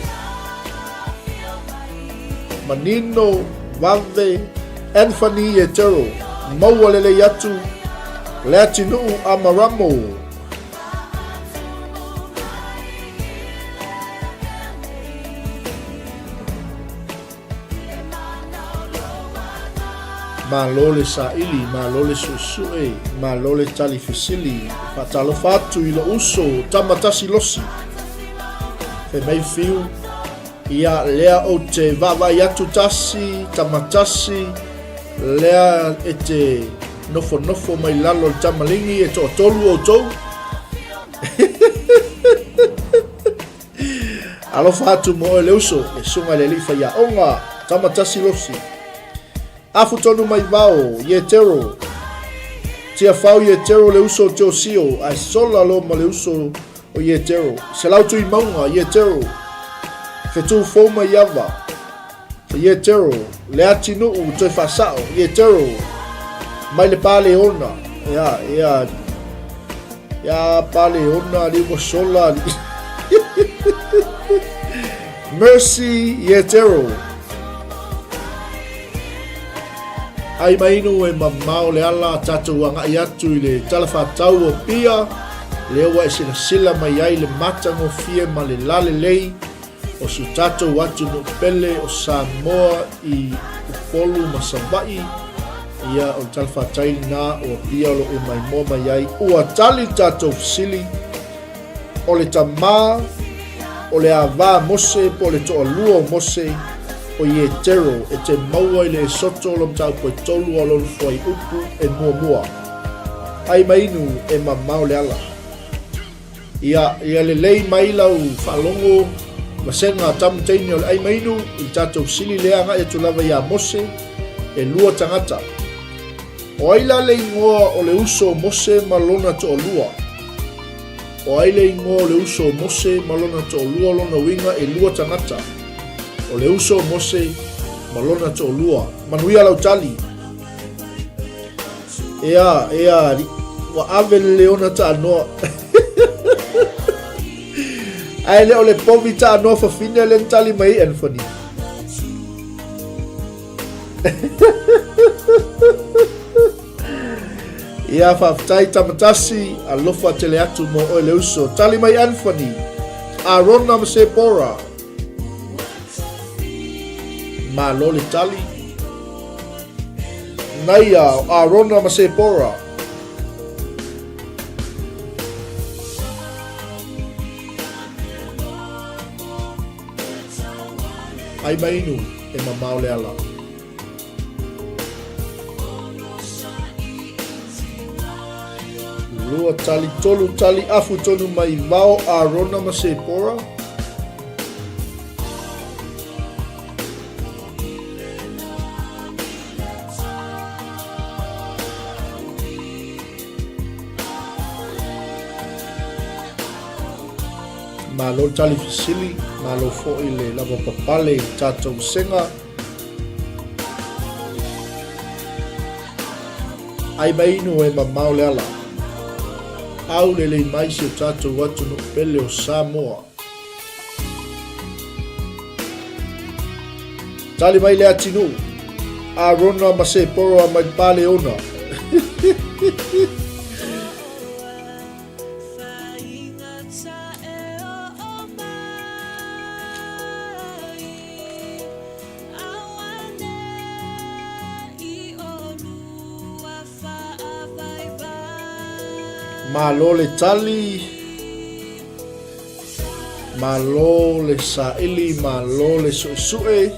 Manino Vave Anthony Ietero. Maua lelei atu Leatinuu Amaramo. Malo le saili, malo le suesue, malo le tali fesili. Faatalofa atu i lou uso, Tama Tasi Losi. Fai mai Fiu, ia lea ou te vaavaai atu tasi, tama tasi, lea e te nofonofo mai lalo i le tamaligi, e toatolu outou. Alofa atu mo oe le uso, le susuga i le alii faiaoga, Tama Tasi Losi. Afu tonu mai vao, Ietero. Tiafau Ietero le uso o Teosio, ae sola lo ma le uso o Ietero. Selau tui mauga, Ietero. Fetu fou mai ava, Ietero. Le atinuu toe faasao, Ietero. Mai le paleona, ia, ia, ia paleona, ali ua sola, ali. Mercy Ietero. Ai mainu e mamao le ala tatou agai atu i le tala faatatau o Pia, lea ua e silasila mai ai le matagofie ma le lalelei o si o tatou atunuu pele o Samoa i Upolu ma Savaii. Ia, o le tala faatai lena o Apia o lo o e maimoa mai ai. Ua tali le tatou fesili. O le tamā, o le ava a Mose po o le toalua o Mose, o Ietero, e te maua i le Esoto o lo mataupu e tolu a lona fuaiupu e muamua. Ai ma inu e mamao le ala. Ia, ia lelei mai lau faalogo vasega tamu teine o le ai ma inu i le tatou sili lea agai atu lava iā Mose, e lua tagata. O ai la le igoa o le uso o Mose ma lona toalua? O ai le igoa o le uso o Mose ma lona toalua lona uiga e lua tagata? O le uso o Mose ma lona toalua. Manuia lau tali. Ea, ea, ua ave le leona taanoa. Ae le o le povi taanoa fafine le tali mai Anthony. Ia faafetai Tamatasi, alofa tele atu mo oe le uso. Tali mai Anthony, Arona ma Sepora. Malo le tali. Naia, Arona ma Sepora. Ai mainu e mamao le ala. Lua tali, tolu tali, afu tonu mai vao Arona ma Sepora. Malo le tali fesili, malo foi le lava papale i le tatou sega. Ai mai inu e mamao le ala. Au lelei mai si o tatou atunuu pele o Samoa. Tali mai le atinuu. Arona ma Seporoa mai Paleona. Malo le tali, malo le saili, malo le suesue.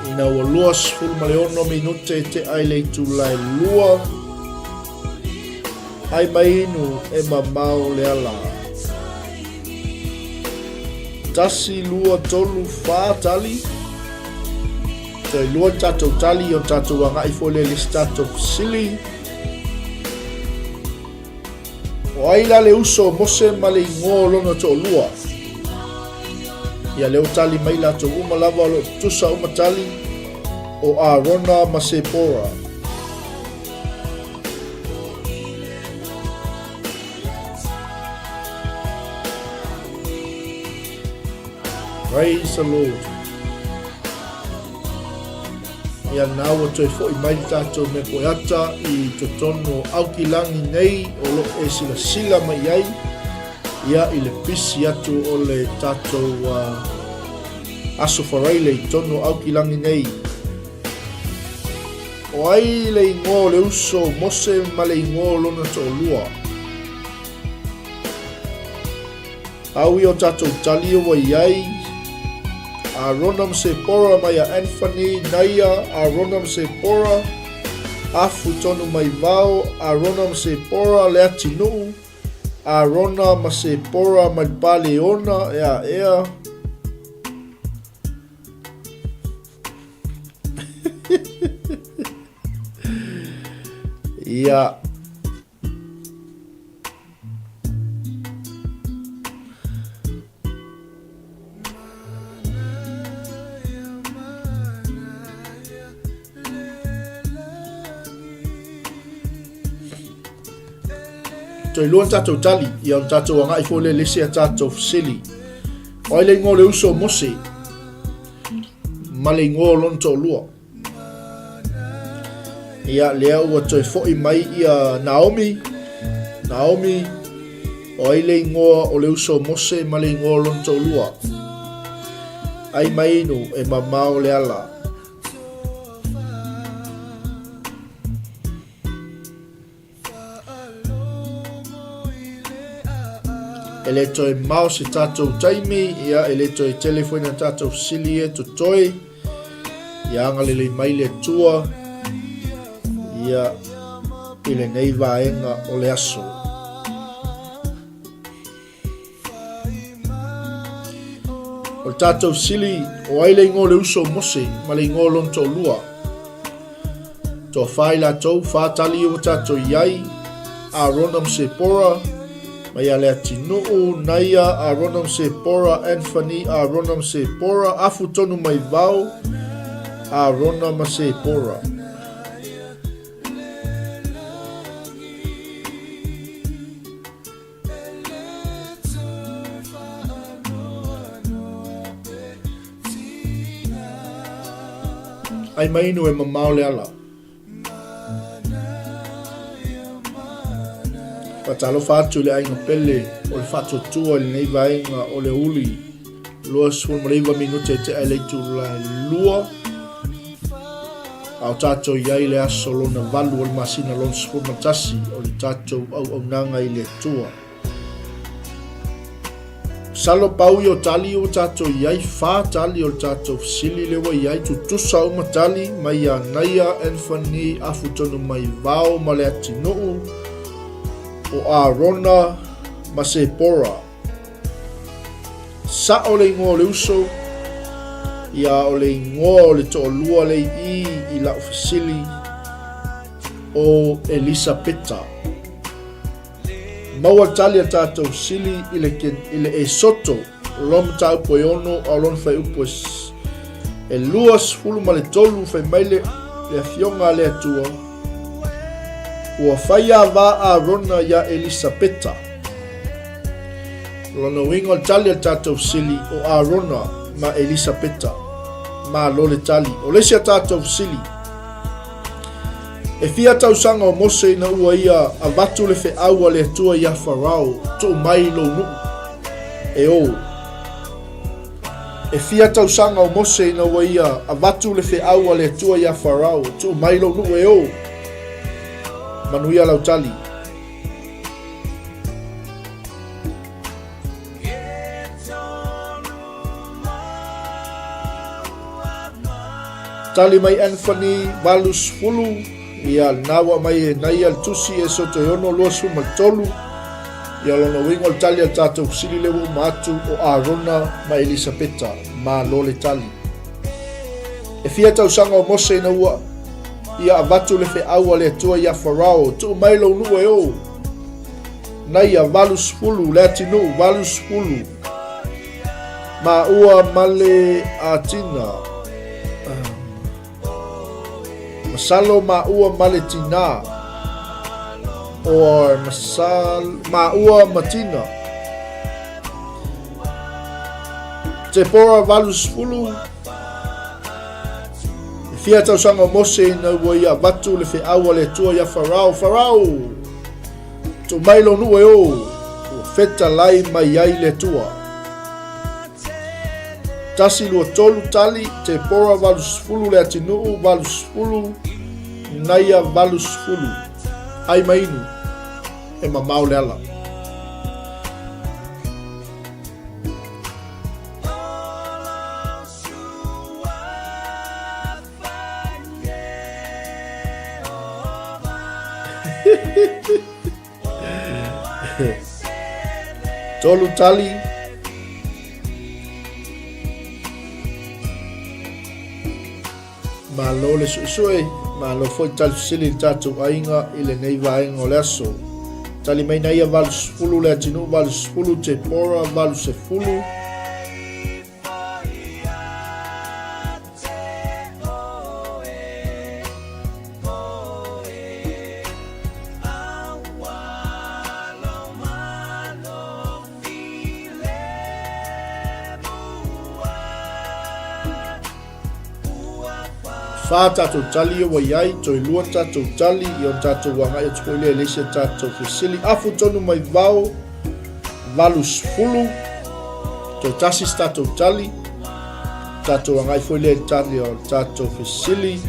Ina ua 26 minute te ai le itula e lua. Ai mai inu e mamao le ala. Tasi, lua, tolu, whā tali. Toe lua tātou tali o tātou agai foi le lisi tātou fesili. O ai la le uso o Mose ma le ingoa o lona toalua. Ia leo tali mai latou uma lava o lo tutusa uma tali o Arona ma Sepora. Praise the Lord. Ia nā ua toe fo'i mai le tātou mea koeata i totonu o Aukilangi nei o lo e silasila mai ai ia i le pisi atu o le tātou aso faraile i tonu o Aukilangi nei. O ai le igoa o le uso o Mose ma le igoa o lona toalua? Au ia o tatou tali ua i ai, Arona ma Sepora mai a Anthony, Naia, Arona ma Sepora, Afu tonu mai Vao, Arona ma Sepora, Leatinuu, Arona ma Sepora mai Paleona, ea ea. Ia. Toe lua tatou tali, ia o tatou agai foi le lesi a tatou fesili. O ai le ingoa o le uso o Mose ma le ingoa o lona toalua. Ia, lea ua toe foi mai ia Naomi. Naomi, o ai le ingoa o le uso o Mose ma le ingoa o lona toalua. Ai mai inu e mamao le ala. E le toe mao se tatou taimi, ia e le toe tele foi na tatou fesili e totoe. Ia agalelei mai le Atua, ia i lenei vaega o le aso. O le tatou sili, o ai le igoa o le uso o Mose ma le igoa o lona toalua. Toa i latou, fa tali ua tatou i ai, Arona ma Sepora, mai a Leatinuu, Naia, Arona ma Sepora, Anthony, Arona ma Sepora, afu tonu mai vao, Arona ma Sepora. Ai mai inu e mamao le ala. Faatalofa atu i le aiga pele o le faatuatua i lenei vaega o le uli 29 minute e tea i le itula e 2 A o tatou i ai le aso lona valu o le masina lona 11 o le tatou auaunaga i le Atua. Masalo pau ia o tali ua tatou i ai, fa tali o le tatou fesili lea ua i ai, tutusa uma tali mai ia Naia, Anthony, Afu tonu mai Vao ma Leatinuu, o Arona ma Sepora. Sa'o le igoa o le uso, ia o le igoa o le toalua le i i la'u fesili, o Elisapeta. Maua tali a tatou sili i le, i le Esoto, lona mataupu e ono, a o lona fuaiupu e, e 23, fai mai le, le afioga a le Atua, ua fai ava Arona iā Elisapeta. O lona uiga o le tali a le tatou fesili o Arona ma Elisapeta. Malo le tali. O le isi a tatou fesili, e fia tausaga o Mose ina ua ia avatu le feau a le Atua iā Farao, tuu mai lou nuu e o. E fia tausaga o Mose ina ua ia avatu le feau a le Atua iā Farao, tuu mai lou nuu e o. Manuia lau tali. Tali mai Anthony, 80, ia lena ua aumai e Naia le tusi e soto e ono, 23, ia lona uiga o le tali a le tatou fesili lea ua uma atu o Arona ma Elisapeta. Malo le tali. E fia tausaga o Mose ina ua ia avatu le feau a le Atua iā Farao, tuu mai lou nuu e o. Naia, 80, Leatinuu, 80, maua ma le Atina. Masalo maua ma le tinā. Or masal, maua ma tina. Tepora 80, E fia tausaga o Mose ina ua ia avatu le feau a le Atua iā Farao, Farao! Tuu mai lou nuu e o, ua fetalai mai ai le Atua. Tasi, lua, tolu, tali, Tepora 80, Leatinuu 80, Naia 80, ai ma inu, e mamao le ala. Tolu tali. Malo le suesue, malo foi tali fesili le tatou aiga i lenei vaega o le aso. Tali mai na ia 80 le atinuu 80 Tepora 80. Whā tātou tali o wai ai, toi lua tātou tali, i on tātou wāngai atu koe lea leisia tātou fesili. Afu tonu mai vao, 80, toe tasi se tātou tali, tātou agai foi lea i tali o tātou fesili.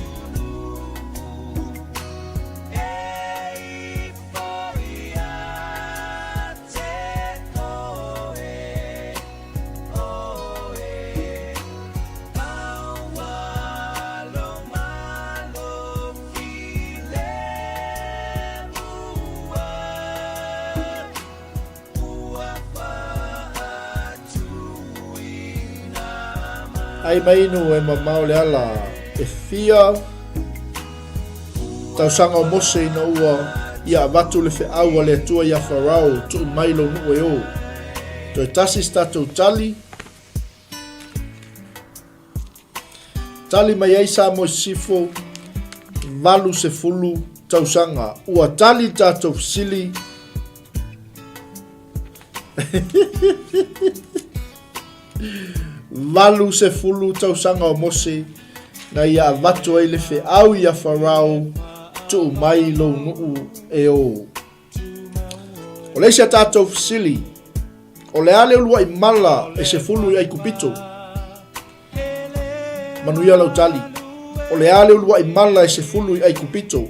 Ai mai inu e mamao le ala e fia tausaga o Mose ina ua ia avatu le feau a le Atua iā Farao, tuu mai lou nuu e o. Toe tasi se tatou tali. Tali mai ai Samoa Sisifo, 80 tausaga. Ua tali tatou fesili. 80 tausaga o Mose na ia avatu ai le feau iā Farao, tuu mai lou nuu e o. O le isi a tatou fesili, o le a le uluai mala e 10 i Aikupito? Manuia lau tali. O le a le uluai mala e 10 i Aikupito?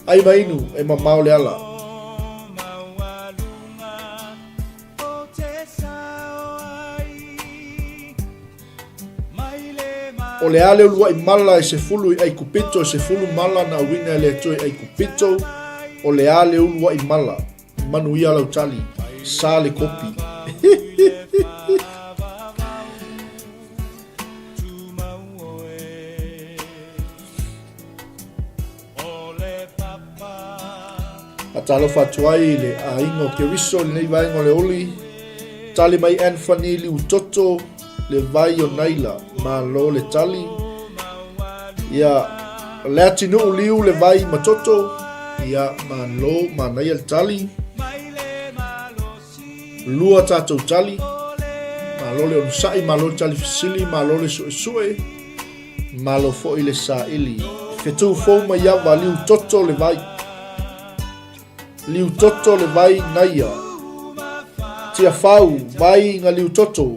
Ai ma inu e mamao le ala. O le a le uluai mala e 10 i Aikupito, e 10 mala na auina e le Atua i Aikupito, o le a le uluai mala. Manuia lau tali. Sa le kopi. Faatalofa atu ai i le aiga o Keriso i lenei vaega o le oli. Tali mai Anthony Liutoto, le vai o Naila. Malo le tali. Ia, le atinuu liu le vai ma toto. Ia, malo, manaia le tali. Lua tatou tali. Malo le onosai, malo le tali fesili, malo le suesue. Malo foi le saili. Fetu fou mai ava liu toto le vai. Liu toto le vai naia. Tia fau vai nga liu toto.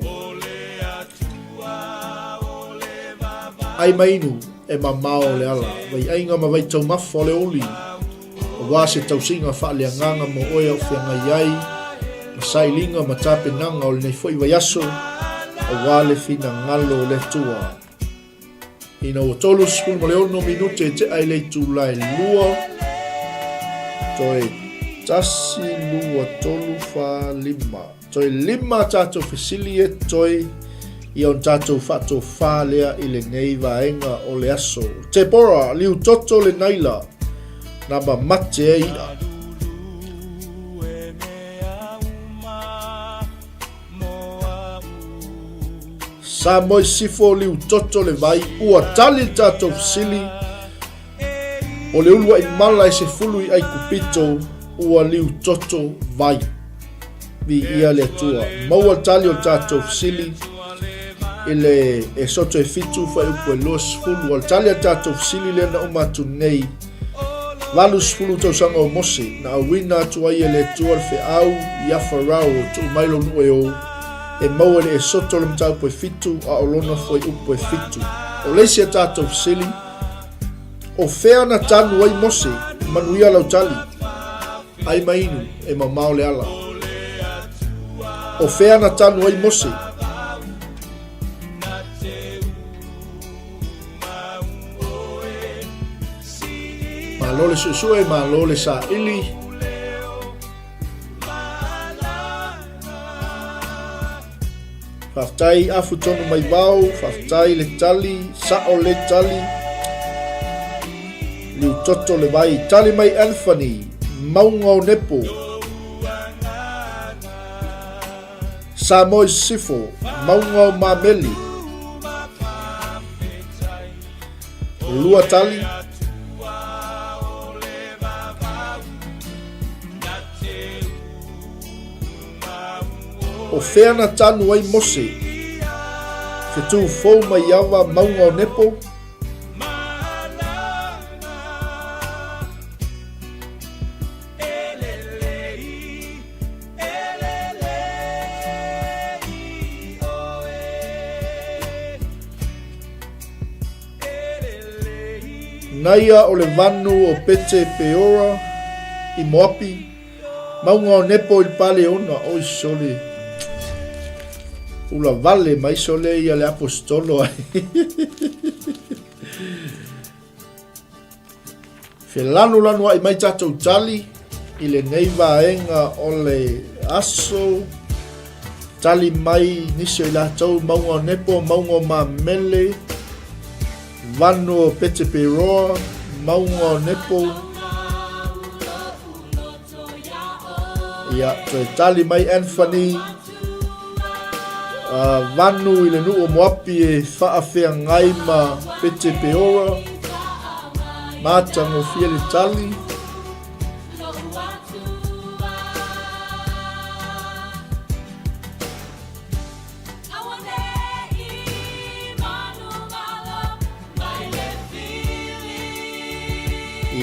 Ai mainu e mamao le ala. Vai aiga ma vai taumafa o le oli. Aua se tausiga faaleagaga mo oe au feagai ai ma sailiga ma tapenaga o lenei foi vaiaso, aua le finagalo o le Atua. Ina ua 36 minute e tea i le itula e lua, toe tasi, lua, tolu, wha, lima. Toe lima tātou fesili e toe ia on tātou whaatofā lea i lenei vaega o le aso. Tepora, liu toto le naila, na mamate ai ia. Sa moe sifo liu toto le vai, ua tali le tātou fesili, o le uluai mala e 10 i Aikupito, ua liu toto vai. Viia le Atua. Maua le tali o le tātou fesili i le e soto e fitu fuaiupu e 20. O le tali a le tātou fesili lea na uma atu nei, 80 tausaga o Mose, na auina atu ai e le Atua le feau iā Farao, tuu mai lou nuu e o, e maua i le Esoto le mataupu e fitu, a o lona fuaiupu e fitu. O le isi a tātou fesili, O fea na tanu ai Mose, manuia lau tali. Ai ma inu, e mamao le ala. O fea na tanu ai Mose? Malo le suesue, malo le saili. Faafetai afu tonu mai vao, faafetai le tali, sao le tali. Liutoto le vai, tali mai Anthony, mauga o Nepo. Samoa i Sisifo, mauga o Mameli. Lua tali. O fea na tanu ai Mose? Whetū fou mai awa mauga o Nepo. Naia o le vanu o Pete Peora i Moapi, mauga o Nepo i le Paleona, oi sole, ula vale mai sole ia le apostolo ai. Felanulanuaʻi mai tatou tali i lenei vaega o le aso. Tali mai nisi o i latou mauga o Nepo, mauga o Mamele, vanu o Peteperoa, mauga o Nepo. Ia, toe tali mai Anthony, vanu i le nuu o Moapi e faafeagai ma Pete Peora, matagofie le tali.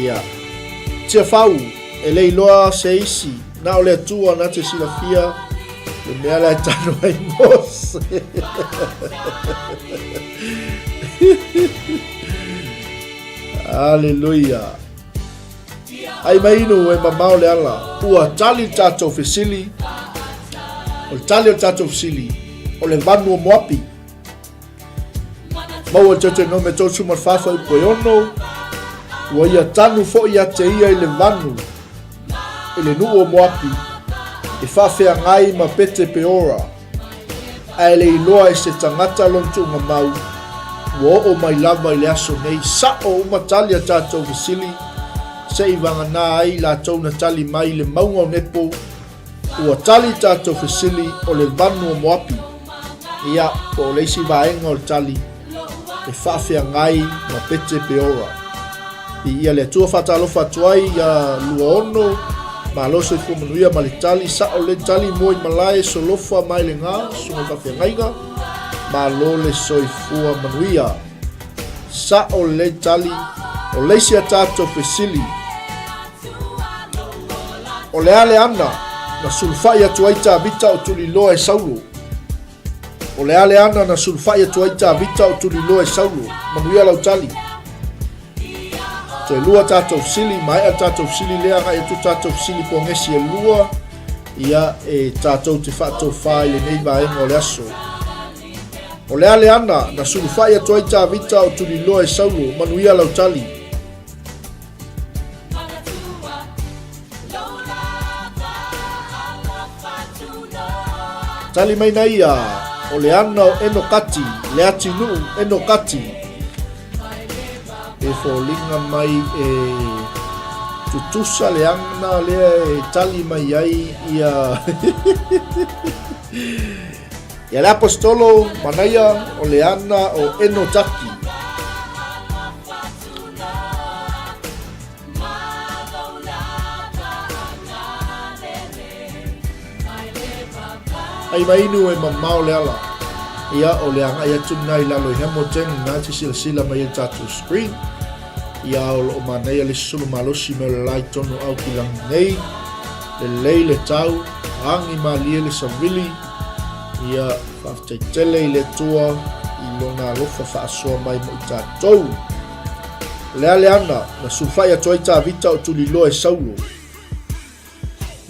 Ia. Tiafau, e le iloa se isi, na o le Atua na te silafia le mea la e tanu ai Mose. Aleluia. Ai mai inu e mamao le ala. Ua tali le tatou fesili. O le tali o le tatou fesili, o le vanu o Moapi. Maua te te nome 34 fuaiupu e 6. Ua ia tanu foi ia te ia i le vanu, i le nuu o Moapi, e faafeagai ma Pete Peora, ae le iloa e se tagata lona tuugamau, ua oo mai lava i le aso nei. Sao uma tali a tatou fesili, se i vagana ai latou na tali mai i le mauga o Nepo, Ua tali tatou fesili o le vanu o Moapi. Ia, po o le isi vaega o le tali, e faafeagai ma Pete Peora. Viia le Atua, faatalofa atu ai ia Luaono, malo soifua manuia ma le tali, sao le tali, moe i malae, solofa mai le gā, susuga i faafeagaiga, malo le soifua manuia. Sao le tali, o le isi a tatou fesili, O le a le ana na sulufai atu ai Tavita o tuliloa e Saulo? O le a le ana na sulufai atu ai Tavita o tuliloa e Saulo? Manuia lau tali. Toe lua tatou fesili, maea tatou fesili lea, agai atu tatou fesili pogesi e lua, ia e tatou te faatofā i lenei vaega o le aso. O le a le ana na sulufai atu ai Tavita o tuliloa e Saulo? Manuia lau tali. Tali mai na ia, o le ana o Enokati, le atinuu Enokati. E foliga mai e tutusa le ana lea e tali mai ai ia Ia le apostolo manaia o le ana o Enotaki. Ai mai inu e mamao le ala. Ia, o le agai atu lena i lalo i Hamilton, na te silasila mai ai tatou screen. Ia, o loo manaia le susulu malosi me o le la i tonu au ki langi nei. Lelei le tau, agi malie le savili. Ia, faafetai tele i le Atua i lona alofa faasoa mai mo i tatou. O le a le ana na sulufai atu ai Tavita o tuliloa e Saulo.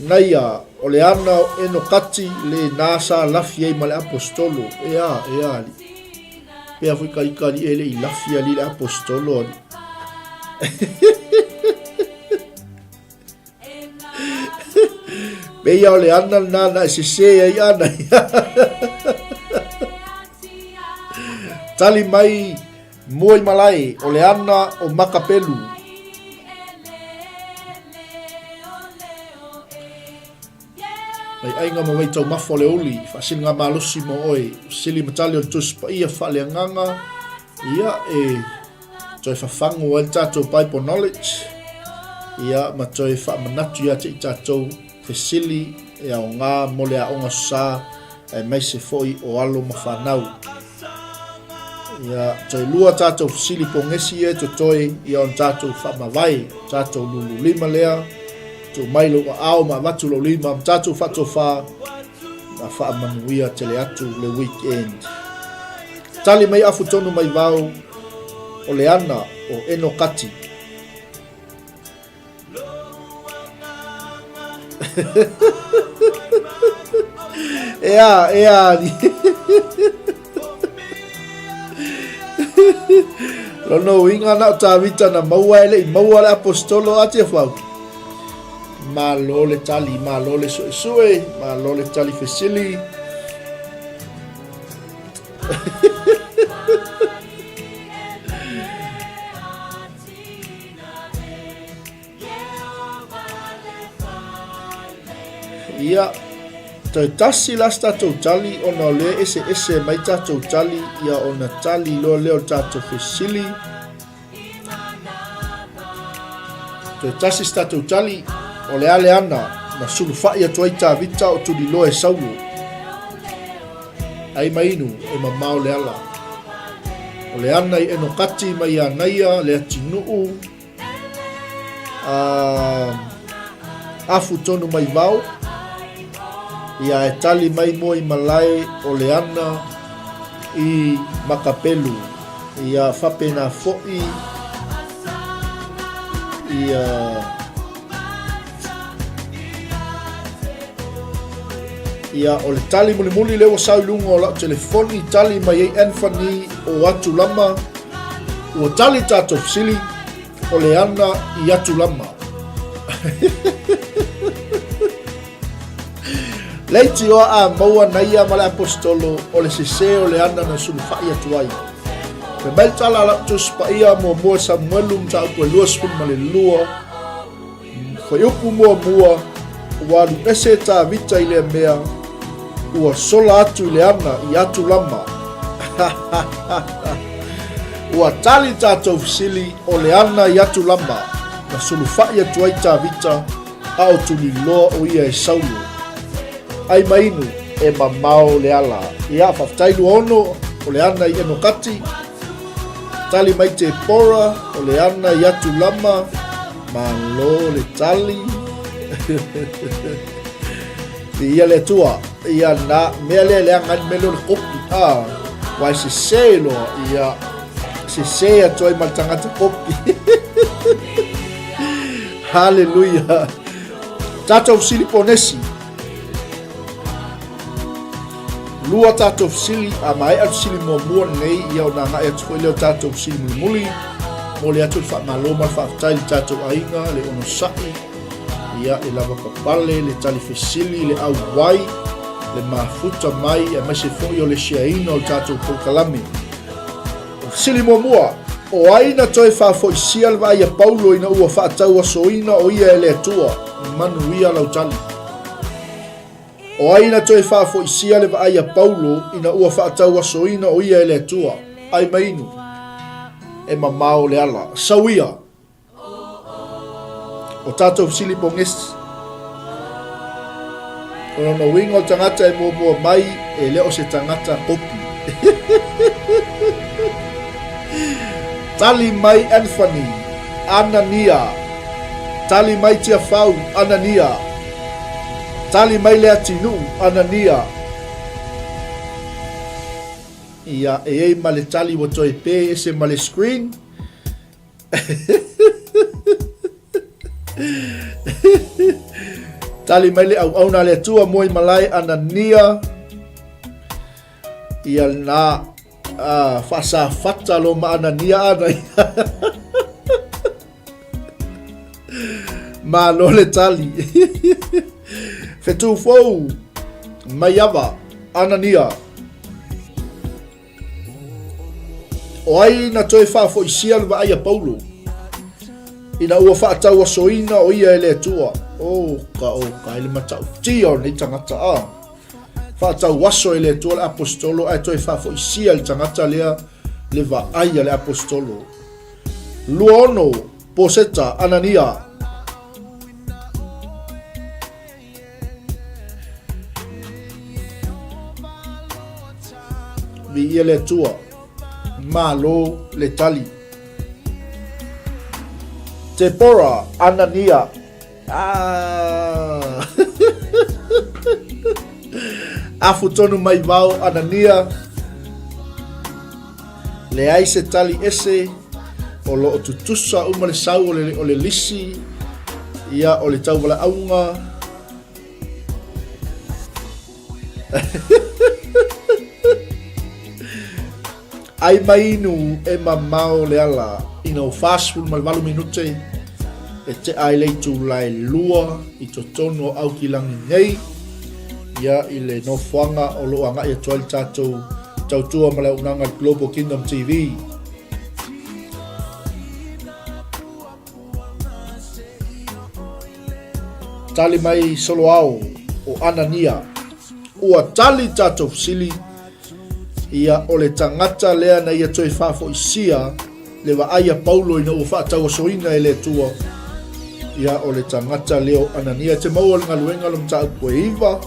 Naia, o le ana o Enokati lena sa lafi ai ma le Aposetolo. Ea, ea, alii. Pea foi ka ika alii e le i lafi alii le Aposetolo alii. Peia o le ana lena na e sese ai ana. Tali mai mua i malae o le ana o Makapelu. Mai aiga ma vaitaumafa o le uli, faasiliga malosi mo oe, sili ma tali o le Tusi Paia faaleagaga, ia e toe fafagu ai le tatou Bible knowledge, ia ma toe faamanatu ia te i tatou fesili e aoga mo le aoga sa aemaise foi o alo ma fanau. Ia, toe lua tatou fesili pogesi ia e totoe, ia ona tatou faamavae, tatou lulu lima lea, tuu mai lou aao ma avatu lou lima, ma tatou faatofa, ma faamanuia tele atu le weekend. Tali mai afu tonu mai vau, o le ana o Enokati. Ea, ea, Lona uiga na o Tavita na maua e le i maua le apostolo a Tiafau. Malo le tali, malo le suesue, malo le tali fesili. Ia, toe tasi la se tatou tali ona o lea e eseese mai tatou tali, ia ona tali loa lea o le tatou fesili. Toe tasi se tatou tali, o le a le ana na sulufai atu ai Tavita o tuliloa e Saulo. Ai ma inu, e mamao le ala. O le ana i Enokati mai ia Naia, le atinuu, a afu tonu mai vao, ia e tali mai moe i malae o le ana i Makapelu. Ia faapena foi ia Ia, o le tali mulimuli lea ua sau i luga o lau telefoni, tali mai ai Anthony o Atulama, ua tali tatou fesili, o le ana i Atulama. Leitioa a maua naia ma le apostolo o le sese o le ana na sulufai atu ai. Fai mai le tala a lau Tusi Paia muamua Samuelu mataupu e 22, Fuaiupu muamua, ua alu ese Tavita i lea mea, ua sola atu i le ana i Atulama. Ua tali tatou fesili o le ana i Atulama, na sulufai atu ai Tavita, a o tuliloa o ia e Saulo. Ai ma inu, e mamao le ala. Ia, faafetai Luaono, o le ana i Enokati. Tali mai Tepora, o le ana i Atulama. Malo le tali. Ia le Atua, ia na mea lea leaga ai le mea lea o le kopi. Ah, ua e sese loa, ia sese atu ai ma le tagata kopi. Haleluia. Tatou fesili ponesi. Lua tatou fesili, a maea le fesili muamua lenei, ia ona agai atu foi lea o tatou fesili mulimuli. Momoli atu le faamalo ma le faafetai i le tatou aiga, le onosai, ia le lavapapale, le tali fesili, le auai, le mafuta mai, aemaise foi o le shareina o le tatou polokalame. O le fesili muamua, o ai na toe faafoisia le vaai a Paulo ina ua faatauasoina o ia e le Atua? Manuia lau tali. O ai na toe faafoisia le vaai a Paulo ina ua faatauasoina o ia e le Atua? Ai ma inu. E mamao le ala. Sau ia! O tatou fesili pogesi. O lona uiga o le tagata e muamua mai e le o se tagata kopi. Tali mai Anthony, Anania. Tali mai Tiafau, Anania. Tali mai Leatinuu, Anania. Ia, e i ai ma le tali ua toe pe ese ma le screen. Tali mai le auauna a le Atua mo i malae Anania ia na faasafata lo ma Anania ana ia. Malo le tali. Whetū fou, Maiava, Anania. O ai na toe faafoisia le vaai a Paulo ina ua faatauasoina o ia e le Atua? O ka o ka i le matautia o lenei tagata a. Faatauaso e le Atua le aposetolo ae toe faafoisia le tagata lea le vaai a le aposetolo. 26 Poseta Anania. Viia le Atua. Malo le tali. Tepora, Anania. Ah. Afu tonu mai vao Anania. Leai se tali ese o lo o tutusa uma le sau o le, o le lisi, ia o le tauwalaauga. Ai mai inu e mamao le ala ina ua 48 minute e tea ai le itula e lua i totonu o Aukilagi nei, ia i le nofoaga o lo o agai atu ai le tatou tautua ma le auaunaga Global Kingdom TV. Tali mai Soloao o Anania. Ua tali tatou fesili, ia o le tagata lea na ia toe faafoisia le vaai a Paulo ina ua faatauasoina e le Atua, ia o le tagata lea o Anania. E te maua le galuega lo mataupu e 9,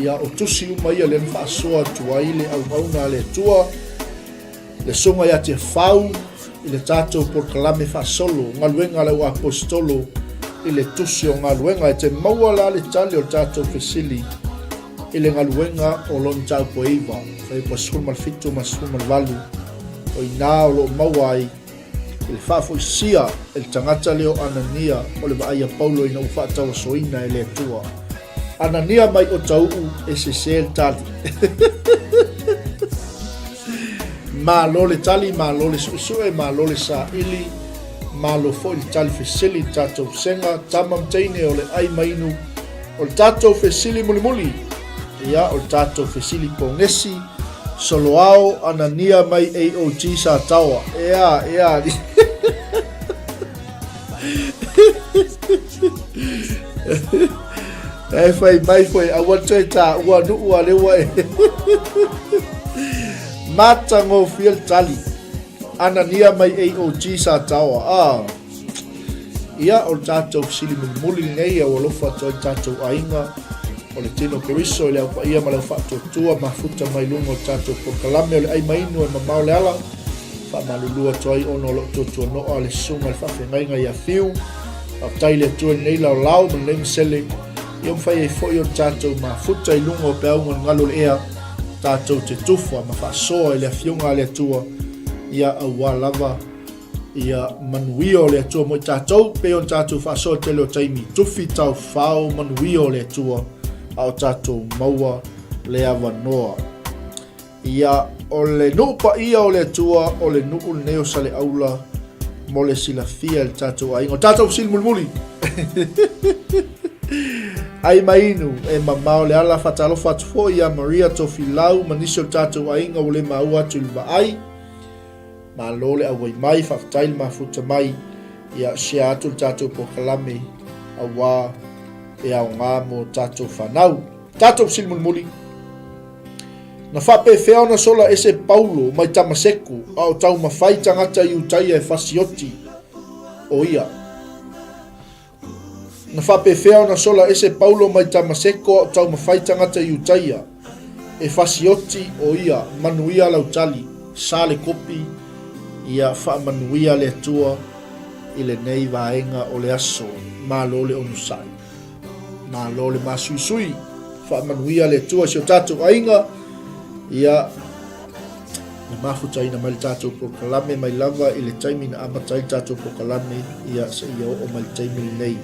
ia o tusi uma ia lea na faasoa atu ai le auauna a le Atua, le susuga ia Tiafau i le tatou polokalame faasolo, galuega a le auaposetolo i le tusi o galuega. E te maua la le tali o le tatou fesili i le galuega o lona mataupu e 9, fuaiupu 17 ma le 18, o i ina o lo o maua ai i le faafoisia e le tagata lea o Anania o le vaai a Paulo ina ua faatauasoina e le Atua. Anania mai o Tauu e sese le tali. Malo le tali, malo le suesue, malo le saili, malo foi le tali fesili i le tatou vasega, tama ma teine o le ai ma inu, o le tatou fesili mulimuli, ia o le tatou fesili pogesi, Soloao Anania mai AOG Sataoa. Ea, ea. E whai mai foi, aua toe tā ua nuu a leua e. Matagofie le tali. Anania mai AOG Sataoa. Ah. Ia, o le tatou fesili mulimuli lenei, ia ua alofa atu ai le tatou aiga o le tino Keriso i le au paia ma le au faatuatua mafuta mai luga o le tatou polokalame o le ai ma inu e mamao le ala. Faamalulu atu ai ona o lou tuatuanoa le susuga i le faafeagaiga ia Fiu. Faafetai i le Atua i lenei laolao ma lenei masele, ia mafai ai foi ona tatou mafuta i luga o peauga o le galu o le ea, tatou te tufa ma faasoa i le Afioga a le Atua, ia aua lava ia manuia o le Atua mo i tatou, pei ona tatou faasoa i le tele o taimi, tufi taufao manuia o le Atua, a o tatou maua le avanoa. Ia, o le nuu paia o le Atua, o le nuu lenei o Saleaula, mo le silafia e le tatou aiga. O tatou fesili mulimuli. Ai ma inu, e mamao le ala, faatalofa atu foi ia Maria Tofilau ma nisi o le tatou aiga ua le maua atu i le vaai. Malo le auai mai, faafetai le mafuta mai, ia share atu le tatou polokalame auā e aoga mo tatou fanau. Tatou fesili mulimuli. Na faapefea ona sola ese Paulo mai Tamaseko a o taumafai tagata Iutaia e fasioti o ia? Na faapefea ona sola ese Paulo mai Tamaseko a o taumafai tagata Iutaia e fasioti o ia? Manuia lau tali, sa le kopi, ia faamanuia le Atua i lenei vaega o le aso. Malo le onosai. Malo le masuisui. Faamanuia le Atua i si o tatou aiga. Ia. Na mafutaina mai le tatou polokalame mai lava i le taimi na amata ai le tatou polokalame ia seia oo mai le taimi lenei.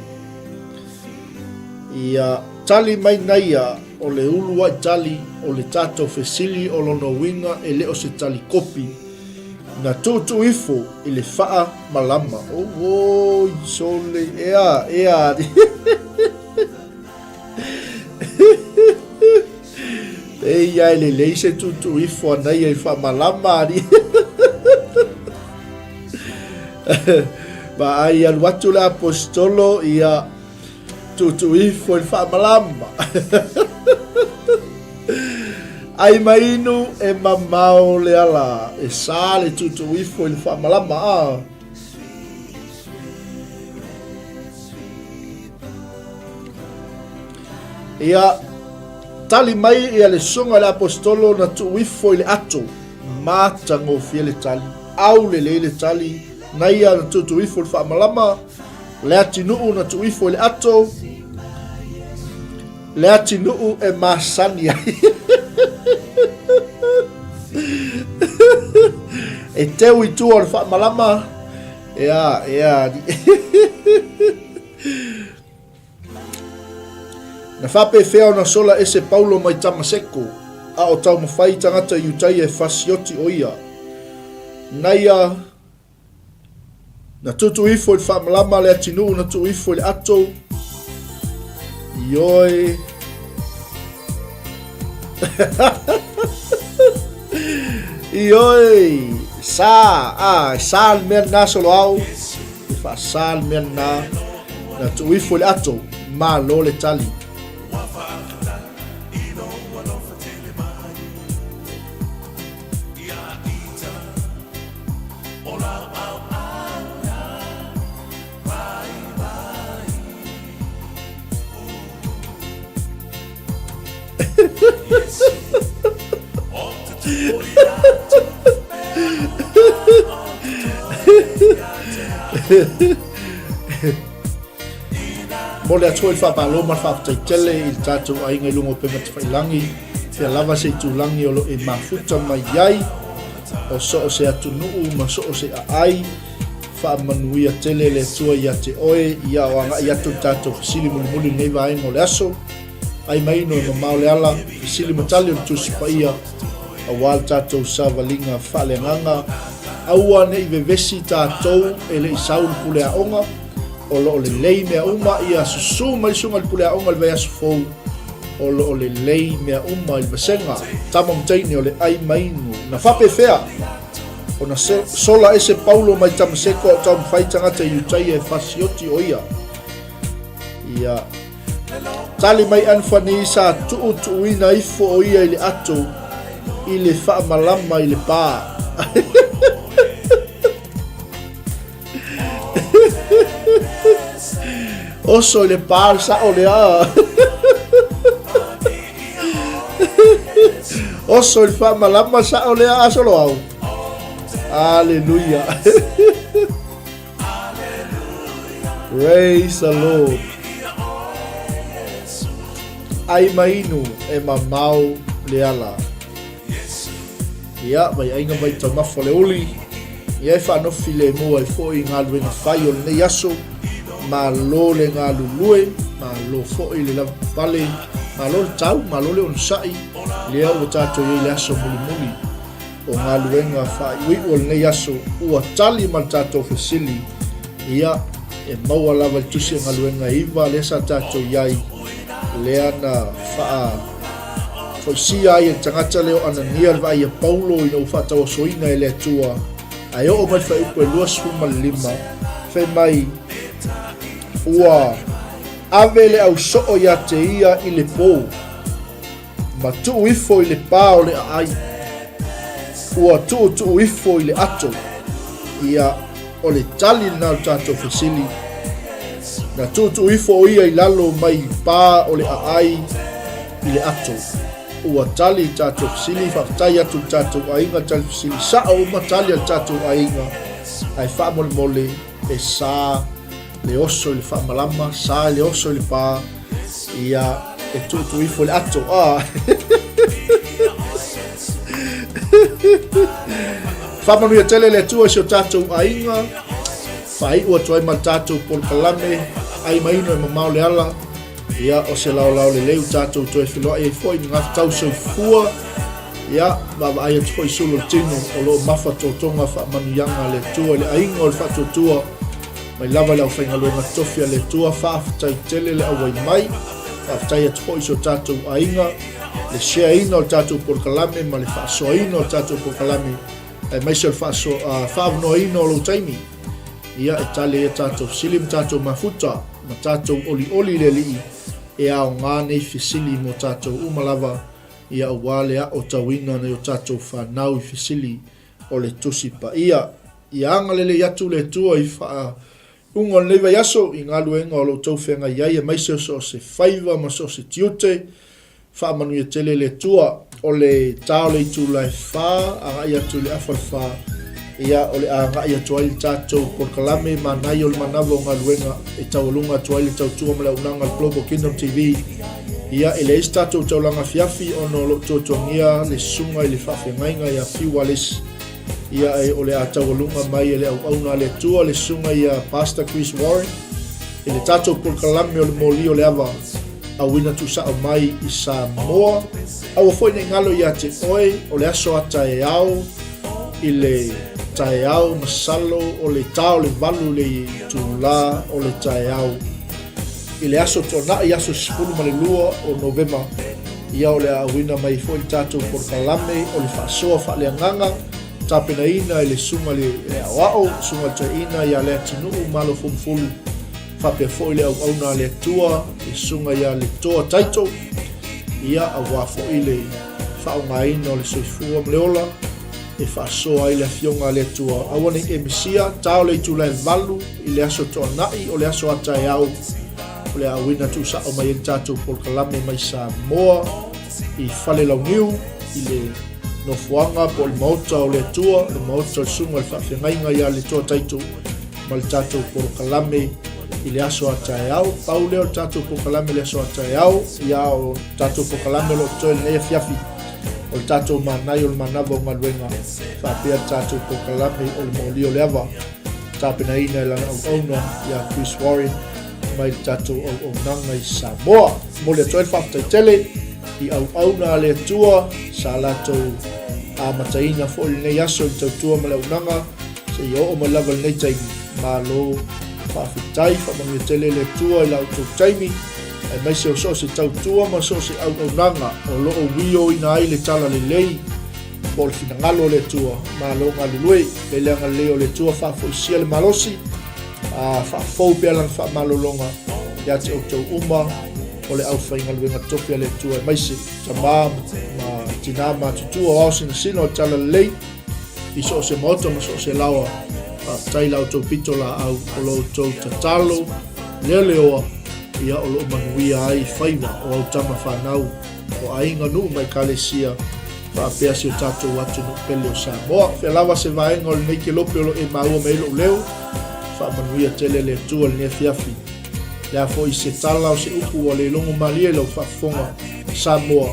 Ia tali mai naia o le uluai tali o le tatou fesili o lona uiga e le o se tali kopi na tuutuu ifo i le faa malama. Owoi sole ea ea Eia e lelei se tuutuu ifo a naia i faamalama ali. Ma ai alu atu le aposetolo ia tuutuu ifo i le faamalama. Ai mainu e mamao le ala e sa le tuutuu ifo i le faamalama. Ah. Ia, tali mai ia le susuga i le aposetolo na tuu ifo i le ato, matagofie le tali, aulelei le tali, na ia na tuutuu ifo i le faamalama, le atinuu na tuu ifo i le ato, le atinuu e masani ai. E teu i tua o le faamalama, ea, ea, Na faapefea ona sola ese Paulo mai Tamaseko, a o taumafai tagata Iutaia e fasioti o ia. Na ia na tutu ifo i le faamalama le atinuu na tuu ifo i le ato. Ioe. Ioe. Sa, a, sa le mea lena solo au. E faasa le mea lena na tuu ifo i le ato, malo le tali. Mo le atu i le faamalo ma le faafetai tele i le tatou aiga i luga o Upega Tafailangi, fea lava se itulagi o lo o e mafuta mai ai o so o se atunuu ma so o se aai. Faamanuia tele le Atua ia te oe, ia o agai atu le tatou fesili mulimuli i lenei vaega o le aso. Ai mai ino e mamao le ala, fesili ma tali o le Tusi Paia, aua le tatou savaliga faaleagaga. Aua ne i vevesi tatou e le i sau le pule aoga, o lo o lelei mea uma, ia susu mai susuga i le pule aoga i le vaiaso fou, o lo o lelei mea uma i le vasega tama ma teine o le ai mainu. Na faapefea ona sola ese Paulo mai Tamaseko a o taumafai tagata Iutaia e fasioti o ia. Ia tali mai Anthony sa tuutuuina ifo o ia i le ato i le faamalama i le pā. Oso i le pā le sao lea. Oso i le faamalama sao lea asolo au. Aleluia. Praise the Lord. Ai mainu e mamao le ala. Ia, mai aiga mai taumafa le uli. Ia e faanofi le mua ai foi i galuega fai o lenei aso. Malo le galulue, malo foi le lavapapale, malo le tau, malo le onosai. Lea ua tatou i ai i le aso mulimuli o galuega faaiuiu o lenei aso, ua tali ma le tatou fesili. Ia, e maua lava i le tusi o galuega e 9 lea sa tatou i ai, lea na faa foisia ai e le tagata lea o Anania le vaai a Paulo ina ua faatauasoina e le Atua, ae oo mai le fuaiupu e 25, fai mai, Ua ave le ausoo ia te ia i le pou, ma tuu ifo i le pā o le aai, ua tuutuu ifo i le ato. Ia, o le tali lena o le tatou fesili. Na tuutuu ifo o ia i lalo mai i pā o le aai i le ato. Ua tali i tatou fesili, faafetai atu i le tatou aiga, tali fesili sao uma tali a le tatou aiga, ae faamolemole e sa le oso i le faamalama, sa le oso i le pā, ia e tuutuu ifo i le ato. Ah. Faamanuia tele le Atua i si o tatou aiga. Faaiu atu ai ma le tatou polokalame ai maino e mamao le ala. Ia, o se laolao lelei ua tatou toe feloai ai foi i magafetau soifua. Ia, vaavaai atu foi i sulu o le tino o lo o mafa totoga faamanuiaga a le Atua i le aiga o le faatuatua mai lava i le aufaigaluega tofi a le Atua. Faafetai tele le auai mai. Faafetai atu foi i si o tatou aiga le share-ina o le tatou polokalame ma le faasoaina o le tatou polokalame aemaise o le faaavanoaina o lou taimi. Ia, e tali ai a tatou fesili ma tatou mafuta ma tatou olioli i le Alii e aoga nei fesili mo tatou uma lava, ia aua le aotauina o nai o tatou fanau i fesili o le Tusi Paia. Ia agalelei atu le Atua i faaiuga o lenei vaiaso i galuega o lo outou feagai ai aemaise o so o se faiva ma so o se tiute. Faamanuia tele le Atua. O le ta o le itula e fa agai atu i le afa o le fa, ia o le a agai atu ai le tatou polokalame manaia o le manava o galuega e taualuga atu ai le tautua ma le auaunaga a le Global Kingdom TV. Ia e leai se tatou taulaga afiafi ona o lo o tuatuagia le susuga i le faafeagaiga ia Fiu Wallace. Ia e o le a taualuga mai e le auauna a le Atua le susuga ia Pastor Chris Warren i le tatou polokalame o le moli o le ava auina tuusao mai i Samoa. Aua foi ne i galo ia te oe o le aso a taeao i le taeao masalo o le ta o le 8 le itula o le taeao i le aso Toonai aso 12 o Novema. Ia o le a auina mai foi le tatou polokalame o le faasoa faaleagaga tapenaina e le Susuga i le Aoao, Susuga i le Toeaina ia Leatinuu Malo Fumufulu, faapea foi le auauna a le Atua, le Susuga ia Letoa Taito, ia aua foi le faaaogaina o le soifua ma le ola e faasoa ai le Afioga a le Atua. Aua ne i e misia, ta o le itula e 8 i le aso Toonai o le aso a taeao o le a auina tuusao mai ai le tatou polokalame mai Samoa i Falelauniu i le nofoaga po o le maota o le Atua, le maota o le Susuga i le Faafeagaiga ia Letoa Taito ma le tatou polokalame i le aso a taeao. Pau lea o le tatou polokalame i le aso a taeao, ia o tatou polokalame o lo o totoe lenei afiafi o le tatou manai o le manava o galuega faapea le tatou polokalame o le moli o le ava tapenaina e lana auauna ia Chris Warren mai le tatou auaunaga i Samoa. Momoli atu ai le faafetai tele i auauna a le Atua sa latou amataina foi lenei aso i le tautua ma le auaunaga seia oo mai lava lenei taimi. Malo faafetai, faamanuia tele le Atua i la outou taimi, aemaise o so o se tautua ma so o se auaunaga o lo o uioina ai le talalelei po o le finagalo o le Atua. Malo galulue, le le agalelei o le Atua faafoisia le malosi, a faafou pea lana faamalologa ia te outou uma o le aufaigaluega tofi a le Atua, aemaise tama ma tinā matutua o ao sinasina o le talalelei i so o se maota ma so o se laoa. Faafetai la outou pito laau o lo outou tatalo leoleoa, ia o lo o manuia ai faiva o au tama fanau o aiga, nuu ma ekalesia faapea si o tatou atunuu pele o Samoa. Fea lava se vaega o lenei kelope o lo e maua mai ai lou leo, faamanuia tele le Atua i lenei afiafi. Le a foi se tala o se upu ua le logo malie i lau faafofoga Samoa,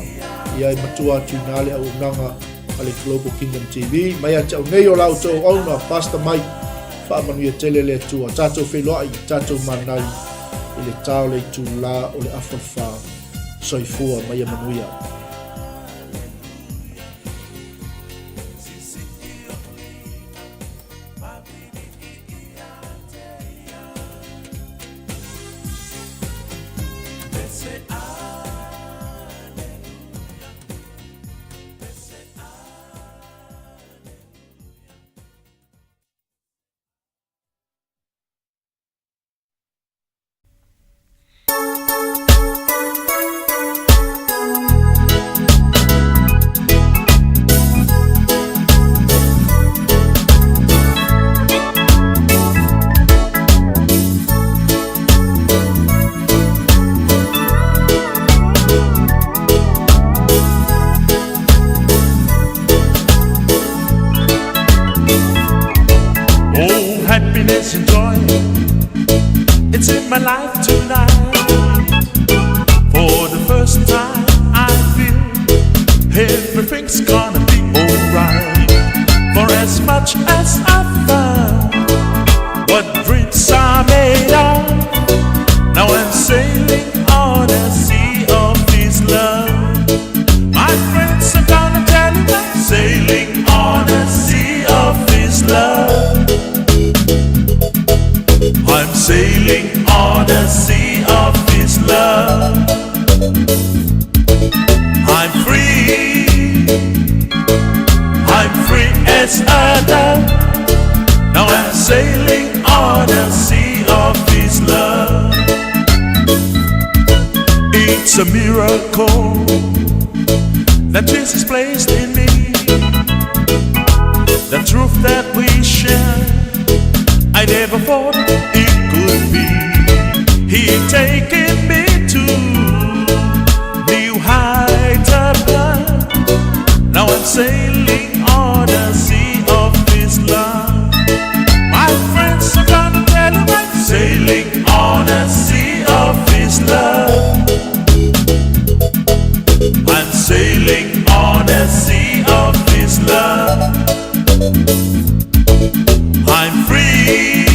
ia e matua atu i ina le auaunaga a le Global Kingdom TV. Mai ia te au nei o la outou auauna, Pastor Mike, faamanuia tele le Atua. Tatou feiloai, tatou manai i le ta o le itula o le afa le fa. Soifua ma ia manuia. sailing on a sea of His love. My friends, I'm gonna tell you I'm sailing on a sea of His love. I'm sailing on a sea of His love. I'm free. I'm free as a dove. Now I'm sailing on a sea of His love. It's a miracle that Jesus placed in me. The truth that we share, I never thought it could be. He taken me to new heights above. Now I'm sailing on the sea of His love. My friends, I'm gonna tell you I'm sailing on the sea of His love. I'm sailing on the sea of His love. I'm free.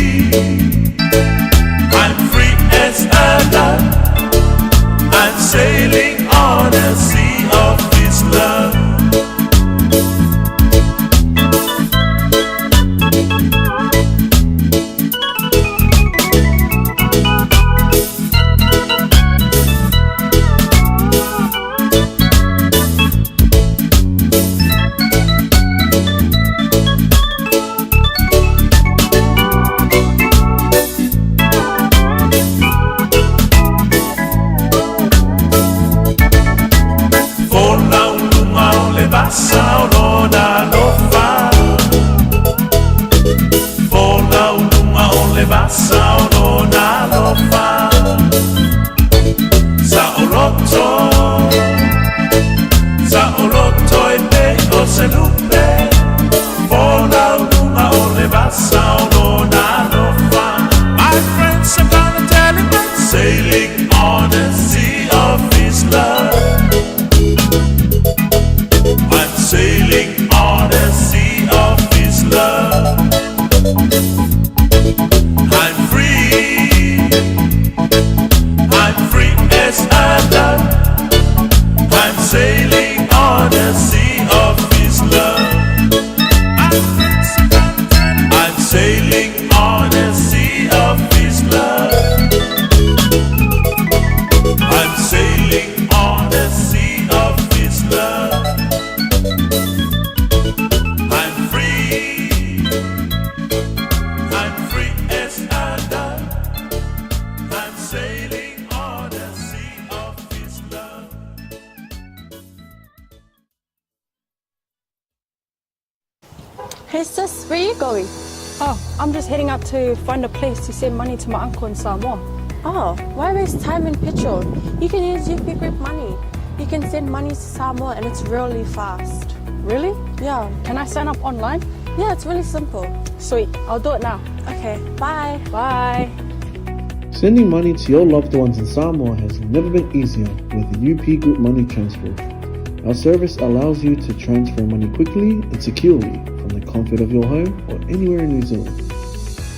I'm free as a dove. I'm sailing on the sea of His love. Folau i luga o le vasa o lona alofa. Folau i luga o le vasa o lona alofa. Saoloto, saoloto e pei o se lupe. Folau i luga o le vasa o lona alofa. My friends, I'm gonna tell you I'm sailing on the sea of His love. I'm sailing on the sea of His love. I'm free. I'm free as a dove. I'm sailing on the sea of His love. I'm sailing on the sea of His love. I'm sailing on the sea of His love. I'm free. I'm free as a dove. I'm sailing on the sea of His love. Hey sis, where you going? Oh, I'm just heading out to find a place to send money to my uncle in Samoa. Oh, why waste time and petrol? You can use UP Group Money. You can send money to Samoa and it's really fast. Really? Yeah. Can I sign up online? Yeah, it's really simple. Sweet, I'll do it now. Okay, bye. Bye. Sending money to your loved ones in Samoa has never been easier with UP Group Money Transfer. Our service allows you to transfer money quickly and securely from the comfort of your home or anywhere in New Zealand.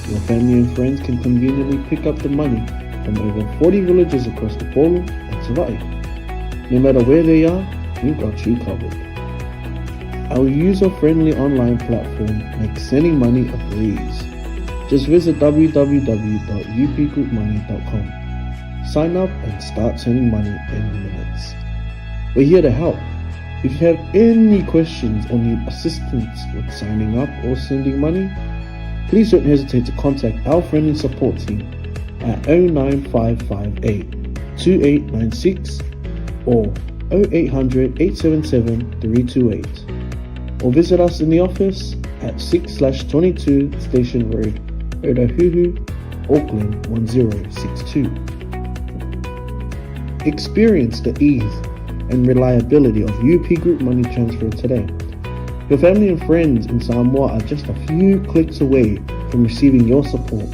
Your family and friends can conveniently pick up the money from over 40 villages across Upolu and Savaii. No matter where they are, we've got you covered. Our user-friendly online platform makes sending money a breeze. Just visit www.upgroupmoney.com. Sign up and start sending money in minutes. We're here to help. If you have any questions or need assistance with signing up or sending money, please don't hesitate to contact our friendly support team at 09558 2896 or 0800 877 328 or visit us in the office at 6/22 Station Road, Otahuhu, Auckland 1062. Experience the ease and reliability of UP Group Money Transfer today. Your family and friends in Samoa are just a few clicks away from receiving your support.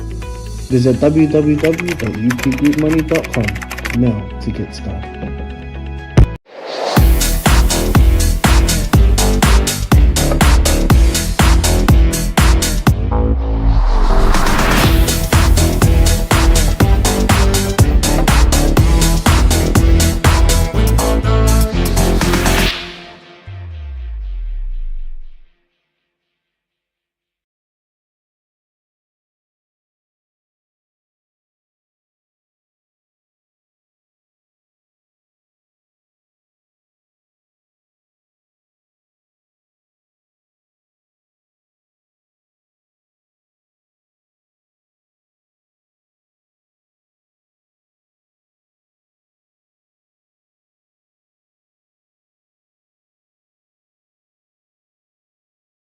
Visit www.upgroupmoney.com now to get started.